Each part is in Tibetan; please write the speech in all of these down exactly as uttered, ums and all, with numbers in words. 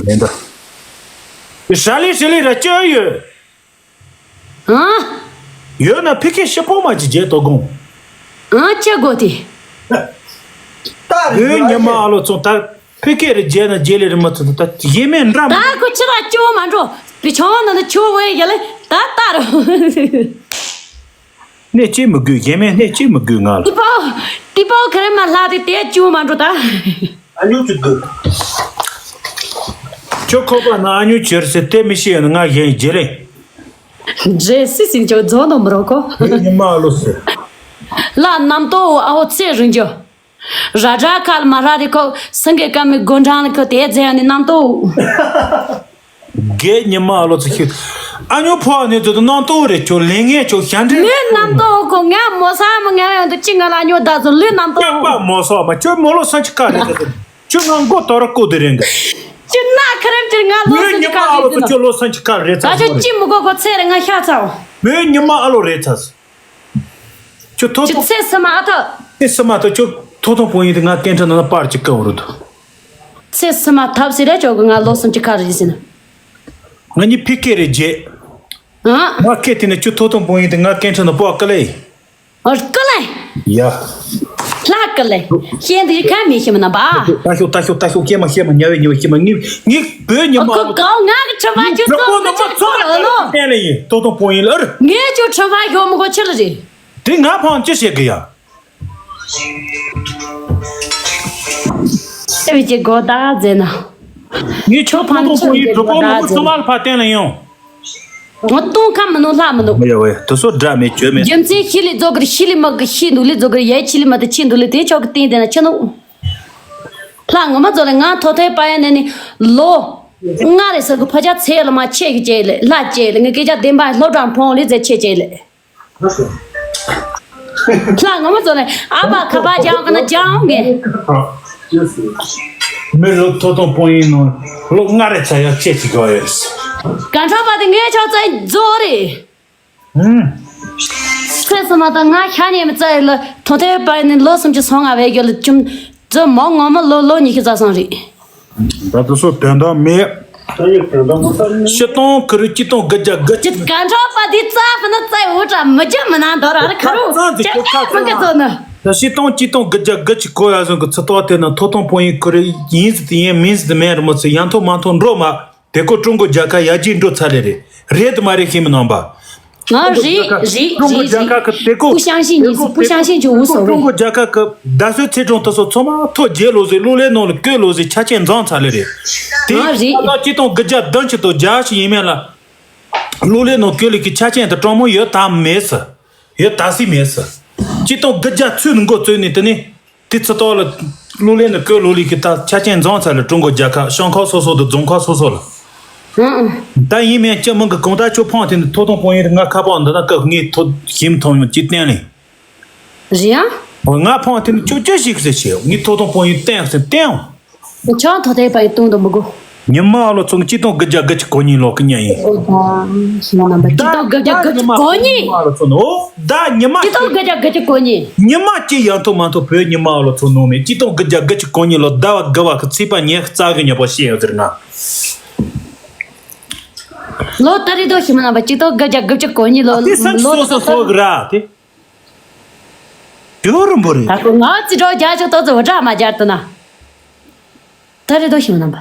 ཡིན་ད། ཧྲ་ལི་ཧྲི་ལི་ར་ཅི་ཡོད། ཨང་། ཡོད་ན་ཕི་ཁེ་ཤི་པོ་མ་ཅི་བརྗེད་དོ་དགོང་། ཨང་། ཅི་དགོས་དེ། ད་རེད་བོད་ཉི་མ་ཨ་ལོ་ཚོ་ད་ཕི་ཁེ་རེ་བརྗེད་ན་བརྗེད་ལེ་རེ་མ་ཚོ་ད་ཡེ་མེད་འདྲ་མ། ད་ཁོ་ཕྱི་ལ་སྐྱོ་མ་འགྲོ། བི་ཆང་ན་ན་ཆུ་བོའི་ཡ་ལེ་ད་ལྟ་རུ། གནས་ཅི་མི་དགོས། ཡེ་མེད་གནས་ཅི་མི་དགོས་ང་ལ། ཏི་པའོ། ཏི་པའོ་ཁ་རེ་མ་ལྷ་དེ་དེ་སྐྱོ་མ་འགྲོ་ད། ཨ་ཉོ་ཅི་དགོས། ཁྱོད་ཁོ་པ་ན་ཨ་ཉོ་ཁྱེར་ཟེར་དེ་མི་ཤེས་ཡོད་ན་ང་གཞན་བརྗེད་ལེ། འདྲེ་སི་སིན་ཅོ་རྫོང་དུ་མི་རོ་ཁོ། བོད་ཉི་མ་ཨ་ལོ་ཟེར། ལ་རྣམ་རྟོག་ཨ་ཧོ་ཚེ་རིང་ཅོ། ར་དྲ་ཁ་ལ་མ་ར་དེ་ཁོ་སང་གེ་ཀ་མི་དགོན་གྲང་ལ་ཁོ་དེ་རྫས་ནི་རྣམ་རྟོག། རྒས་ཉི་མ་ཨ་ལོ་ཚེ་ཤི། ཨ་ཉོ་ཕོ་ཨ་ནེ་ཚོ་དུ་རྣམ་རྟོག་རེ་ཁྱོད་ལས་ངན་ཁྱོད་ཞན་འདྲེ། ལུས་རྣམ་རྟོག་ཁོ་ང་མོ་ས་མ་ང་ཡོང་དུ་ཅི་ང་ལ་ཉོ་ད་ཚོ་ལུས་རྣམ་རྟོག་ཡག་པ་མོ་ས་མ་ཁྱོད་མོ་ལོ་སང་ཅི་ཀ་རེད་ད། ཁྱོད་ང་མགོ་དོ་ར་ཀོ་དེ་རེད་འདི། ཅི་ན་ཁ་རེམ་ཅི་ང་ལོ་སང་ཅི་ཀ་རེད་ད། ཁྱོད་ལོ་སང་ཅི་ཀ་རེད་ད། ད་ཁྱོད་ཅི་མི་གོ་གོ་ཚེ་རེ་ང་ཤ་ཚ་བོ། མོའི་ཉི་མ་ཨ་ལོ་རེད་ཚ། ཁྱོད་ཐོ་ཁྱོད་ཐོ། ཚེ་སི་མ་ཨ་ཐ། ཚེ་སི་མ་ཐ་ཁྱོད་ཐོ་ཐོ་པོ་ཡིན་དེ་ང་སྐད་འཕྲིན་ནང་ན་པར་གཅིག་བཀའ་འོ་རུ་དུ། ཚེ་སི་མ་ཐབས་སི་ར་ཅོག་གི་ང་ལོ་སུམ་ཅུ་ཁ་རེ་ཟིན། ང་གཉིས་ཕི་ཀེ་རེ་རྗེས། ཨ། ང་སྐད་དེ་ནས་ཁྱོད་ཐོ་ཐོ་པོ་ཡིན་དེ་ང་སྐད་འཕྲིན་ནང་པོ་ཨ་ཀ་ལེ། ཨོ་ཀ་ལེ། ཡ། ལྷ་ཀ་ལེ། ཤེས་འདི་ཁ་མི་ཤེས་མ་ན་པ། ད་ཤོག་ད་ཤོག་ད་ཤོག་སྐྱེས་མ་ཤེས་མ་ཉ་བའི་ཉ་བའི་སྐྱེས་མ་ངི་ངི་བོད་ཉི་མ། ཨོ་ཁོ་གའོ་ང་གི་ཁྲི་མ་ཁྱོད་ཚོ་མི་ཚོ་ལ་ལོ། བསྟན་ལེ་ཡིན་ཐོ་ཐོ་པོ་ཡིན་ལ་ཨར། ངས་ཁྱོད་ཁྲི་མ་ཤོག་མི་གོ་ཆི་ལ་རེད། དེ་ང་ཕང་ཅི་བྱེད་གི་ཡ། ཨེ་བི་ཅི་གོ་ད་ཟེར་ན། ངས་ཁྱོད་ཕང་ཁྱོད་ཀྱི་གོ་ད་ཟེར་ན། ཚོ་མ་ལ་ཕ་བསྟན་ལ་ཡོང་། ང་སྟོང་ཁ་མི་ནོ་ལྷ་མི་ནོ། ཡ་ཝེ་དུ་སོ་འདྲ་མེད་བཅོས་མེད། རྒྱུ་མཚན་ཤི་ལི་རྫོགས་གི་ཤི་ལི་མ་གི་ཤི་འདུག་ལི་རྫོགས་གི་ཡ་ཆི་ལི་མ་དེ་ཆི་འདུག་ལི་དེ་ཆོག་གི་སྟེང་དེ་ན་ཆི་ནོ། ལྷ་ངོ་མ་རྫོགས་ལི་ང་ཐོ་ཐོའི་པ་ཡ་ནས་ནི་ལོ། ང་རེ་ས་གི་ཕ་ཅག་ཚེ་ལ་མ་ཆེ་གི་ཅེ་ལི་ལྷ་ཅེ་ལི་ངའི་སྐད་ཆ་བདེན་པ་སློབ་གྲྭ་ཕོང་ལི་ཟེར་ཆེ་ཅེ་ལི། ལྷ་ངོ་མ་ཚོ་ནས་ཨ་ཕ་ཁ་པ་ཅང་ཁ་ན་ཅང་ངེ། མི་ལོ་ཐོ་ཐོ་པོ་ཡིན་ནོ་ལོ་ལྔ་རེ་ཚ་ཡག་ཆེ་ཅིག་གོ་ཡོད། ག་འཕྲོ་པ་དེ་ངའི་ཆོག་ཚ་རྫོགས་རེད། ཚེ་སུ་མ་དང་ང་ཤ་ཉེ་མི་ཚ་ཡི་ལ་ཐོ་ཐོའི་པ་ནི་ལོ་སུམ་ཅུ་སོང་ང་བས་རྒྱུ་ལ་ཅུམ་ཚོ་མོ་ངོ་མ་ལོ་ལོ་ཉི་ཤུ་རྩ་སོང་རེད། ད་དུ་སོ་དོན་དག་མེད། ཤི་སྟོང་ཁུ་རུ་ཅི་སྟོང་དགུ་བརྒྱ་དགུ་ཅི་ག་འདྲ་པ་འདི་རྩ་ཕུ་ན་རྩ་བུ་དྲ་མི་རྒྱ་མི་ན་འདོར་ཨ་ར་ཁ་རུ་ཅི་ཁ་མི་གི་ཚོ་ནི། ད་ཤི་སྟོང་ཅི་སྟོང་དགུ་བརྒྱ་དགུ་ཅི་གོ་ཡ་ཟུང་གི་ཚི་ཏོག་དེ་ན་ཐོ་ཐོང་པོ་ཡིན་ཁུ་རུ་ཡིན་ཟི་དེ་ཡིན་མིན་ཟི་དེ་མེད་རི་མོ་ཚི་ཡང་ཐོ་མང་ཐོ་འགྲོ་མ། དེ་ཀོ་ཀྲུང་གོ་རྒྱལ་ཁབ་ཡར་རྒྱས་འགྲོ་ཚར་ལེ་རེད། རེད་དུ་མ་རེད་ཤེས་མི་ནང་པ། ང་རེད་རེད་ཀྲུང་གོ་རྒྱལ་ཁབ་ཀྱི་དེ་ཀོ། 不相信你是不相信就无所谓。 ཀྲུང་གོ་རྒྱལ་ཁབ་ཀྱི་བརྡ་སོལ་ཚེ་གྲོང་དུ་སོ་ཚང་མ་ཐོ་རྒྱལ་ལོ་ཟེར་གློ་ལེ་ནང་ལ་བཀོད་ལོ་ཟེར་ཆ་རྐྱེན་འཛོམས་ཚར་ལེ་རེད། དེ་ང་རེད། ད་ལྟ་སྤྱི་སྟོང་དགུ་བརྒྱ་བདུན་ཅུ་དང་བརྒྱད་ཅུ་ཡིན་མིན་ལ། གློ་ལེ་ནང་བཀོད་ལེ་གི་ཆ་རྐྱེན་དུ་གྲོང་མོ་ཡོད་དམ་མེད་ཟེར། ཡོད་ད་སི་མེད་ཟེར། སྤྱི་སྟོང་དགུ་བརྒྱ་ཚུན་མགོ་བཙུགས་ནས་དེ་ནས། དེ་ཚོ་ཐོག་ལ་གློ་ལེན་ནི་བཀོད་ལོ་ལི་གི་ད་ཆ་རྐྱེན་འཛོམས་ཚར་ལ་ཀྲུང་གོ་རྒྱལ་ཁབ་ཤང་ཁག་སོ་སོ་དང་རྫོང་ཁག་སོ་སོ་ལ། ཨང་ཨང་། ད་ཡིན་མིན་སྤྱི་མི་གི་གང་ལྟར་ཆོ་ཕང་དེ་ནི་ཐོ་ཐོང་པོ་ཡིན་ང་ཁ་པར་འདི་ན་སྐབས་ངས་ཐོ་ཞིམ་ཐོང་ཡོང་ཅི་བསྟན་ལེ། རེད་ཨང་། ང་ཕང་དེ་ནི་ཆོ་ཅི་ཞིག་ཟེར་ཞེས་ངས་ཐོ་ཐོང་པོ་ཡིན་བསྟན་ཟེར་བསྟན་ཨང་། ཆང་ཐོག་ཐའི་པའི་སྟོང་དུ་མི་དགོས། ཉི་མ་ཨ་ལོ་ཚོ་ནི་སྤྱི་སྟོང་དགུ་བརྒྱ་དགུ་བཅུ་གོ་གཉིས་ལོ་གི་ཉིན་ཡིན། ཨོ་ད་ཞིག་ན་འདམ་པ་སྤྱི་སྟོང་དགུ་བརྒྱ་དགུ་བཅུ་གོ་གཉིས། ཉི་མ་ཨ་ལོ་ཚོ་ནི་ཨོ་ད་ཉི་མ་སྤྱི་སྟོང་དགུ་བརྒྱ་དགུ་བཅུ་གོ་གཉིས། ཉི་མ་སྐྱེ་ཡང་ཐོག་མ་ཐོག་བོད་ཉི་མ་ཨ་ལོ་ཚོ་ནང་ནས་སྤྱི་སྟོང་དགུ་བརྒྱ་དགུ་བཅུ་གོ་གཉིས་ལོ་ཟླ་བ་དགུ་བ་གི་ཚེས་པ་ཉེར་རྩ་གི་ཉོ་པོ་བཤད་ཡོད་ཟེར་ང་། ལོ་ད་རེས་དོ་ཞིག་ན་འདམ་པ་སྤྱི་སྟོང་དགུ་བརྒྱ་དགུ་བཅུ་གོ་གཉིས་ལོ་ལོ་ད་སོ་སོ་སོ་གི་ར་དེ། ཡོ་རུ་འབོ་རེད། ད་ཁོ་ང་ཙི་འགྲོ་རྒྱ་ཆོག་ཏོག་ཙི་འོ་དྲག་མ་རྒྱར་དུ་ན། ད་རེད་དོ་ཞིག་ན་འདམ་པ།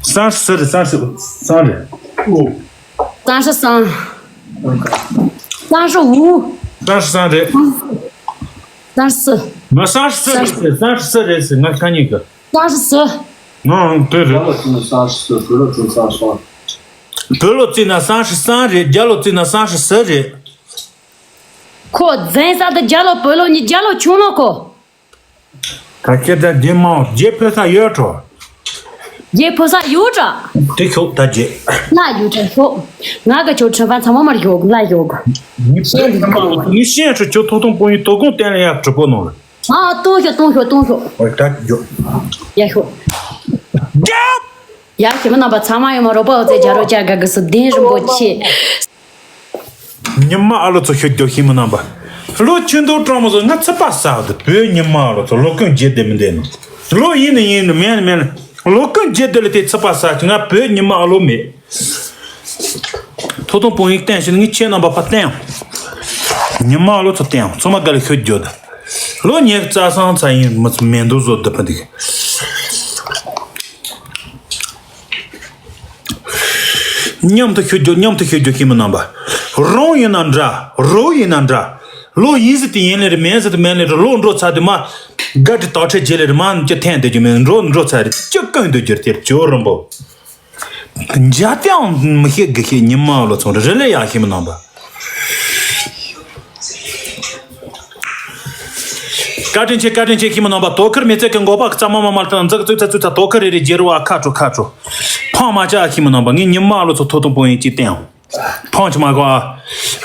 སང་ཧྲི་སི་རེད་སང་ཧྲི་སང་རེད། སང་ཧྲི་སང་། སང་ཧྲི་འུ། སང་ཧྲི་སང་རེད། སང་ཧྲི་སི། ང་སང་ཧྲི་སི་རེད་ཟེར་སང་ཧྲི་སི་རེད་ཟེར་ང་ཁ་ཉིན་གི། སང་ཧྲི་སི། ང་དེ་རེད། རྒྱ་ལོ་ཙི་ན་སང་ཧྲི་སི་བོད་ལོ་ཙི་ན་སང་ཧྲི་སང་། བོད་ལོ་ཙི་ན་སང་ཧྲི་སང་རེད་རྒྱ་ལོ་ཙི་ན་སང་ཧྲི་སི་རེད། ཁོ་འཛིན་ས་དུ་རྒྱ་ལོ་བོད་ལོ་གཉིས་རྒྱ་ལོ་ཆུང་ལོ་ཁོ། ད་ཁྱེད་ད་རྒྱུ་མང་རྒྱུ་ཕོ་ས་ཡོད་འགྲོ། རྒྱུ་ཕོ་ས་ཡོད་འདྲ། དེ་ཤོག་ད་རྒྱུ། ལ་ཡོད་འདྲ་ཤོག་ང་གི་ཆོ་ཁྲི་པ་ཚང་མ་མར་ཡོད་ལ་ཡོད། ངས་ཤེས་འདི་གང་། ངས་ཤེས་ཁྲི་ཆོ་ཐོག་ཐོག་པོ་ཡིན་དོ་དགོང་བསྟན་ལ་ཡག་གྲུ་པོ་ནང་ལ། ཨ་གཏོང་ཤོག་གཏོང་ཤོག་གཏོང་ཤོག་ཨོ་ད་རྒྱུ། ཡ་ཤོག་རྒྱབ། ཡ་ཞི་མི་རྣམ་པ་ཚང་མ་ཡོད་མ་རོགས་པ་འོ་ཚེ་རྒྱ་རོ་ཅག་དགའ་གི་སུ་ལྡན་རིན་པོ་ཆེ། ཉི་མ་ཨ་ལོ་ཚོ་ཤོད་རྒྱོ་ཤི་མི་རྣམ་པ། ལོ་ཆུང་དུ་གྲོང་མོ་ཚོ་ང་ཚི་པ་ཟག་དུ་བོད་ཉི་མ་ཨ་ལོ་ཚོ་ལོ་ཀུན་རྗེས་དེ་མི་འདེད་ནོ། ལོ་ཡིན་ནི་ཡིན་ནི་མེད་ནི་མེད་ནི། ལོ་ཀུན་རྗེས་དེ་ལ་དེ་ཚིག་པ་ཟ་ང་བོད་ཉི་མ་ཨ་ལོ་མེད། ཐོག་ཐོག་པོ་ཡིན་བསྟན་ཞིག་ངས་ཁྱེད་རྣམ་པ་ཕར་བསྟན། ཉི་མ་ཨ་ལོ་ཚོ་བསྟན་ཚང་མ་ག་ལ་ཤོད་རྒྱུ་ད། ལོ་ཉེར་རྩ་སང་ཚ་ཡིན་མི་མེ་འདུག་བཟོ་འདི་པ་འདི། མཉམ་དུ་ཤོད་རྒྱུ་མཉམ་དུ་ཤོད་རྒྱུ་ཤེས་མི་རྣམ་པ། རང་ཡིན་ན་འདྲ་རོགས་ཡིན་ན་འདྲ། ལོ་ཡིན་ཟེར་དེ་ཡིན་ལེ་རེད་མིན་ཟེར་དེ་མིན་ལེ་རེད་ལོ་འགྲོ་ཚར་དུས་མ། དགའ་དྲི་དག་ཁྲལ་བྱེད་ལེ་རེད་མ་ཅི་འཐེན་བསྡད་རྒྱུ་མིན་འགྲོ་འགྲོ་ཚར་རེད་ཅི་བཀའ་འདོད་རྒྱུ་དེར་ཇོ་རིན་པོ། འཇའ་ཏེའང་མི་ཤེས་དགེ་ཤེས་ཉི་མ་ལོ་ཚོང་རེ་རེ་ལས་ཡག་ཤེས་མི་རྣམ་པ། བཀའ་དྲིན་ཆེ་བཀའ་དྲིན་ཆེ་ཤེས་མི་རྣམ་པ་དོ་ཁུར་མི་ཚེ་གི་འགོག་པ་གི་རྩ་མ་མ་མ་ལྟ་འཛག་ཙུག་ཚ་ཙུག་ཚ་དོ་ཁུར་རེ་རེ་རྒྱལ་བ་ཁ་དྲོ་ཁ་དྲོ། ཕང་མ་ཆ་ཤེས་མི་རྣམ་པ་ངས་ཉི་མ་ལོ་ཚོ་ཐོ་ཐོ་པོ་ཡིན་ཅི་བསྟན་ཡང་། ཕང་ཆ་མ་གོ་ཨ།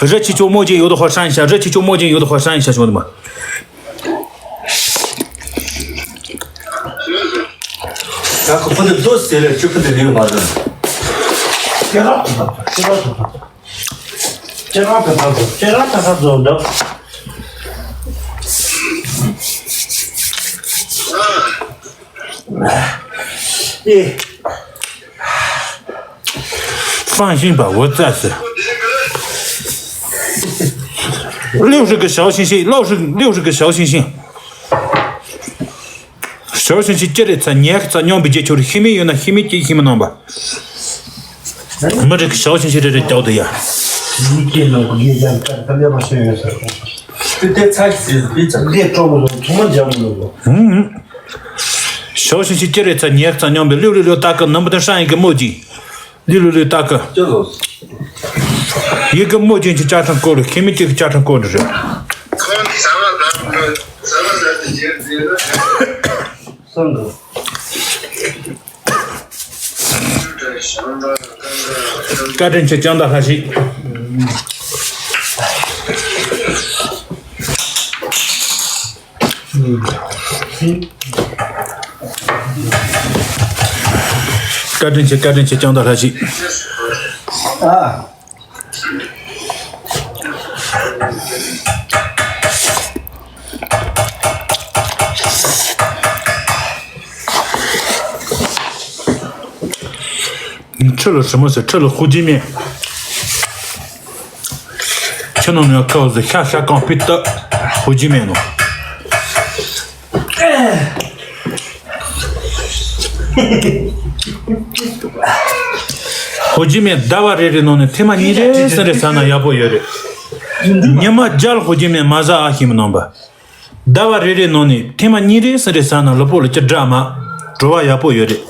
རི་ཆི་ཆོ་མོ་ཅན་ཡོད་དོ་ཧོ་ཧྲན་ཤ་རི་ཆི་ཆོ་མོ་ཅན་ཡོད་དོ་ཧོ་ཧྲན་ཤ་ཆོ་མ། ད་ཁོ་ཁོ་ནི་ལོ་ཟེར་རེ་ཆུ་ཁོ་ནི་ལེའུ་མ་རེད། ཁྱེད་རང་ཁྱེད་རང་ཁྱེད་རང་ཁྱེད་རང་ཁྱེད་རང་ཁྱེད་རང་ཁྱེད་རང་ཁྱེད་རང་ཁྱེད་རང་ཁྱེད་རང་ཨེ། 放心吧，我暂时。六十个小星星，六十六十个小星星。小星星接着才年才两百接球的，黑米有那黑米接黑米弄吧。没这个小星星这这掉的呀。你给弄个月亮干，他要不是有啥？这这菜是比这个中午从来讲没有过。嗯。 小星星接着在年在两百六六六大哥能不能上一个墨镜？六六六大哥，一个墨镜就加成够了，黑米这个加成够了是。三个。བཀའ་དྲིན་ཆེ་ལྕམ་དང་ལྷ་ཞིག་བཀའ་དྲིན་ཆེ་བཀའ་དྲིན་ཆེ་ལྕམ་དང་ལྷ་ཞིག་ཨ། ཁྲི་ལ་ཧྲི་མོ་ཟེར་ཁྲི་ལ་ཧུ་ཅི་མིན། ཁྱི་ནང་ནས་ཁ་ཟེར་ཤ་ཤ་གང་ཕི་ཏི་ཧུ་ཅི་མིན་ནོ། ཧོ་ཇི་མེ་ཟླ་བ་རེ་རེ་ནང་ནས་ཐེངས་མ་གཉིས་རེ་ཟིན་རེ་ཟ་ན་ཡག་པོ་ཡོད་རེད། ཉི་མ་བརྒྱ་ལ་ཧོ་ཇི་མེ་མ་ཟ་ཨ་ཤེས་མི་རྣམ་པ། ཟླ་བ་རེ་རེ་ནང་ནས་ཐེངས་མ་གཉིས་རེ་ཟིན་རེ་ཟ་ན་ལུས་པོ་ལ་ཅི་འདྲ་མ་བྲོ་བ་ཡག་པོ་ཡོད་རེད།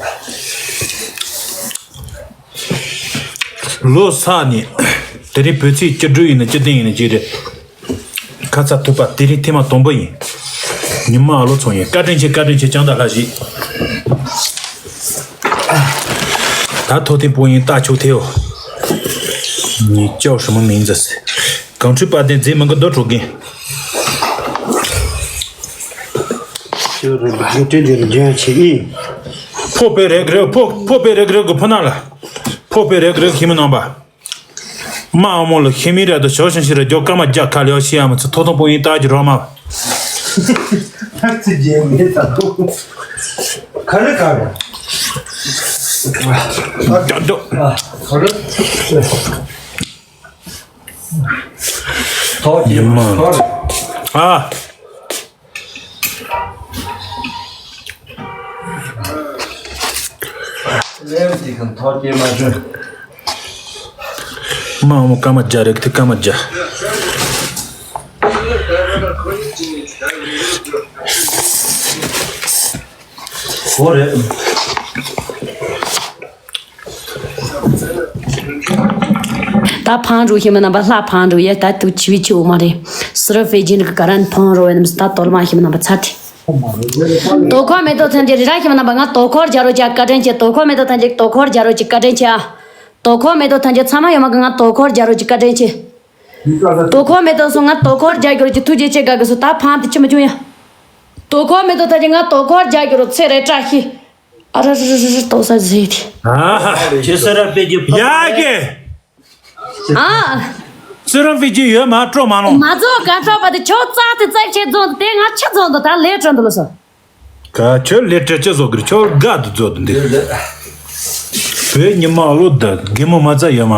ལོ་ས་ནས་དེ་རིང་བོད་ཚེས་བཅུ་དྲུག་ཡིན་ན་བཅུ་བདུན་ཡིན་ན་ཅི་རེད། ཁ་ཚ་ཐུག་པ་དེ་རིང་ཐེངས་མ་དང་པོ་ཡིན། ཉི་མ་ཨ་ལོ་ཚོང་ཡིན། བཀའ་དྲིན་ཆེ་བཀའ་དྲིན་ཆེ་ལྕམ་དང་ལྷ་ཞིག་ད་ཐོག་ཐེངས་པོ་ཡིན་ལྟ་ཆོག་ཐེའོ། ཉིན་ཅའོ་什么名字是གངས་ཁྲོད་དཔལ་ལྡན་མཛེས་མི་གི་རྡོ་གྲོགས་རྒན། ཕོ་པའི་རེག་རེག་ཕོ་ཕོ་པའི་རེག་རེག་གི་ཕོ་ན་ལ། ཕོ་པའི་རེག་རེག་ཤི་མི་ནང་པ། མ་ཨ་མོ་ལ་ཤི་མི་རེད་དོ་ཞོ་ཞིང་ཤི་རེད་རྒྱོ་ཀ་མ་རྒྱ་ཁ་ལེའོ་ཤི་ཡ་མི་ཚེ་ཐོ་ཐོ་པོ་ཡིན་ལྟ་གི་རོ་མ། ཐག་ཚི་རྗེས་མེད་ད་དུ། ག་རེ་ག་རེ། རྒྱ་རྒྱོ། ཨ་ག་རེ། ཐོག་ཉི་མ། ཨ། ལེབ་དེ་གང་ཐོག་སྐྱེས་མ་བྱུང་། མ་འོངས་སྐར་མ་བརྒྱ་རེད་དེ་སྐར་མ་བརྒྱ། འོ་རེད། ད་ཕང་རུ་ཤི་མི་རྣམ་པ་ལྷ་ཕང་རུ་ཡེ་ད་དུ་ཆི་བི་ཆི་འོ་མ་རེད། སི་ར་ཕེ་ཇིན་གི་ག་རན་ཕང་རུ་ཡེ་ནམ་ད་དོལ་མ་ཤི་མི་རྣམ་པ་ཚ་ཏི། དོ་ཁོ་མེ་ཏོ་ཐན་ཅེ་རི་ར་ཤི་མི་རྣམ་པ་ང་དོ་ཁོར་རྒྱ་རོ་ཅ་བཀའ་དྲིན་ཆེ། དོ་ཁོ་མེ་ཏོ་ཐན་ཅེ་དོ་ཁོར་རྒྱ་རོ་ཅི་བཀའ་དྲིན་ཆེ་ཨ། དོ་ཁོ་མེ་ཏོ་ཐན་ཅེ་ཚ་མ་ཡོ་མ་གི་ང་དོ་ཁོར་རྒྱ་རོ་ཅི་བཀའ་དྲིན་ཆེ། དོ་ཁོ་མེ་ཏོ་སོང་ང་དོ་ཁོར་རྒྱ་རྒྱུ་རོ་ཅི་ཐུགས་རྗེ་ཆེ་དགའ་གི་སོ་ད་ཕང་དུ་ཆི་མི་བྱུང་ཡ། དོ་ཁོ་མེ་ཏོ་ཐན་ཅེ་ང་དོ་ཁོར་རྒྱ་རྒྱུ་རོ་ཚེ་རེ་བཀྲ་ཤིས། ཨ་ར་ར་ར་ར་ར་ཏོ་ས་ཟེ་དེ། ཨ་ཧ། ཁྱེད་སེ་ར་པེ་ཀྱི་ཕ། ཡ་གི། ཨ། སེ་ར་པེ་ཀྱི་ཡོད་མ་སྤྲོ་མ་ལོང་། མ་རྫོགས་ག་སྤྲོ་པ་དེ་ཁྱོད་རྩ་དེ་རྩ་ཆེ་རྫོང་དེ་ང་ཆ་རྫོང་དུ་ད་ལས་སྤྲོ་འདུག་ལོ་སོ། ག་ཁྱོད་ལས་བྲེལ་ཅི་བཟོ་གི་རེད། ཁྱོད་དགའ་དུ་བཟོ་དུ་འདི། བོད་ཉི་མ་བློ་བདེ་གད་མོ་མ་ཚ་ཡོད་མ།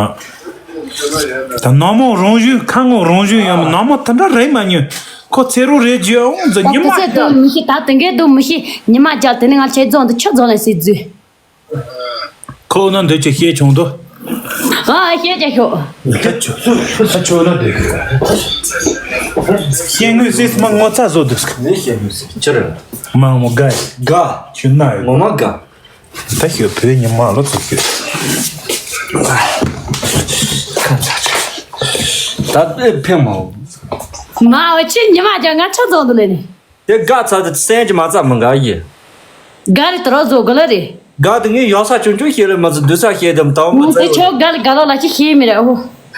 ད་ནང་མོ་རང་བཞིན་ཁ་ངོ་རང་བཞིན་ཡོད་མ། ནང་མོ་དེ་འདྲ་རེད་མ་ཉོས། ཁོ་ཚེ་རོགས་རེད་ཇི་ཨོང་ཛ་ད་ཉི་དེ་མ་ཚོད་དུ་མི་ཤེས། ད་དེ་འགའི་དུ་མི་ཤེས། ཉི་མ་རྒྱལ་དེ་ནི་ང་ཁྱེད་རྫོང་དུ་ཆུ་རྫོང་ལ་སྲིད་རྫུས། ཁོ་ན་འདོད་ཀྱི་ཤེས་བྱུང་དོ། ཨ་ཤེས་ཀྱི་ཤོག་ད་ཆོ་ད་ཆོ་ན་འདོད་གི། ཤེས་ངོས་སྲིད་མ་ངོ་ཚ་བཟོ་འདུག་ངས་ཤེས་ངོས་སྲིད་ཅི་རེད། མ་ངོ་དགའ་དགའ་ཁྱོད་ན་ཡོད། ངོ་མ་དགའ། ད་ཤོད་བོད་ཉི་མ་ལོ་ཚོ་ཤོད། ད་ཨེ་ཕན་མ་འོང་། མ་འོ་ཁྱོད་ཉི་མ་རྒྱལ་ང་ཆུ་རྫོང་དུ་ལས་ནི། དེ་དགའ་ཚ་དེ་སེམས་ཀྱི་མ་ཚ་མི་དགའ་ཡི། དགའ་རི་དུ་རོ་བཟོ་དགོས་ལ་རེད། དགའ་དེ་ངས་ཡག་ས་ཆུང་ཆུང་ཤེས་ལ་མ་ཚོ་སྡུག་ས་ཤེས་དམ་དང་མོ་ངས་དེ་ཚོ་ཆོ་དགའ་ལ་དགའ་ལོ་ལ་ཅི་ཤེས་མི་རེད་ཨོ།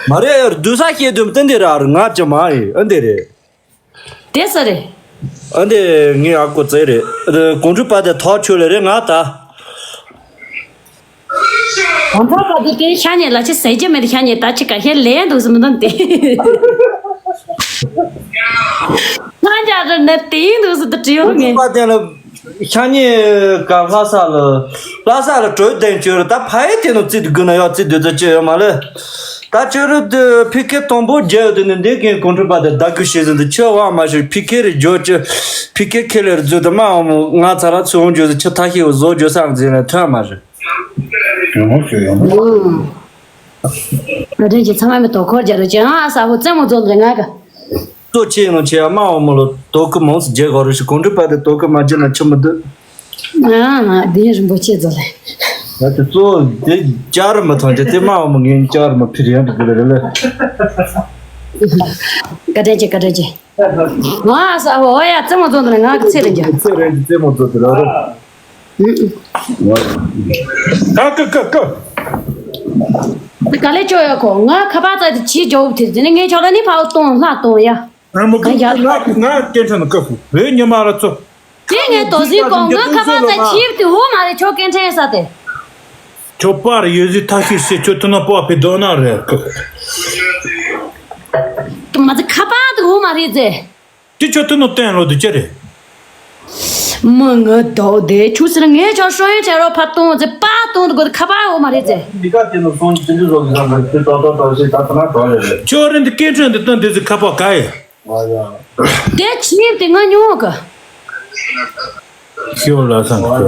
མ་རེད་སྡུག་ས་ཤེས་དམ་དེ་འདི་ར་ང་ཅི་མ་ཡི་ཨ་འདི་རེད། དེ་ས་རེད། ཨ་འདི་ངས་ཨ་ཀོ་ཙེ་རེད། གོང་ཁྲུ་པ་དེ་ཐག་ཆོད་ལེ་རེད་ང་ད། གང་ཐོག་པ་དེ་དེ་ཤ་ཉེ་ལ་ཅི་ཟེར་རྒྱུ་མེད། ཤ་ཉེ་ད་ཅི་ག་ཤེད་ལན་འདུག་སེ་མི་འདུག་སྟེ། ང་རྒྱ་རི་ནས་དེ་ཡིན་འདུག་སེ་དུ་བྲིས་ཡོང་ངེ། པ་དེ་ལ་ཤ་ཉེ་ག་ལྷ་ས་ལ་ལྷ་ས་ལ་གྲོས་དན་བཅོས་རུ་ད་ཕ་ཡི་དེ་ནང་རྩིས་དུ་དགོས་ན་ཡག་རྩིས་དུ་ཚོ་བཅོས་ཡོད་མ་ལེ། ད་བཅོས་རུ་དུ་ཕི་ཁེ་དང་པོ་རྒྱལ་ཡོད་དུ་ནི་འདི་གིན་གོང་ཁྲུ་པ་དེ་ད་གུ་ཤེས་ཟིན་དུ་ཆོས་བ་མ་ཤོད་ཕི་ཁེ་རེ་འཇོག་ཅི་ཕི་ཁེ་ཁེ་ལེ་རུ་རྫུ་དུ་མ་འོང་མོ་ང་ཚ་ར་ཚུ་འོང་འཇོག་ཟི་ཆི་ཐ་ཤེ་བཟོ་འཇོག་ས་འཛིན་ར་ཐོན་མ་རེད། ཡོང་མོ་ཤོད་ཡོང་མོ། ཨ་རེ་ཅི་ཚང་མ་མི་དོ་ཁོར་རྒྱ་རུ་ཅི་ཨ་ས་ཧུ་རྩེ་མོ་རྫོང་རེ་ང་ག་གཙོ་ཆེ་ཡིན་ནོ་ཆེ་ཨ་མ་འོ་མོ་ལོ་དོ་ཁུ་མོང་སི་རྒྱལ་གོ་རུ་ཤི་གོང་ཁྲུ་པ་དེ་དོ་ཁུ་མ་རྒྱུ་ན་ཆི་མི་འདུག་ཨ་ཨ་དེ་རིན་པོ་ཆེ་རྫོང་རེ། ད་དེ་གཙོ་དེ་ཅར་མི་ཐོན་ཅི་དེ་མ་འོ་མོ་ངན་ཅར་མི་ཕིར་ཡང་དུ་དེ་རེ་ལེ། ཀ་ཏྲེ་ཅི་ཀ་ཏྲེ་ཅི། ང་ས་ཧོ་ཡ་རྩེ་མོ་རྫོང་དུ་ང་གི་ཚེ་རིང་རྒྱ། ཚེ་རིང་གི་རྩེ་མོ་རྫོང་དུ་ར་རོ། ཀ་ཀ་ཀ་ཀ། དེ་ག་ལེ་ཅོ་ཡ་ཁོ་ང་ཁ་པར་ཙ་དེ་ཕྱིས་འཇོག་དེ་དེ་ནི་ངས་ཆོག་ལ་ནི་ཕའོ་གཏོང་ལྷ་གཏོང་ཡ། ཨ་མོ་ཀུ་ང་ཡ། ང་ང་སྐད་འཕྲིན་ནི་ཀ་ཧུ་བོད་ཉི་མ་ལ་ཚོ། དེ་ངས་དོ་ཟིན་གོ་ང་ཁ་པར་ཙ་ཕྱིས་དེ་འོ་མ་རེད་ཆོག་སྐད་འཕྲིན་ས་དེ། ཁྱོད་པར་ཡོད་ཟིག་ཐ་ཤི་ཤི་ཁྱོད་ཐུ་ན་པོ་ཨ་ཕི་དོ་ན་རེད་ཀ། མ་ཚད་ཁ་པར་དུ་འོ་མ་རེད་ཟེ། ཅི་ཁྱོད་ཐུ་ནོ་བསྟན་ལོ་དུ་ཅི་རེད། མི་ངུ་དོ་དེ་ཆུ་སིར་ངས་ཁྱོད་ཧྲོ་ཡོན་བྱ་རོགས་ཕ་གཏོང་ཟེ་པ་གཏོང་དུ་གོ་ཁ་པར་འོ་མ་རེད་ཟེ། འདི་ག་དེ་ནོ་སོང་ཅི་འདི་རོགས་ཟེ་ན་ཅི་ཏོ་ཏོ་ཏོ་ཟེ་ད་ཐ་ན་དོ་རེད་རེད། ཁྱོད་རིན་དུ་སྐད་འཕྲིན་འདི་སྟོན་དེ་ཟིག་ཁ་པར་ག་ཡ། དེ་ཕྱིར་དེ་ང་ཉོ་གི། ཤོ་ལ་སང་ཤོ།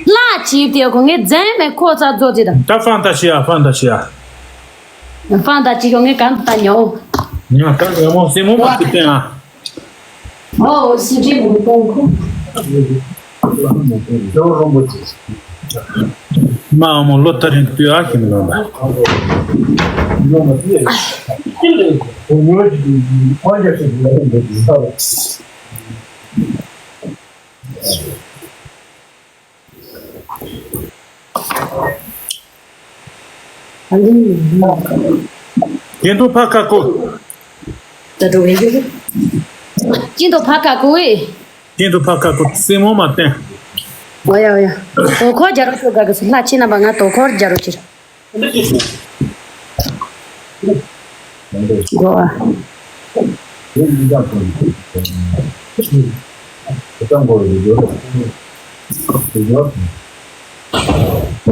ལ་ཕྱིར་དེ་གོ་ངས་རྫན་མེད་ཁོ་ཚ་རྫོ་ཅི་དང་། ད་ཧྥང་ཏ་ཤི་ཡ་ཧྥང་ཏ་ཤི་ཡ། ཧྥང་ཏ་ཤི་གོ་ངས་གང་ད་ཉོ། ང་ད་རེ་མོ་སེ་མོ་མ་ཏི་ཏན་ཨ། ཨོ་སི་ཏི་མོ་ཏན་ཁོ། ཇོ་རོང་པོ་ཅི། མ་མོ་ལོ་ཏ་རིང་ཏུ་ཨ་ཁྱིམ་ལོ་ལ། ཅིན་ཏུ་ཕ་ཁ་ཀོ། ད་འགྲོ་བའི་ཡུལ། ཅིན་ཏུ་ཕ་ཁ་ཀོ་ཨེ། ཅིན་ཏུ་ཕ་ཁ་ཀོ་སེ་མོ་མ་བསྟན། འོ་ཡ་འོ་ཡ། དོ་ཁོར་རྒྱ་རོ་ཤོ་ག་གི་སུ་ལྷ་ཆེ་ན་པ་ང་དོ་ཁོར་རྒྱ་རོ་ཆེ། གོ་བ།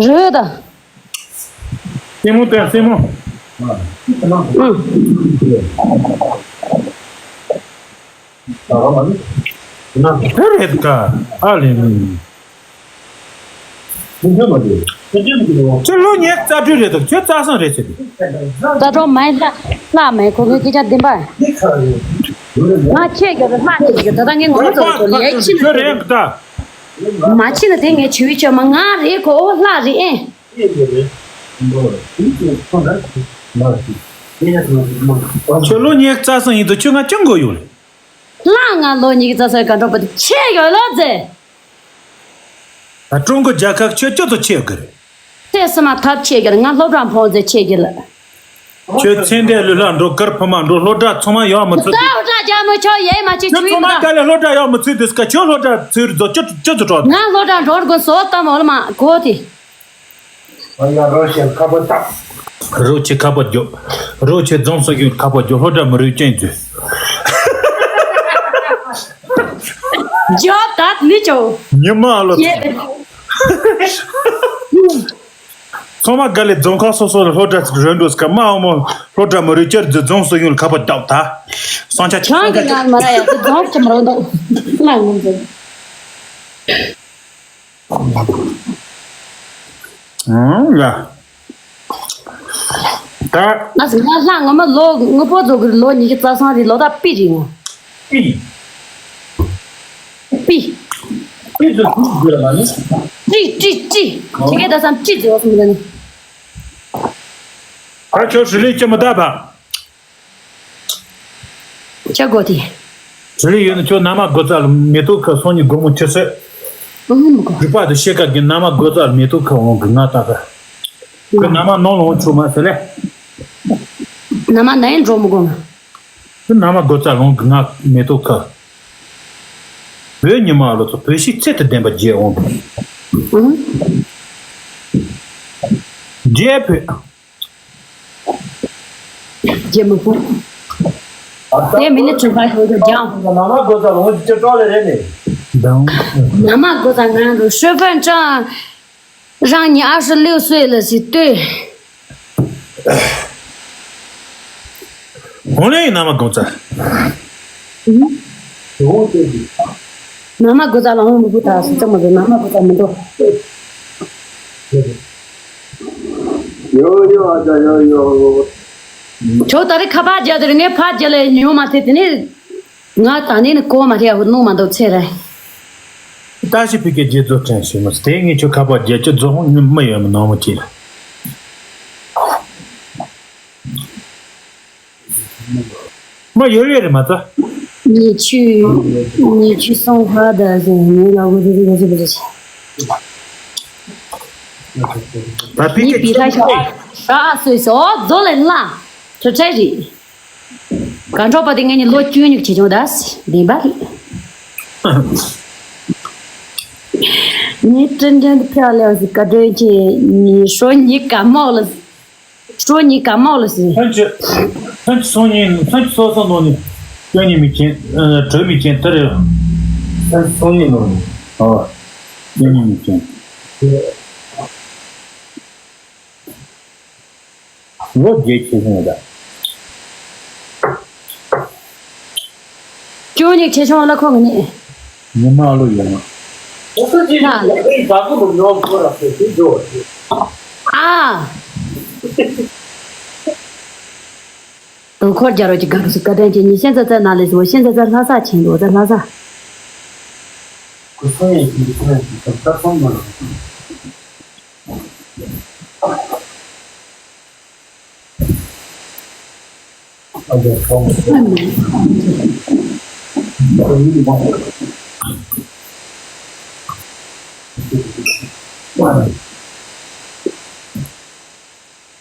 རེད་ད། སེ་མོ་དང་སེ་མོ། ཨུ། དེ་རེད་ཀ་ཨ་ལེ། ཁྱོད་ལོ་ཉེར་རྩ་དྲུག་རེད་འདུག་ཁྱོད་རྩ་སང་རེད་ཟེར་དུས། རྩ་གྲོགས་མའི་ལྷ་ལྷ་མའི་ཁོ་ཚོའི་སྐད་ཆ་བདེན་པ། ང་ཁྱེད་རྒྱབ་ལ་ལྷ་ཁྱེད་ཀྱི་ད་ལྟ་ངས་ངོ་མ་ཚོ་ཚོ་ལས་ཕྱིན་ཁྱོད་རེད་ཀ་མ་ཕྱིན་ན་དེ་ངས་བྱིའུའི་ཆོས་མ་ང་རེད་ཁོ་ལྷ་རེད་ཨེ། ཁྱོད་ལོ་ཉེར་རྩ་སང་ཡིན་དུས་ཁྱོད་ང་ཅང་གོ་ཡོད་རེད། ལྷ་ང་ལོ་ཉི་ཤུ་རྩ་སའི་ག་འགྲོ་པ་དེ་ཆེ་ཡོད་ལོ་ཟེ། ད་ཀྲུང་གོ་རྒྱལ་ཁབ་ཆེ་ཁྱོད་ཚོ་ཆེ་ཡོད་གི་རེད། ཚེ་སི་མ་ཐབས་ཆེ་གི་རེད་ང་སློབ་གྲྭ་འཕོང་ཟེ་ཆེ་གི་ལ། ཁྱོད་ཚེ་འདས་ལུས་ལ་འགྲོ་གར་ཕུ་མ་འགྲོ་སློབ་གྲྭ་ཚང་མ་ཡོད་མི་ཚུད། ད་སློབ་གྲྭ་རྒྱ་མི་ཆོག་ཡེ་མ་ཆེ་ཁྱོད་ཆུ་ཡིན་ཚང་མ་ད། ག་ལས་སློབ་གྲྭ་ཡོད་མི་ཚུད་དུས་ཀ་ཁྱོད་སློབ་གྲྭ་ཚུད་རྫོ་ཁྱོད་ཁྱོད་ཚོ་གྲོགས། ང་སློབ་གྲྭ་འགྲོ་དགོས་སོ་ཏམ་འོ་ལ་མ་གོ་དེ། ཨ་ཡ་རོ་ཤེལ་ཁ་པོ་བཏགས། རོ་ཆེ་ཁ་པོ་རྒྱོ། རོ་ཆེ་རྫོང་སོ་ཡུལ་ཁ་པོ་རྒྱོ་སློབ་གྲྭ་མི་རུས་ཅན་མཛོད། ཇོ་ད་ནི་ཅོ། ཉི་མ་ལོ། ཡེ། ཚང་མ་དགའ་ལས་རྫོང་ཁག་སོ་སོ་ལ་སློབ་གྲྭ་ཅིག་རོལ་འགྲོ་སྐབས་མ་འོ་མོ་སློབ་གྲྭ་མི་རིགས་བསྐྱར་འཛུགས་རྫོང་སྲིད་གཞུང་ལ་ཁ་པར་བརྒྱབ་ད། སང་ཆ་ཆང་གི་ང་མ་ར་ཡ་དེ་རྫོང་ཁྱིམ་རོ་འདུག་ང་ངོ་འཛིན། ཨང་ཡ། ད། ང་ཟི་ང་ལྷ་ངོ་མ་ལོ་ངོ་པོ་རྫོགས་གི་ལོ་ཉི་ཤུ་རྩ་གསུམ་རེད། ལོ་ད་པི་རེད་ངོ་། པི། པི། པི་ཟེར་པི་ཟེར་ལ་ནི། ཀྲི་ཀྲི་ཀྲི། དེ་གས་ད་སམ་ཀྲི་ཟེར་བ་སོང་ལ་ནི། ཨ་ཁྱོད་ཧྲི་ལི་ཅི་མི་ད་པ། ཅ་གོ་དེ། ཧྲི་ལི་ཡོད་ན་ཁྱོད་ན་མ་སྒོ་རྩ་ལ་མེ་ཏོག་ཁ་སོང་ཉི་སྒོར་མོ་ཁྱེར་སོད། ཨུ་ཧུ་མི་གོ། རི་པ་དུ་ཤེ་ཀ་གི་ན་མ་སྒོ་རྩ་ལ་མེ་ཏོག་ཁ་འོང་གི་ང་ད་ག་ཁོས་ན་མ་ནང་ལོང་ཆུ་མ་ཟེར་ལེ། ན་མ་ན་ཡིན་འགྲོ་མི་དགོས་ང་། ཁོས་ན་མ་སྒོ་རྩ་ལོང་གི་ང་མེ་ཏོག་ཁ། བོད་ཉི་མ་ལོ་ཚོ་བོད་ཤིག་ཚད་དུ་ལྡན་པ་རྒྱལ་འོང་གི། ཨུ། རྒྱལ་བོད། རྒྱལ་མི་ཕུག་དེ་མི་ནི་གྲུབ་པ་ཞིག་ཏུ་སྦྱངས། ན་མ་སྒོ་རྩ་ལོང་ཅི་ཅི་ཀྲོག་ལེ་རེད་ནི། དང་། ན་མ་སྒོ་རྩ་ང་རུ་ཧྲི་ཧྥན་ཀྲང་། རང་ཉིད་ཨ་ཧྲི་ལིའུ་སུའེ་ལ་ཞིག་ལྟོས། ཧོ་ལེ་ཡི་ན་མ་སྒོ་རྩ། ན་མ་སྒོ་རྩ་ལ་ཧོང་མི་བུ་ད་སི་ཙམ་མ་ན་མ་སྒོ་རྩ་མི་འདུག་ཡོ་ཡོ་ཨ་ཅག་ཡོ་ཡོ། ཁྱོད་ད་རེས་ཁ་པར་རྒྱག་དེ་རེད། ངས་ཕར་རྒྱག་ལས་ཉོ་མ་ཐེབས་དེ་ནས། ང་ད་ནས་ནི་གོ་མ་ཐེབས་ཡ་བུ་ནུ་མ་འདུག་ཚེ་རེད། ད་ཞིག་ཕི་ཀའི་རྗེས་རྫོགས་དྲན་ཞུ་མ་སི་དེ་ངས་ཁྱོད་ཁ་པར་རྒྱག་ཁྱོད་རྫོགས་ཧོང་ཉི་མ་ཡོད་མི་ནང་མ་ཅི་ལ། མ་ཡོད་ཡོད་རེད་མ་ཚ། ཉི་ཆུ། ཉི་ཆུ་སོང་ཧ་ད་ཟེར་ཉི་ལ་བུ་རི་རི་རི་རི། ད་ཕི་ཉི་ཀའི་པི་ད་ཤ་ཤ་སོས་སོ་རྫོགས་ལས་ལ། ཁྲ་ཁྲ་རེད། གང་འཕྲོག་པ་དེ་ངེད་གཉིས་ལོ་བཅུ་གཉིས་ཀྱི་བྱེད་ཆུང་ད་བདེན་པ་རེད། ངའི་དྲིན་དྲན་དུ་ཕེབས་ལེགས་སུ་བཀའ་དྲིན་ཆེ། ཉི་ཧྲོ་ཉི་དཀའ་མོ་ལ། ཧྲོ་ཉི་དཀའ་མོ་ལ་ཟེར། ཐོན་ཆེ། ཐོན་ཆེ་སོང་ཉིན་ཐོན་ཆེ་སོ་སོ་ནོ་ནི། སྐྱོན་ཉི་མི་ཅན། གྲོས་མི་ཅན་དེ་རེད། ཐོན་ཆེ་སོང་ཉིན་ནོ་ནི། ཨོ། སྐྱོན་ཉི་མི་ཅན། ལོ་བརྒྱད་ཆེ་སོང་ཡོད་ད། སྐྱོན་ཉི་ཆེ་ཆུང་ལ་ཁོ་གི་ནི། ཉི་མ་ལོ་ཡོད་ན། ཨ། དུ་འཁོར་རྒྱ་རོ་གྱི་གང་སུ་བཀའ་དྲིན་ཆེ། ཉི་ཤན་ཙ་ཙ་ན་ལས་སུ་ཤན་ཙ་ཙ་ལྷ་ས་ཆེན་པོ་ཙ་ལྷ་ས། ཁུ་སང་ཡང་ཁྱིམ་གྱི་ཁོ་ཡང་ཁྱིམ་ཚང་ཁ་སང་མ་ལ།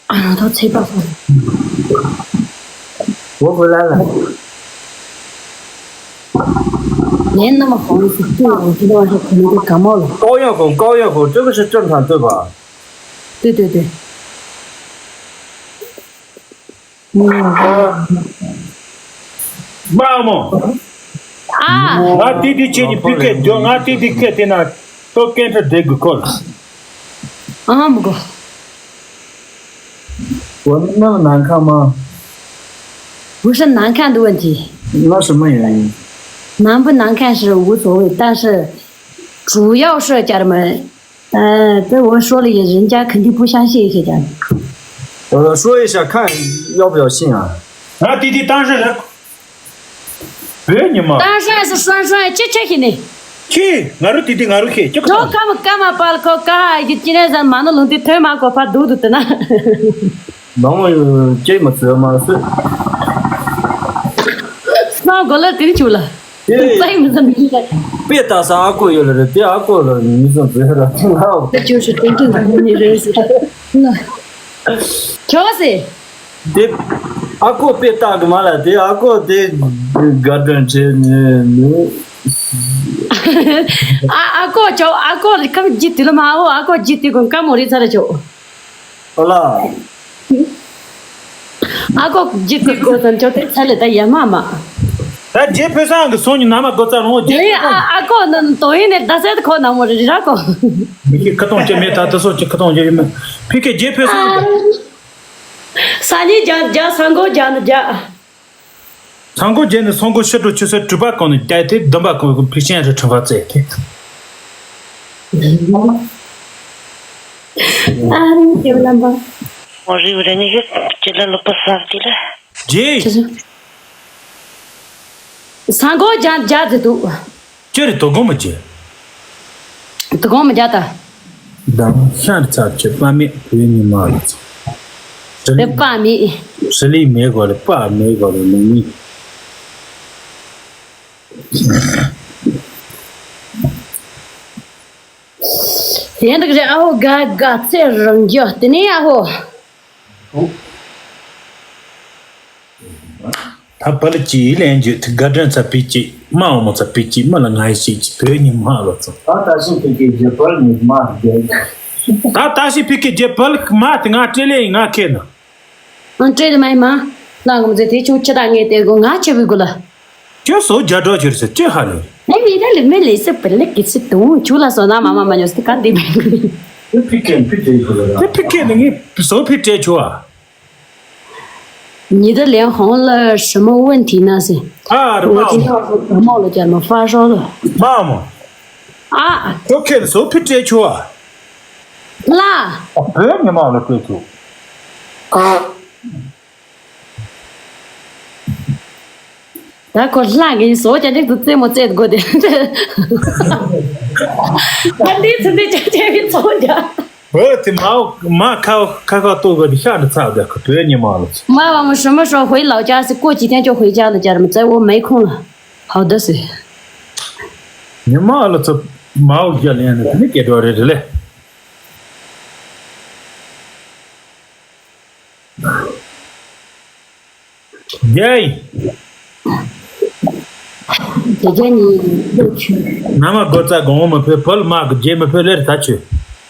ཨ་ཐོ་ཚེ་པ་སོང་། འོ་བུ་ལ་ལ། ངའི་མནའ་མ་ཧོང་སུ་ཏུ་ཡང་ཁྱི་ནོ་ཧེ་ཁོ་ནི་ག་མོ་ལ། ཀའོ་ཡང་ཧོ་ཀའོ་ཡང་ཧོ་ཀྲི་གི་ཤི་ཅོན་ཐང་ཏུ་བ། ཏུ་ཏུ་ཏུ། མ་མོ། ཨ། ང་ཏི་ཏི་ཆེ་ནི་ཕི་ཀེ་ཇོ་ང་ཏི་ཏི་ཁེ་ཏི་ན་ཏོ་ཀེན་ཏྲ་དེ་གི་ཁོལ། ཨ་མི་གོ། 我那么难看吗？不是难看的问题。那什么原因？难不难看是无所谓，但是主要是家人们，呃，这我说了也人家肯定不相信一些家人。我说一下看要不要信啊？啊，弟弟当事人。 བོད་ཉི་མ། 当然是双双，这这些呢。ཁྱི། ང་རུ་དེ་དེ་ང་རུ་ཁྱི་ཅི་ག་ཁྲོ་ཁམ་ཀ་མ་པལ་ཁོ་ཀ་ཧ་ཡི་ཅི་ནས་ཟན་མ་ནུ་ལུང་དེ་ཐོས་མ་གོ་ཕ་དུག་དུ་དུ་ན། ནང་མ་ཡོད་ཅེས་མ་ཟོས་མ་ཟོས། སང་གོ་ལ་དེ་ནི་ཆུ་ལ། ཙའི་མི་ཟ་མི་ཁྱི་ལ། དཔེ་ལྟ་ས་ཨ་ཁོ་ཡོད་ལ་རེད་དེ་ཨ་ཁོ་ལ་མི་ཟ་ཟོས་ར་ཐུང་ལ། དེ་ཁྱོད་ཤི་ཏན་ཏན་ཟ་མི་རེད་ཟེར། ཁྱོད་ཟེར། དེ། ཨ་ཁོ་དཔེ་ལྟ་གི་མ་ལ་དེ་ཨ་ཁོ་དེ་དགའ་སྤྲོ་བྱེད་ནི་ནི། ཨ་ཨ་ཁོ་ཅོ་ཨ་ཁོ་རི་ཁམ་ཇི་དུ་ལ་མ་འོ་ཨ་ཁོ་ཇི་དུ་གོན་ཀ་མོ་རི་ཚ་ར་ཅོ། ཨོ་ལ། ཨ་ཁོ་ཇི་དུ་གོ་ཙམ་ཅོ་དེ་ཚ་ལེ་ད་ཡ་མ་མ། ད་ ད་རྗེ་ཕུན་ཚོགས་ཀྱི་སོང་ཉིན་ནམ་མགོ་རྩ་རུང་རྗེ། ཨ་ཨ་ཁོ་ན་དོ་ཡིན་ནས་ད་སེ་ཁོ་ན་མོ་རི་ར་ཁོ། མི་ཁི་ཁ་གཏོང་བྱེད་མེད། ད་ད་སོ་ཅི་ཁ་གཏོང་བྱེད་མེད། ཕི་ཁེ་རྗེ་ཕུན་ཚོགས། ས་ཉིན་རྒྱ་རྒྱ་ས་མགོ་རྒྱ་ནི་རྒྱ། ས་མགོ་རྒྱ་ནི་ས་མགོ་ཤི་དྲོ་ཆུ་ཚོད་དྲུག་པ་གོང་ནས་རྒྱ་དེ་བདུན་པ་གོང་གི་ཕི་ཤན་རི་ཁྲི་བ་ཙེ་དེ། ཨ་རིང་ཁེ་བ་ལམ་པ། ཨོ་རི་བ་ར་ནི་ཡོད་ཅི་ལ་ལོ་པ་སབ་ཅི་ལ། རྗེ། ས་མགོ་རྒྱ་རྒྱ་ཟེར་འདུག་ཅི་རེད། དོ་དགོང་མ་རྗེ། དོ་དགོང་མ་རྒྱ་ད། མདང་ཤར་ཚར་ཆེ་པ་མེད་བོད་ཉི་མ་ལ་ཚོ། བོད་པ་མེད། ཧྲི་ལི་མེད་གོ་རེ་པ་མེད་གོ་རེ་མི་ཉིད། དེ་འདྲ་རེད། ཨ་ཧོ་དགའ་དགའ་ཚེ་རང་རྒྱུ་དེ་ནས་ཨ་ཧོ། ད་བལ་གྱིས་ལན་བརྒྱུད་དེ་དགའ་སྒྲོན་ཚ་པིག་ཅིག་མ་འོ་མོ་ཚ་པིག་ཅིག་མ་ལ་ང་ཡི་ཞིག་ཅིག་བོད་ཉི་མ་ལོ་ཚོ། ད་ད་ཤི་ཕི་ཀེ་རྗེ་བལ་ཉི་མ་རྒྱལ། ད་ད་ཤི་ཕི་ཀེ་རྗེ་བལ་མ་དེ་ང་སྤྲེལ་ལེ་ཡིན་ང་ཁེ་ན། ང་སྤྲེལ་ལེ་མ་ཡིན་མ། ལ་ངོ་མཛེས་དེ་ཆུ་ཆ་ད་ངས་དེ་གོ་ང་ཆེ་བུ་གོ་ལ། ཁྱོད་སོ་རྒྱ་གྲོགས་ཁྱོད་སོ་ཅི་ཧ་ལས། ཨེ་མི་ར་ལི་མི་ལི་སི་པི་ལི་ཀི་སི་དུང་ཆུ་ལ་སོ་ན་མ་མ་མ་ཉོ་སི་ཀ་འདི་མི་གི། དེ་ཕི་ཀེ་ཕི་ཀེ་ཡོད་ར། དེ་ཕི་ཀེ་ནི་ངས་སོ་ཕི་ཀེ་ཆུ་ཨ། 你的脸红了，什么问题呢？是啊，我今天感冒了，叫什么发烧了？妈妈，啊，都看手皮摘去啊。啦，不要你妈了，这就。啊。 ད་ཁོ་ལྷ་གི་བཟོ་བྱ་འགྲིག་ཏུ་རྩེད་མོ་རྩེད་དགོས་ཏེ། ད་འདི་ཚོ་འདི་ཅག་ཅག་གི་ཚོ་རྒྱ། འོ་དེ་མ་མ་ཁ་ཁ་ཁ་ཏོ་གི་ཤ་འདི་ཚ་བསྡད་ཁོ་བོད་ཉི་མ་ལ་ཚོ། 妈妈，我什么时候回老家？是过几天就回家了，家人们在我没空了。好的，是。 ཉི་མ་ལ་ཚོ་མ་འོ་རྒྱ་ལེན་ནི་དེ་ནི་སྐད་གྲོགས་རེད་རེད་ལེ། རྒྱ་ཡིན། རྒྱ་རྒྱ་ནི་ལོ་ཆུ། ན་མ་སྒོ་རྩ་གོང་མ་ཕེ་བོལ་མ་གི་རྗེས་མ་ཕེ་ལེར་ད་ཆུ།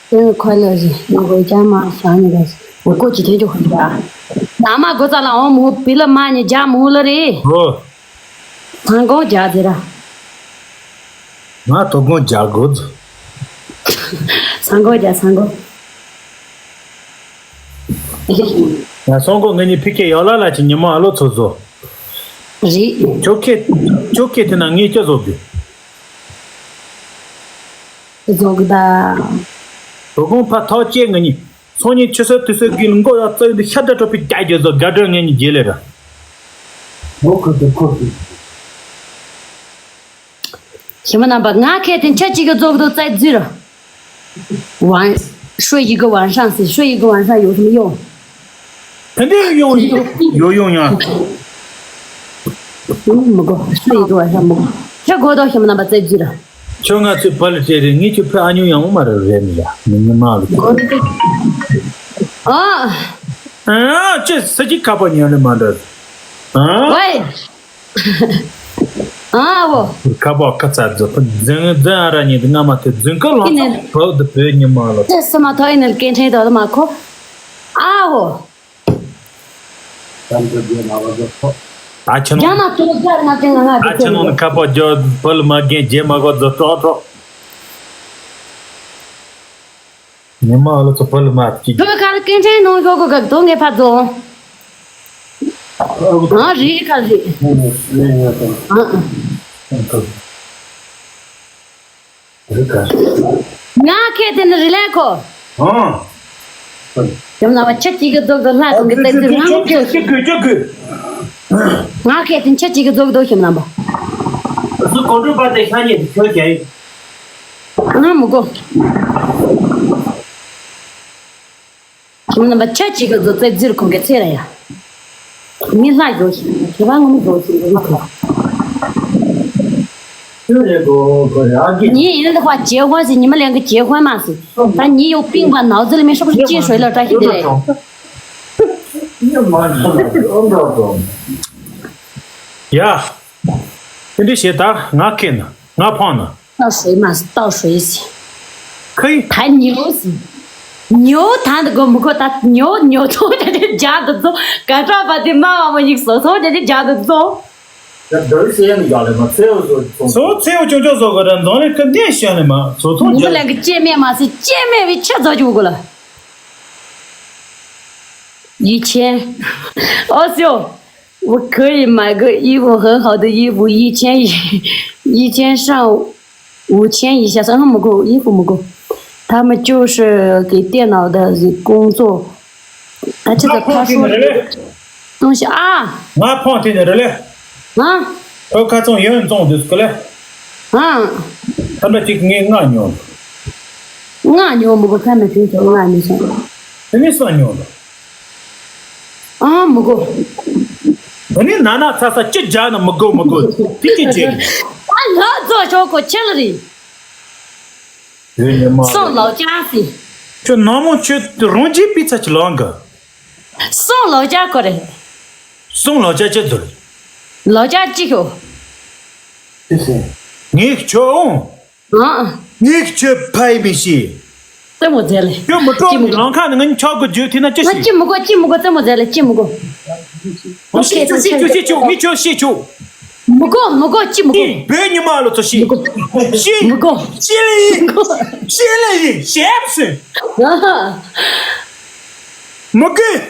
ཨེ་ཁོ་ལ་རི་ཡོ་གོ་རྒྱ་མ་ཤང་ནི་རེད། འོ་ཀོ་ཅི་ཐེ་ཅོ་ཧོ་རྒྱ། ན་མ་སྒོ་རྩ་ལ་འོ་མོ་བི་ལ་མ་ནི་རྒྱ་མོ་ལ་རེད། འོ། ས་མགོ་རྒྱ་དེ་ར། ང་དོ་དགོང་རྒྱ་དགོས། ས་མགོ་རྒྱ་ས་མགོ། ང་སོང་གོ་ང་གཉིས་ཕི་ཁེ་ཡོ་ལ་ལ་ཅི་ཉི་མ་ཨ་ལོ་ཚོ་བཟོ། རེད། ཁྱོད་ཁེ་ཁྱོད་ཁེ་དེ་ན་ངས་ཅི་བཟོ་དགོས། བཟོ་གི་ད། དོ་དགོང་ཕ་ཐོག་བཅད་ང་གཉིས། སང་ཉིན་ཆུ་ཚོད་དུས་ཚོད་དགུ་ལ་མགོ་ཡག་རྩ་ཡོད་འདི་ཤ་དྲ་གྲོགས་པའི་རྒྱ་རྒྱ་བཟོ་དགའ་སྤྲོ་ངེད་གཉིས་རྗེས་ལེ་ར། ཨོ་ཁོ་ཐུ་ཁོ་ཐུ། ཞི་མ་རྣམ་པ་ང་ཁེ་དེ་འཆད་ཅིག་གི་རྫོགས་དུ་བཙལ་རྫུ་ར། 晚，睡一个晚上是睡一个晚上有什么用？ དེ་འདྲའི་ཡོང་ཡོང་ཡོང་ཡང་། ཡོང་མི་དགོས་ཤོད་ཡི་དགོས་ཤ་མི་དགོས་ཤ་དགོས་དོ་ཞིམ་རྣམ་པ་རྩེ་རྒྱུ་ར། ཁྱོད་ང་ཚོའི་བར་ལ་སྤྲད་རེད། ངས་ཁྱོད་ཕ་ཨ་ཉོ་ཡང་མ་རེད་རེད་མི་ཡ་མི་ཉི་མ་ལ་ཁྱོད། ཨ། ཨ་ཅེ་ས་ཅི་ཁ་པ་ཉོ་ལེ་མ་འདྲ། ཨ། ཝེ། ཨ་བོ། ཁ་པ་ཁ་ཚ་རྫོ་ཕ་འཛིན་འཛིན་ཨ་ར་ཉི་དི་ང་མ་ཐེ་འཛིན་ཀ་ལོང་ཚ་བོ་དི་བོད་ཉི་མ་ལ། ཅེ་ས་མ་ཐོ་ཨི་ནལ་ཀེན་ཁྲེ་དོ་མ་ཁོ། ཨ་བོ། ད་ཆ་རྒྱ་ནང་ནང་ནས་ཁ་པར་རྒྱག་བོད་མ་རྒན་རྗེས་མ་གོ་རྫོ་ཀྲོག་ཀྲོག་ཉི་མ་ཨ་ལོ་ཚོ་བོད་མ་གཅིག་བོད་ཁ་ལ་སྐད་འཕྲིན་ནང་ཡོད་གོ་ག་དོ་ངས་ཕ་རྫོང་ཨ་རི་ཁ་རི་ཨ། ང་ཁེ་དེ་ནི་རི་ལེ་ཁོ། ཨང་། དེ་ན་བ་ཆ་གཅིག་གི་རྫོགས་དོ་ལྷ་དང་གི་ཏེ་ཏེ་རང་ཁེ་ཅི་གུ་ཅི་གུ། ང་ཁེ་དེ་ཆ་གཅིག་གི་རྫོགས་དོ་ཞིམ་ལམ་པ། སུ་གོ་འགྲོ་པ་དེ་ཤ་ཉེ་ཁྱོད་ཀྱང་། ང་མི་གོ། ཁྱིམ་རྣམ་པ་ཆ་གཅིག་གི་བཟོ་རྩལ་རྫིར་ཁོང་གི་ཚེ་ར་ཡ། མི་ལྷ་བཟོ་ཞིག་མཁས་པ་ངོ་མི་བཟོ་ཞིག་རེད་ཁོ། ཁྱོད་རེད་གོ་གོ་ར་གི། 你人的话结婚是你们两个结婚嘛是？但你有病吧？脑子里面是不是进水了？这些的嘞。你妈的，你知道吗？ ཡ། དེ་འདྲ་བྱེད་ད་ང་ཁེ་ན་ང་ཕང་ན། 倒水嘛是倒水洗。可以。 谈牛是牛谈的过不过，他牛牛头在这夹着走，赶上把这妈妈们一手头在这夹着走。ད་འདིར་བཤད་ནི་ཡག་ལས་མ་ཚེའུ་བཟོ་ཚོང་ཚོ་ཚེའུ་ཅུང་ཅུང་བཟོ་དགོས་ར་འཛམ་གླིང་ཁ་གནས་བཤད་ནི་མ་ཚོ་ཚོང་མི་རྒྱག་ལན་གི་སྐྱེ་མེད་མ་སྲིད་སྐྱེ་མེད་བའི་ཆེ་ཚོ་ཅུ་གོ་ལ། ཡིག་ཆེན། ཨོ་སིའོ། 我可以买个衣服很好的衣服，一千一，一千上五千以下，算上不够，衣服不够。他们就是给电脑的工作，啊，这个他说的东西啊， ང་ཕོན་དེ་ནས་རེད་ལེ། ཨ། ཁོ་ཁ་ཚོང་ཡོན་བཙོང་དུས་སྐུ་ལེ། ཨ། ཁ་འདྲ་གཅིག་ངས་ང་ཉོ། ང་ཉོ་མི་དགོས་ཁ་མི་ཕན་ཚུན་ང་ཉོ་སོང་། དེ་ནས་སང་ཉོ་འདུག་ཨ་མི་དགོས། དེ་ནས་ན་ན་ཚ་ཚ་ཅི་རྒྱག་ན་མི་དགོས་མི་དགོས་དེ་ཅི་བྱེད། ཨ་ལ་རྫོགས་ཆོག་གོ་ཆེ་ལ་རེད། ཡོད་ཉི་མ། སོང་ལོག་ཅག་སི། ཁྱོད་ནང་མོ་ཁྱོད་རང་རྒྱལ་པི་ཚ་ཅི་ལང་གི། སོང་ལོག་ཅག་གོ་རེད། སོང་ལོག་ཅག་ཅི་ཟེར། ལོག་ཅག་ཅི་ཤོ། ངས་ཁྱོད་འོང་། ཨ། ངས་ཁྱོད་ཕ་ཡི་མི་ཤེས། ཙེ་མོ་ཛེ་ལེ། ཁྱོད་མི་སྤྲོ་ཅི་མི་ལང་ཁ་ནས་ངའི་ཆག་གི་རྒྱུ་དེ་ན་ཅི་ང་ཤེས། ཅི་མི་དགོས་ཅི་མི་དགོས་ཙེ་མོ་ཛེ་ལེ་ཅི་མི་དགོས། ཤེས་ཆོག་ཤེས་ཆོག་ཤེས་ཆོག་ངས་ཁྱོད་ཤེས་ཆོག་མི་དགོས་མི་དགོས་ཅི་མི་དགོས། ཤེས། བོད་ཉི་མ་ལོ་ཚོ་ཤེས། མི་དགོས། ཤེས། མི་དགོས། ཤེས་ལེ་ཡིན། ཤེས་ལེ་ཡིན། ཤེས་སོང་། ཨ་ཧ། མི་དགོས།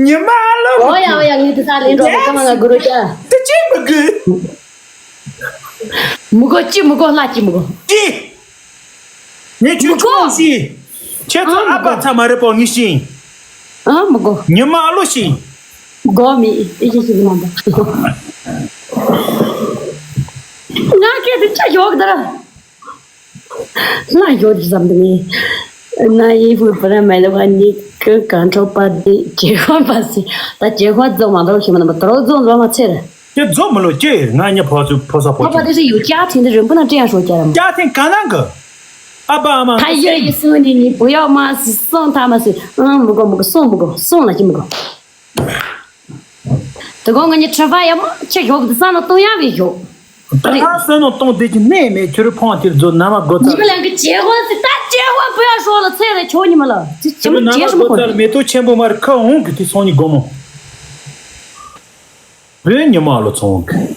ཉི་མ་ལོ། ཨོ་ཡ་ཨོ་ཡ་ངས་དེ་ས་ལེན་འགྲོ་གི་ཚང་མ་ང་གུ་རུ་ཅག་དེ་ཅི་མི་དགོས། མི་དགོས་ཅི་མི་དགོས་ལྷ་ཅི་མི་དགོས། ཅི། ངས་ཁྱོད་མི་དགོས། ཆུང་ཤི། ཁྱེད་ཚོ་ཨ་ཨ་མི་དགོས། ཨ་ཕ་ཚ་མ་རེད་པོ་ངས་ཤི། ཨ་མི་དགོས། ཉི་མ་ཨ་ལོ་ཤི། དགོས་མི་ཨེ་ཅི་ཞིག་མ་འདུག་ང་སྐད་དེ་ཆ་ཞོག་དར། ལྷ་ཞོག་དེ་བསམ་དུ་ངས། 那衣服不能买的话，你跟港超把的结婚吧是，他结婚做嘛都是什么那么都做做嘛去了。 ཁྱེད་རྫོགས་མི་ལོ་ཅི་ཡིན་ང་གཉིས་ཕོ་ཚོད་ཕོ་ས་ཕོ་ཁྱོད། 爸爸这是有家庭的人，不能这样说家人嘛。 家庭ག་ན་གི། ཨ་ཕ་ཨ་མ། 他愿意送你，你不要嘛，是送他嘛是，嗯，不够不够，送不够，送了就不够。 དེ་གོང་ང་གཉིས་吃饭也没吃ཞོག་དེ་ས་ན་གཏོང་ཡ་བའི་ཞོག་ད་ང་བསོད་ནམས་གཏོང་བསྡད་ཀྱི་གནས་མེད་ཁྱོད་རི་ཕོང་དེར་རྫོགས་ན་མ་དགོ་ཚར། 你们两个结婚是，他结婚不要说了，菜了求你们了，这怎么结什么婚？ མེ་ཏོག་ཆེན་པོ་མར་ཁ་འོང་གི་དེ་སོང་ཉི་སྒོ་མོ། བོད་ཉི་མ་ལོ་ཚོང་གི།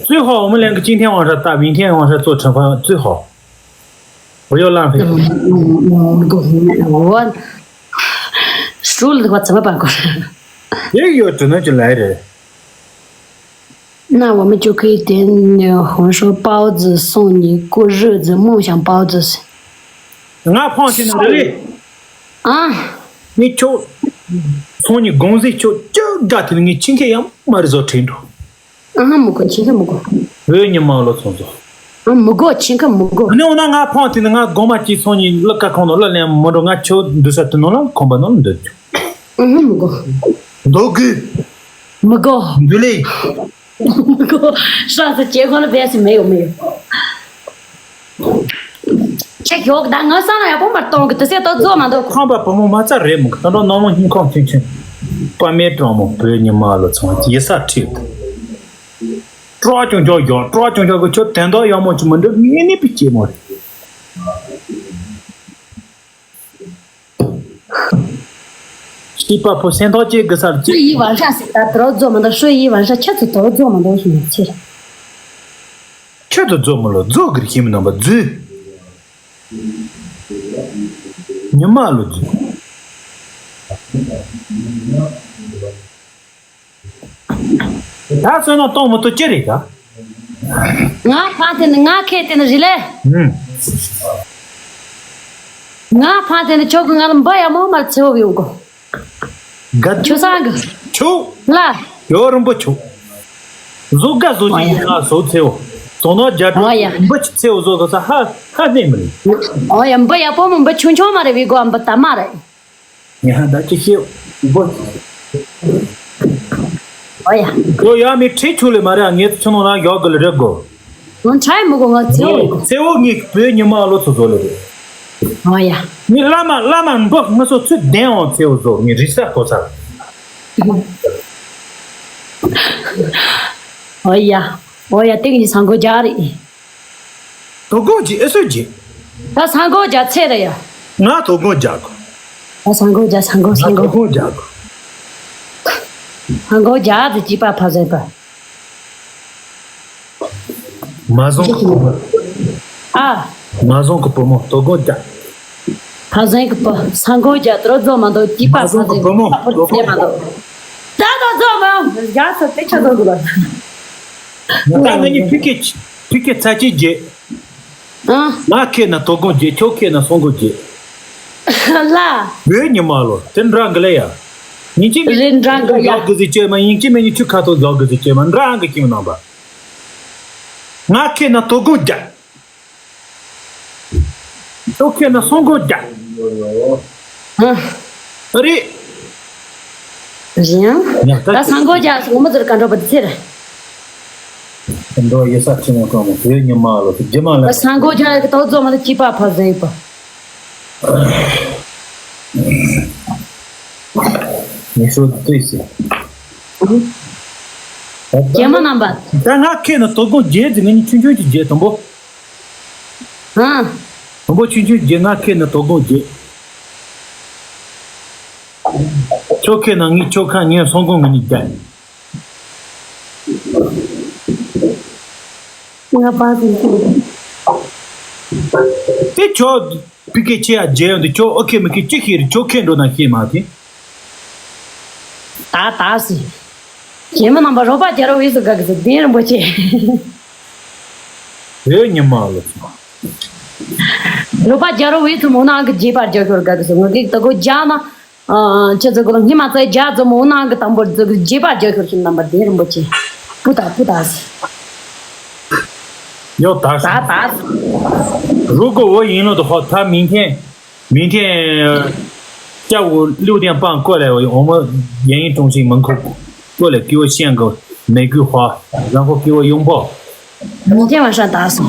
ཙུའི་ཧོ་འོ་མི་ལན་གི་ཅིན་ཐེན་ཝང་ཧྲ་ཏ་ཝིན་ཐེན་ཝང་ཧྲ་ཙོ་ཁྲེན་ཧྥང་ཙུའི་ཧོ། 不要浪费。 我说了的话怎么办过来？ 也有只能进来人。 那我们就可以点那个红烧包子送你过日子，梦想包子。 ང་ཕོང་ཆེན་ན་རེད། ཨ། ངས་ཁྱོད་ཚོང་ཉི་དགོང་ཟས་ཁྱོད་ཅི་དགའ་དེ་ནི་ངས་ཁྱིམ་མཁན་ཡང་མ་རེད་བཟོ་དྲན་འགྲོ། ཨ་མི་དགོས་ཁྱིམ་མཁན་མི་དགོས། བོད་ཉི་མ་ལོ་ཚོང་ཟོ། ཨ་མི་དགོས་ཁྱིམ་མཁན་མི་དགོས། ནི་འོ་ན་ང་ཕོང་དེ་ནི་ང་དགོང་མ་གཅིག་ཚོང་ཉི་གླུ་ཀ་ཁོང་ནང་གླུ་ལེན་མི་འགྲོ། ང་ཁྱོད་འདུག་ས་དེ་ནང་ལ་ཁོམ་པ་ནང་ལ་འདུག་རྒྱུ། ཨ་མི་དགོས། འདུག་གི། མི་དགོས། འདུག་ལེ། མི་དགོས།上次结婚了，不要是没有没有。 ཁྱེད་ཞོག་ད་ང་ས་ན་ཡག་པོ་མར་གཏོང་གི་དུ་སེ་ཏོ་རྫོགས་མ་འདུག་ཁང་པ་བུ་མོ་མ་རྩ་རེད་མོ་ད་འགྲོ་ནང་མོ་སྙིང་ཁོང་ཆུང་ཆུང་པ་མེད་གྲོང་མོ་བོད་ཉི་མ་ལོ་ཚང་ཡི་ས་ཁྲིད་དུ་སྤྲོ་ཅུང་ཅོག་ཡོང་སྤྲོ་ཅུང་ཅོག་གི་ཁྱོད་དན་རྟགས་ཡག་མོ་ཅི་མི་འདུག་ངས་ནི་པི་སྐྱེས་མོ་རེད། སྐྱིད་པ་ཕོ་སེམས་ཐག་བཅད་དགོས་ས་རེད། 睡一晚上是他头做么的，睡一晚上，确实头做么的，是没错。 ཁྱོད་ཚོ་རྫོགས་མི་ལོ་རྫོགས་གི་རེད་ཤེས་མི་ནང་པ་རྫུས། ཉི་མ་ལོ་རྫུས། ད་བསོད་ནམས་གཏོང་མི་ཐུབ་ཅི་རེད་ད། ང་ཕ་དེ་ནི་ང་ཁེ་དེ་ནི་རི་ལེ། ཨུམ། ང་ཕ་དེ་ནི་ཁྱོད་ཀྱི་ང་ལ་འབུ་ཡ་མོ་མར་ཚེ་བོ་ཡོང་གོ། ག་ཆུ་སང་གི་ཆུ། ལ། ཡོ་རིན་པོ་ཆུ། བཟོ་དགའ་བཟོ་ཞིག་ང་བཟོ་ཚེའོ། བཟོ་ནོ་རྒྱ་ཨོ་ཡ། གྲོ་འབུ་ཆུ་ཚེའོ་བཟོ་དགའ་ས་ཧ་ཧ་ནས་མི་རེད། ཨོ་ཡ་འབུ་ཡ་པོ་མོ་འབུ་ཆུང་ཆུང་མ་རེད་བི་གོ་འབུ་ད་མ་རེད། ཉ་ཧ་ད་ཅི་ཤེས་འབུ། ཨོ་ཡ། ཁྱོད་ཡ་མི་ཁྲིད་ཆུ་ལས་མ་རེད་ངས་ཚོ་ནོ་ན་ཡོག་གི་ལ་རེད་གོ། ང་ཁྲའི་མི་གོ་ང་ཚེའོ་ཡིན་གོ། ཚེའོ་ངས་བོད་ཉི་མ་ལོ་ཚོ་བཟོ་ལེ་རེད། ཨོ་ཡ། ངས་བླ་མ་བླ་མ་འབུ་ང་ཚོ་ཚུར་བདེན་འོང་ཚེའོ་བཟོ་ངས་རི་ས་གོ་ཚར། ཨོ་ཡ། ཨོ་ཡ་ཏིག་ནི་སང་གོ་རྒྱག་རེད། དོ་དགོང་གི་ཨེ་སོ་གི། ད་སང་གོ་རྒྱག་ཚེ་རེད་ཡ། ང་དོ་དགོང་རྒྱག་གོ། ད་སང་གོ་རྒྱག་སང་གོ་ང་སང་གོ། དོ་དགོང་རྒྱག་གོ། ཧང་གོ་རྒྱ་དེ་ཅི་པ་ཕ་ཟེར་པ། མ་བཟང་གི་བུ་མོ། ཨ། མ་བཟང་གི་བུ་མོ་དོ་དགོང་རྒྱ། ཕ་ཟེར་གི་བུ་ས་མགོ་རྒྱ་དུ་རོ་རྫོགས་མ་འདུག་ཅི་པ་མ་བཟང་གི་ཕ་ཟེར་བུ་མོ་ཕ་ཕུར་དོ་ཚེ་མ་འདུག་ད་དོ་རྫོགས་མ་རྒྱ་ཚོ་དེ་ཆ་ཚོ་འདུག་ལ། ད་ང་གཉིས་ཕི་ཀེ་ཕི་ཀེ་ཚ་ཅི་རྒྱ། ཨ། ང་ཁེ་ན་དོ་དགོང་རྒྱ་ཁྱོ་ཁེ་ན་སོང་གོ་རྒྱ། ལ། བོད་ཉི་མ་ལོ་དེ་འདྲ་གི་ལ་ཡ། ཉིན་གཅིག་རེད་འདྲ་གི་ཡ། ཡག་གི་ཟིག་བྱས་མ་ཡིན་གཅིག་མིན་ཉིན་ཆུ་ཁ་ཐོག་ཡག་གི་ཟིག་བྱས་མ་འདྲ་གི་ཁྱིམ་ནང་པ། ང་ཁེ་ན་དོ་དགོང་རྒྱ། ཁྱོ་ཁེ་ན་སོང་གོ་རྒྱ། ཨ། རེད། རེད་ཡང་། ཡང་ད་ད་ས་མགོ་རྒྱ་སོང་མི་ཚོར་ག་འགྲོ་པ་དེ་ཚེ་རེད། འགྲོ་ཡེ་ས་ཁྱིམ་ནང་གང་མོ་བོད་ཉི་མ་ལོ་དེ་རྒྱ་མ་ལ། ད་ས་མགོ་རྒྱ་གི་དོ་རྫོགས་མ་ལ་སྐྱིད་པ་ཕ་ཟེར་པ། ངས་ཤོད་ལྟོས་ཟེར། རྒྱལ་མོ་རྣམ་པ། ད་ང་ཁེ་ན་དོ་དགོང་རྒྱལ་ཟེར་ངས་ཆུང་ཆུང་གི་རྒྱལ་དང་པོ། ཨ། དང་པོ་ཆུང་ཆུང་རྒྱལ་ང་ཁེ་ན་དོ་དགོང་རྒྱལ། ཁྱོ་ཁེ་ན་ངས་ཁྱོ་ཁ་ཉན་སོང་དགོང་ངས་ནི་རྒྱལ། ང་པ་ཟིན་ཟིན། དེ་ཁྱོ། ཕི་ཀེ་ཆེ་ཡ་རྒྱལ་ཡོང་དུ་ཁྱོ་ཨོ་ཁེ་མི་ཁེ་ཅི་ཤེས་རེད། ཁྱོ་ཁེ་འགྲོ་ན་ཤེས་མ་ཐེ། ད་ད་སི། རྒྱལ་མོ་རྣམ་པ་རོགས་པ་རྒྱལ་རོགས་བས་སུ་དགའ་གི་སི་གདན་རིན་པོ་ཆེ། བོད་ཉི་མ་ལོ་ཚོ། རོགས་པ་རྒྱལ་རོགས་བས་སུ་མོ་ནང་གི་རྗེས་པར་རྒྱལ་ཤོར་དགའ་གི་སི་ངོ་གིག་ད་གོ་རྒྱ་མ། ཁྱེད་ཚོ་གོ་ལ་སྙེ་མ་ཚོའི་རྒྱ་ཚོ་མོ་ནང་གི་དང་པོར་ཚོ་གི་རྗེས་པར་རྒྱལ་ཤོར་ཞིག་རྣམ་པ་གདན་རིན་པོ་ཆེ། པུ་ད་པུ་ད་སི། ཡོད་ད། ད་ད། 如果我赢了的话，他明天 明天下午六点半过来，我我们演艺中心门口过来，给我献个玫瑰花，然后给我拥抱。你今天晚上打扫，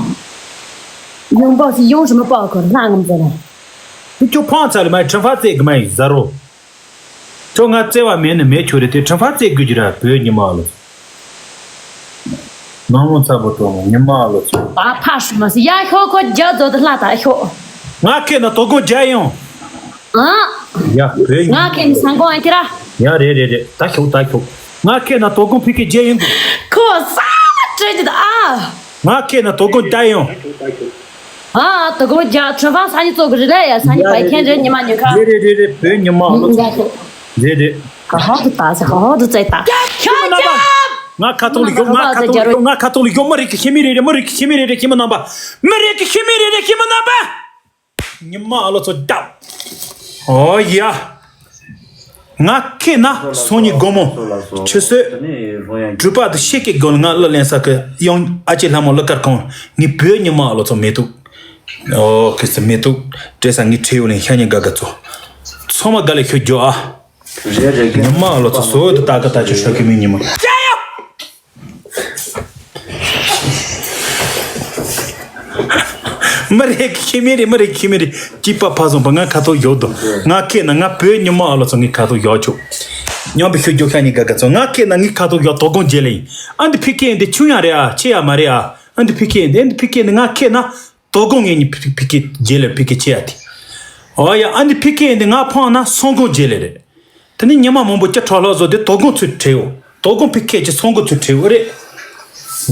拥抱是拥什么抱？可是那个怎么？你就放在里面，惩罚这个嘛，zero。就俺这碗面的没球的，这惩罚这个就来，不要你骂了。 ནང་མོ་ཚ་པོ་ཏོ་ཉི་མ་ལོ་ཚོ། ད་ཕ་ཤུ་མ་སི་ཡ་ཤོ་ཁོ་རྒྱ་ཛོ་དི་ལ་ད་ཤོ། ང་ཁེ་ན་དོ་དགོང་རྒྱ་ཡོང་། ཨ། ཡ་བོད་ཡིན། ང་ཁེ་ནི་སང་གོང་ཨ་ཁྱི་ར། ཡ་རེད་རེད་རེད། ད་ཤོག་ད་ཤོག་ང་ཁེ་ན་དོ་དགོང་ཕི་ཁེ་རྒྱ་ཡོང་གི། ཁོ་ས་ལ་བྲེལ་གྱི་ད་ཨ། ང་ཁེ་ན་དོ་དགོང་རྒྱ་ཡོང་། ཨ། དོ་དགོང་རྒྱ་ཁྲི་ཕང་ས་ཉི་ཙོ་གི་རི་ལ་ཡ་ས་ཉི་བའི་ཁྱེད་རེད་ཉི་མ་ཉི་ཁ། རེད་རེད་རེད་རེད། བོད་ཉི་མ་ལོ་ཚོ། རེད་རེད། ཧ་ཧ་དུ་ད་ཟེར་ཧ་ཧ་དུ་ཙེ་ད། ཁྱོད་ཅག་ང་ཁ་ཐོག་ལ་ཡོད། ང་ཁ་ཐོག་ལ་ཡོད། ང་ཁ་ཐོག་ལ་ཡོད། མི་རིགས་ཀྱི་ཤི་མི་རེ་རེ། མི་རིགས་ཀྱི་ཤི་མི་རེ་རེ། ཤི་མི་རྣམ་པ། མི་རིགས་ཀྱི་ཤི་མི་རེ་རེ། ཤི་མི་རྣམ་པ། ཉི་མ་ཨ་ལོ་ཚོ་བརྒྱབ། ཨོ་ཡ། ང་ཁེ་ན་སང་ཉིན་དགོང་མོ་ཆུ་ཚོད་དྲུག་པ་དུ་ཤེད་ཀྱི་སྒོ་ལ་ང་གླུ་ལེན་ས་གི་ཡང་ཨ་ཅེ་ལྷ་མོ་གླུ་གར་ཁང་ངའི་བོད་ཉི་མ་ཨ་ལོ་ཚོ་མེ་ཏོག་ཨོ་ཁེ་སི་མེ་ཏོག་སྤྲད་ས་ངའི་ཁྲེའུ་ལེན་ཤ་ཉེ་དགའ་དགའ་ཚོ། ཚང་མ་དགའ་ལེ་ཤོད་རྒྱུ་ཨ། རེད་རེད། ཉི་མ་ཨ་ལོ་ཚོ་སོ་དུ་ད་ག་ད་ཆུ་ཤོད་ཀི་མི་ཉི་མ། ཅ་ཡོ། མི་རེ་ཁི་མི་རེ། མི་རེ་ཁི་མི་རེ། སྐྱིད་པ་ཕ་སོང་པ། ང་ཁ་ཐོག་ཡོད་དོ། ང་ཁེ་ན་ང་བོད་ཉི་མ་ཨ་ལོ་ཚོ་ངའི་ཁ་ཐོག་ཡོད་ཆོག་ཉམས་པའི་ཤུགས་རྒྱོ་ཤ་ཉི་དགའ་དགའ་ཚོ། ང་ཁེ་ན་ངའི་ཁ་ཐོག་ཡོད་དོ་དགོང་རྗེས་ལེ་ཡིན། ཨ་འདི་ཕི་ཁེ་འདི་ཆུང་ཡང་རེད་ཨ། ཆེ་ཡང་མ་རེད་ཨ། ཨ་འདི་ཕི་ཁེ་འདི་ཨ་འདི་ཕི་ཁེ་འདི་ང་ཁེ་ན། དོ་དགོང་ངེད་གཉིས་ཕི་ཕི་ཀེ་རྗེས་ལ་ཕི་ཀེ་ཆེ་ཡ་དེ། ཨོ་ཡ་ཨ་ནི་ཕི་ཀེ་འདི་ང་ཕང་ན་སང་དགོང་རྗེས་ལ་རེད། དེ་ནི་ཉི་མ་མང་པོ་སྐྱ་ཁྲ་ལྷག་བཟོ་དེ་དོ་དགོང་ཚུར་ཁྲིད་འོ། དོ་དགོང་ཕི་ཀེ་ཀྱི་སང་དགོང་ཚུར་ཁྲིད་འོ་རེད།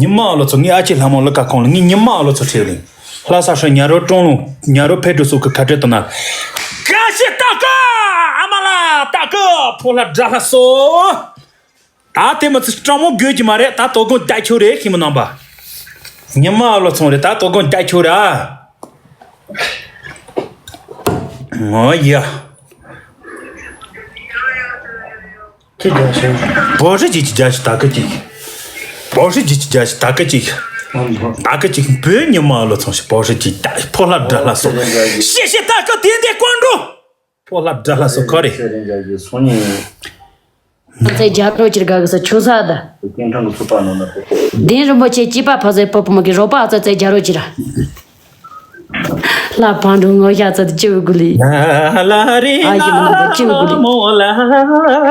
ཉི་མ་ཨ་ལོ་ཚོ་ངའི་ཨ་ཅེ་ལྷ་མོ་གླུ་གར་ཁང་ལ་ངའི་ཉི་མ་ཨ་ལོ་ཚོ་ཁྲིད་ལིང་། ལྷ་ས་ཧྲ་ཉ་རོ་ཀྲོང་ལུང་ཉ་རོ་ཕེ་ཀྲུ་སུ་གི་ཁ་བྲལ་དུ་ན། ག་ཤེ་ཏ་ཀ་ཨ་མ་ལ་ཏ་ཀ་ཕོ་ལྷ་དགྲ་ལྷ་སོ། ད་དེ་མི་ཚེ་སྤྲང་མོ་དགོས་ཀྱི་མ་རེད། ད་དོ་དགོང་རྒྱ་ཁྱོད་རེད་ཤི་མི་རྣམ་པ། ཉི་མ་ཨ་ལོ་ཚོང་རེད། ད་དོ་དགོང་རྒྱ་ཁྱོད་ར། ངོ་ཡ། ཁྱི་རྒྱ་ཤོད། བོ་ཧྲི་ཇི་ཅི་རྒྱ་ཤི་ད་ཀི་ཅིག་བོ་ཧྲི་ཇི་ཅི་རྒྱ་ཤི་ད་ཀི་ཅིག་ད་ཀི་ཅིག་བོད་ཉི་མ་ཨ་ལོ་ཚོང་ཤི་བོ་ཧྲི་ཇི་ད་ཕོ་ལྷ་དགྲ་ལྷ་སོ། ཤི་ཤི་ད་ཀི་དེ་འདི་ཀོན་འགྲོ། ཕོ་ལྷ་དགྲ་ལྷ་སོ་ཁོ་རེད། ཚེ་རྒྱ་རོ་ཅིར་དགའ་གི་ས་ཆུ་ས་ད། སྐྱེ་འཕྲང་གི་ཚུགས་པ་ནང་ན་ཕོ་ཁོ། གདན་རིན་པོ་ཆེ་སྐྱིད་པ་ཕ་ཟེ་ཕོ་ཕོ་མ་གི་རོགས་པ་ཚོ་ཚེ་རྒྱ་རོ་ཅིར། ལ་བང་འགྲོ་ངོ་ཤ་ཚ་དུ་ཅི་བུ་གུ་ལི། ལ་རི་ཨ་ཡི་མ་ན་ཅི་བུ་གུ་ལི། མོ་ལ་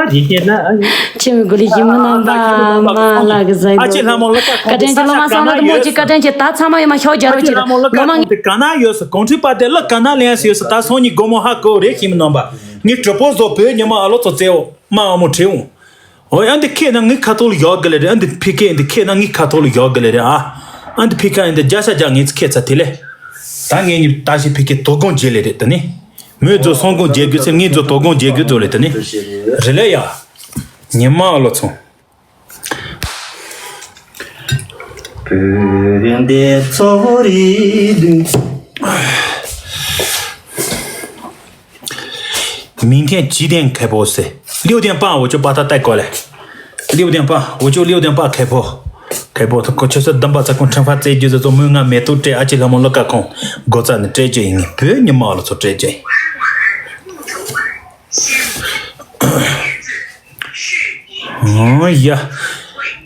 རི་ལ། ཅི་བུ་གུ་ལི་ཡི་མ་ན་བ་མ་ལ་གི་ཟེ། ཨ་ཅེ་ལྷ་མོ་ལ་ཀ་ཁོ་ཀ་ཏན་ཅི་ལོ་མ་སང་ལ་དུ་མོ་ཅི་ཀ་ཏན་ཅི་ད་ཚང་མ་ཡི་མ་ཤོག་རྒྱ་རོ་ཅིར་ལོ་མ། ག་ན་ཡོད་ས་གོང་ཁྲི་པ་དེ་ལ་ག་ན་ལེན་ཡོད་ས་ད་སོང་ཉི་སྒོ་མོ་ཧ་གོ་རེ་ཤི་མི་རྣམ་པ། ངའི་གྲོགས་པོ་ཚོ་བོད་ཉི་མ་ཨ་ལོ་ཚོ་ཚེའོ། མ་འོ་མོ་ཁྲེའུ། ཨོ་ཨ་འདི་ཁེ་ན་ངའི་ཁ་ཐོག་ལ་ཡོད་གི་ལེ་རེད། ཨ་འདི་ཕི་ཁེ་འདི་ཁེ་ན་ངའི་ཁ་ཐོག་ལ་ཡོད་གི་ལེ་རེད། ཨ་ཨ་འདི་ཕི་ཁ་འདི་རྒྱ་ཤ་རྒྱ་ངས་ཁེ་ཚ་དེ་ལེ། ད་ངས་ཉིབ་ད་ཞིག་ཕི་ཁེ་དོ་དགོང་རྗེས་ལེ་རེད། ད་ནི་མོས་ཚོ་སོང་དགོང་རྗེས་དགོས་ཚེ་ངས་ཚོ་དོ་དགོང་རྗེས་དགོས་ཚོ་ལེ། ད་ནི་རེད་ལེ་ཡ། ཉི་མ་ཨ་ལོ་ཚོང་། བོད་འདི་ཚོ་རིག་འདུག 明天几点开播噻？六点半我就把它带过来。六点半，我就六点半开播。开播，他过去是等把这空吃饭这就是做梦啊，没都这而且他们那个空，我在那这这呢，不要你妈了，做这这。 ཨོ་ཡ།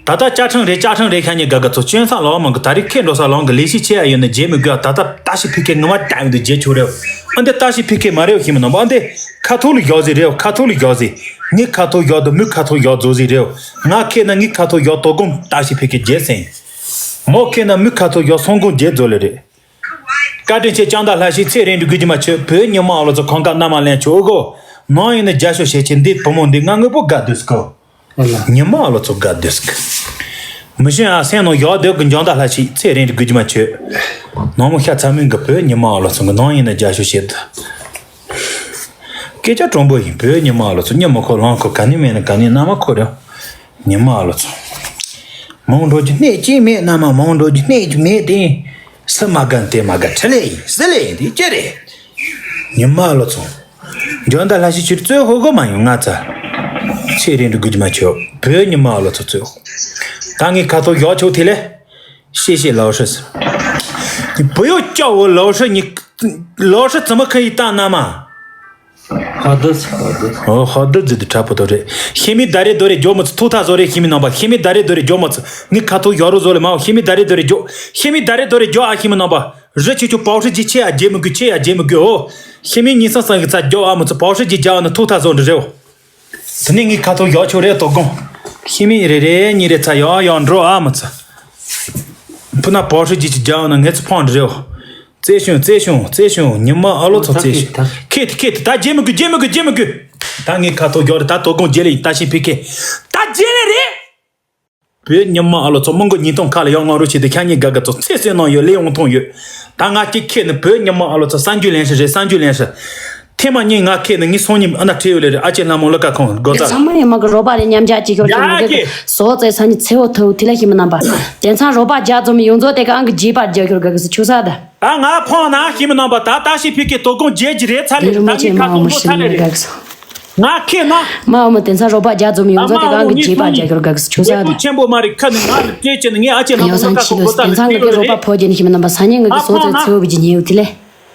ད་ལྟ་བཅའ་ཁྲིམས་རེད་བཅའ་ཁྲིམས་རེད་ཤ་ཉེ་དགའ་དགའ་ཚོ་སྐྱོན་སང་ལོག་མང་གི་ད་རེས་ཁེ་འགྲོ་ས་ལོང་གི་ལས་ཤིག་ཆེ་ཡ་ཡོད་ན་རྗེས་མི་དགོས་ད་ལྟ་ཏ་ཤི་ཕི་ཁེ་ངི་མ་ཏན་དུ་རྗེས་ཆོག་རེད། ཨ་འདི་ཏ་ཤི་ཕི་ཁེ་མ་རེད་ཤི་མི་ནང་པ་ཨ་འདི་ཁ་ཐོག་ལ་ཡོག་ཟི་རེད་ཁ་ཐོག་ལ་ཡོག་ཟི། ངི་ཁ་ཐོག་ཡོག་དུ་མི་ཁ་ཐོག་ཡོག་ཛོ་ཟི་རེད། ང་ཁེ་ན་ངི་ཁ་ཐོག་ཡོག་དོ་དགོང་ཏ་ཤི་ཕི་ཁེ་རྗེས་སེང་། མོ་ཁེ་ན་མི་ཁ་ཐོག་ཡོག་སོང་དགོང་རྗེས་ཛོ་ལེ་རེད། བཀའ་དྲིན་ཆེ་ལྕང་དང་ལྷ་ཤི་ཚེ་རིང་འགྲོ་དགོས་ཀྱི་མ་ཆོད་བོད་ཉི་མ་ཨ་ལོ་ཚོ་ཁོང་ཀ་མནའ་མ་ལེན་ཆོག་གོ། ནང་ཡིན་ན་རྒྱ་ཤོ་བྱེད་ཆེ་འདི་བུ་མོ་འདི་ང་དངོས་པོ་དགའ་འདུག་གོ། ཉི་མ་ཨ་ལོ་ཚོ་དགའ་འདུག་མི་ཤེས་ཨ་སེང་ནང་ཡོག་སྡོད་གི་ལྕང་དང་ལྷ་ཤི་ཚེ་རིང་འགྲོ་དགོས་ཀྱི་མ་ཆོད། ནང་མོ་ཤ་ཚ་མིན་གི་བོད་ཉི་མ་ཨ་ལོ་ཚོ་གི་ནང་ཡིན་ན་རྒྱ་ཤོ་བྱེད་དུ། སྐད་ཆ་དྲང་པོ་ཡིན་བོད་ཉི་མ་ཨ་ལོ་ཚོ་ཉི་མ་ཁོ་ལང་ཁོ་ག་ནི་མེད་ན་ག་ནི་མནའ་མ་ཁོ་རེད། ཉི་མ་ཨ་ལོ་ཚོ། མང་འགྲོ་རྒྱུ་གནས་ཅི་མེད་ན་མ་མང་འགྲོ་རྒྱུ་གནས་ཀྱི་མེད་དེ། སུ་མ་གན་དེ་མ་གན་ཁྲི་ལེ་ཡིན་སི་ལེ་ཡིན་དེ་ཅི་རེད། ཉི་མ་ཨ་ལོ་ཚོ། འཇོན་ད་ལྷ་ཤི་ཆུར་རྩོད་ཧོ་གོ་མ་ཡོང་ང་ཚ། ཚེ་རིང་འགྲོ་དགོས་ཀྱི་མ་ཆོད་བོད་ཉི་མ་ཨ་ལོ་ཚོ་རྩོད་ཧོ། ད་ངའི་ཁ་ཐོག་ཡོག་ཆོག་དེ་ལེ། ཤེས་ཤེས་ལའོ་ཧྲི་སི། བུ་ཡོ་ཅའོ་ལའོ་ཧྲི་ཉི། ལའོ་ཧྲི་ཙི་མ་ཁ་ཡི་ཏང་ན་མ། 好的，好的。 ཨོ་ཧོ་དུ་ཛི་དུ་ཁྲ་པོ་དོ་རེད། ཤི་མི་ད་རེ་དོ་རེ་ཇོ་མོ་ཚི་ཐུག་ཐག་བཟོ་རེ་ཤི་མི་ནང་པ་ཤི་མི་ད་རེ་དོ་རེ་ཇོ་མོ་ཚི་ངི་ཁ་ཐུག་ཡོ་རུ་བཟོ་ལེ་མའོ་ཤི་མི་ད་རེ་དོ་རེ་ཇོ་ཤི་མི་ད་རེ་དོ་རེ་ཇོ་ཨ་ཤི་མི་ནང་པ་རི་ཆི་ཆུ་པའོ་ཧྲི་ཇི་ཆེ་ཡ་ཇེ་མི་གུ་ཆེ་ཡ་ཇེ་མི་གུ་ཨོ། ཤི་མི་ཉི་སང་སང་གི་ཚ་ཇོ་ཨ་མོ་ཚི་པའོ་ཧྲི་ཇི་ཇ་ཨ་ན་ཐུག་ཐག་བཟོ་འདྲི་རེའོ། དེ་ནི་ངི་ཁ་ཐུག་ཡོ་ཆོ་རེ་དོ་དགོང་། ཤི་མི་རེ་རེ་ཉི་རེ་ཚ་ཡོ་ཡོ་འགྲོ་ཨ་མོ་ཚི། ཕུ་ན་པའོ་ཧྲི་ཇི་ཆི་ཇ་ཨ་ན་ངེ་ཚི་ཕང་འདྲི་རེའོ། རྩེ་ཤོང་རྩེ་ཤོང་རྩེ་ཤོང་ཉི་མ་ཨ་ལོ་ཚོ་རྩེ་ཤོང་། ཁེ་ཏི་ཁེ་ཏི་ད་རྗེ་མི་དགོས་རྗེ་མི་དགོས་རྗེ་མི་དགོས། ད་ངའི་ཁ་ཐོག་རྒྱོག་རེད་ད་དོ་དགོང་རྗེ་ལེ་ཡིན་ད་ཤི་ཕི་ཁེ། ད་རྗེ་ལེ་རེད། བོད་ཉི་མ་ཨ་ལོ་ཚོ་མོང་གོ་ཉིས་སྟོང་ཁ་ལ་ཡོང་ང་རུ་ཆེ་དེ་ཁྱ་ཉི་དགའ་དགའ་ཚོ་ཚེ་བསོད་ནམས་ཡོད་ལེ་ཡོང་ཐོང་ཡོད། ད་ང་ཅིག་ཁེ་ནི་བོད་ཉི་མ་ཨ་ལོ་ཚོ་གསར་འགྱུར་ལེན་ཧྲི་རེད་གསར་འགྱུར་ལེན་ཧྲི། ཐེ་མ་ཉིན་ང་ཁེ་ནི་ངའི་སོང་ཉིན་ཨ་ན་ཁྲེ་ཡོད་ལེ་རེད་ཨ་ཅེ་ལྷ་མོ་ལ་ཀ་ཁོང་སྒོ་ཙ། ཚང་མ་ཡིན་མ་གི་རོགས་པ་རེད་མཉམ་བྱ་གཅིག་ཡོད་ཀྱི་མི་གི་ཟོག་ཙེ་ས་ཉི་ཚེ་བོ་ཐུ་དེ་ལ་ཤི་མི་རྣམ་པ། དེ་ཚང་རོགས་པ་རྒྱ་ཚོ་མི་ཡོང་ཚོ་དེ་གང་གི་རྗེས་པར་རྒྱ་གྱུར་ག་གི་སི་ཆུ་ས་ད། ད་ང་ཕོང་ན་ཤི་མི་རྣམ་པ་ད་ད་ཤི་ཕི་ཀེ་དོ་དགོང་རྗེས་ཀྱི་རེད་ཚ་ལེ་རེད་ད་ངའི་ཁ་དོ་མོ་ཚ་ལེ་རེད། ང་ཁེ་ན། མ་འོ་མ་དེ་ཚང་རོགས་པ་རྒྱ་ཚོ་མི་ཡོང་ཚོ་དེ་གང་གི་རྗེས་པར་རྒྱ་གྱུར་ག་གི་སི་ཆུ་ས་ད། ཆེན་པོ་མ་རེད་ཁ་ནི་ང་ལ་སྐད་ཆེ་ནི་ངས་ཨ་ཅེ་ལྷ་མོ་ལ་ཀ་ཁོང་སྒོ་ཙ་ལེ་ཚེ་ཡོད་རེད། ང་ཕོང་ན། ཚེ་བོ་བི་ཇི་ཉེ་ཡོད་དེ་ལེ།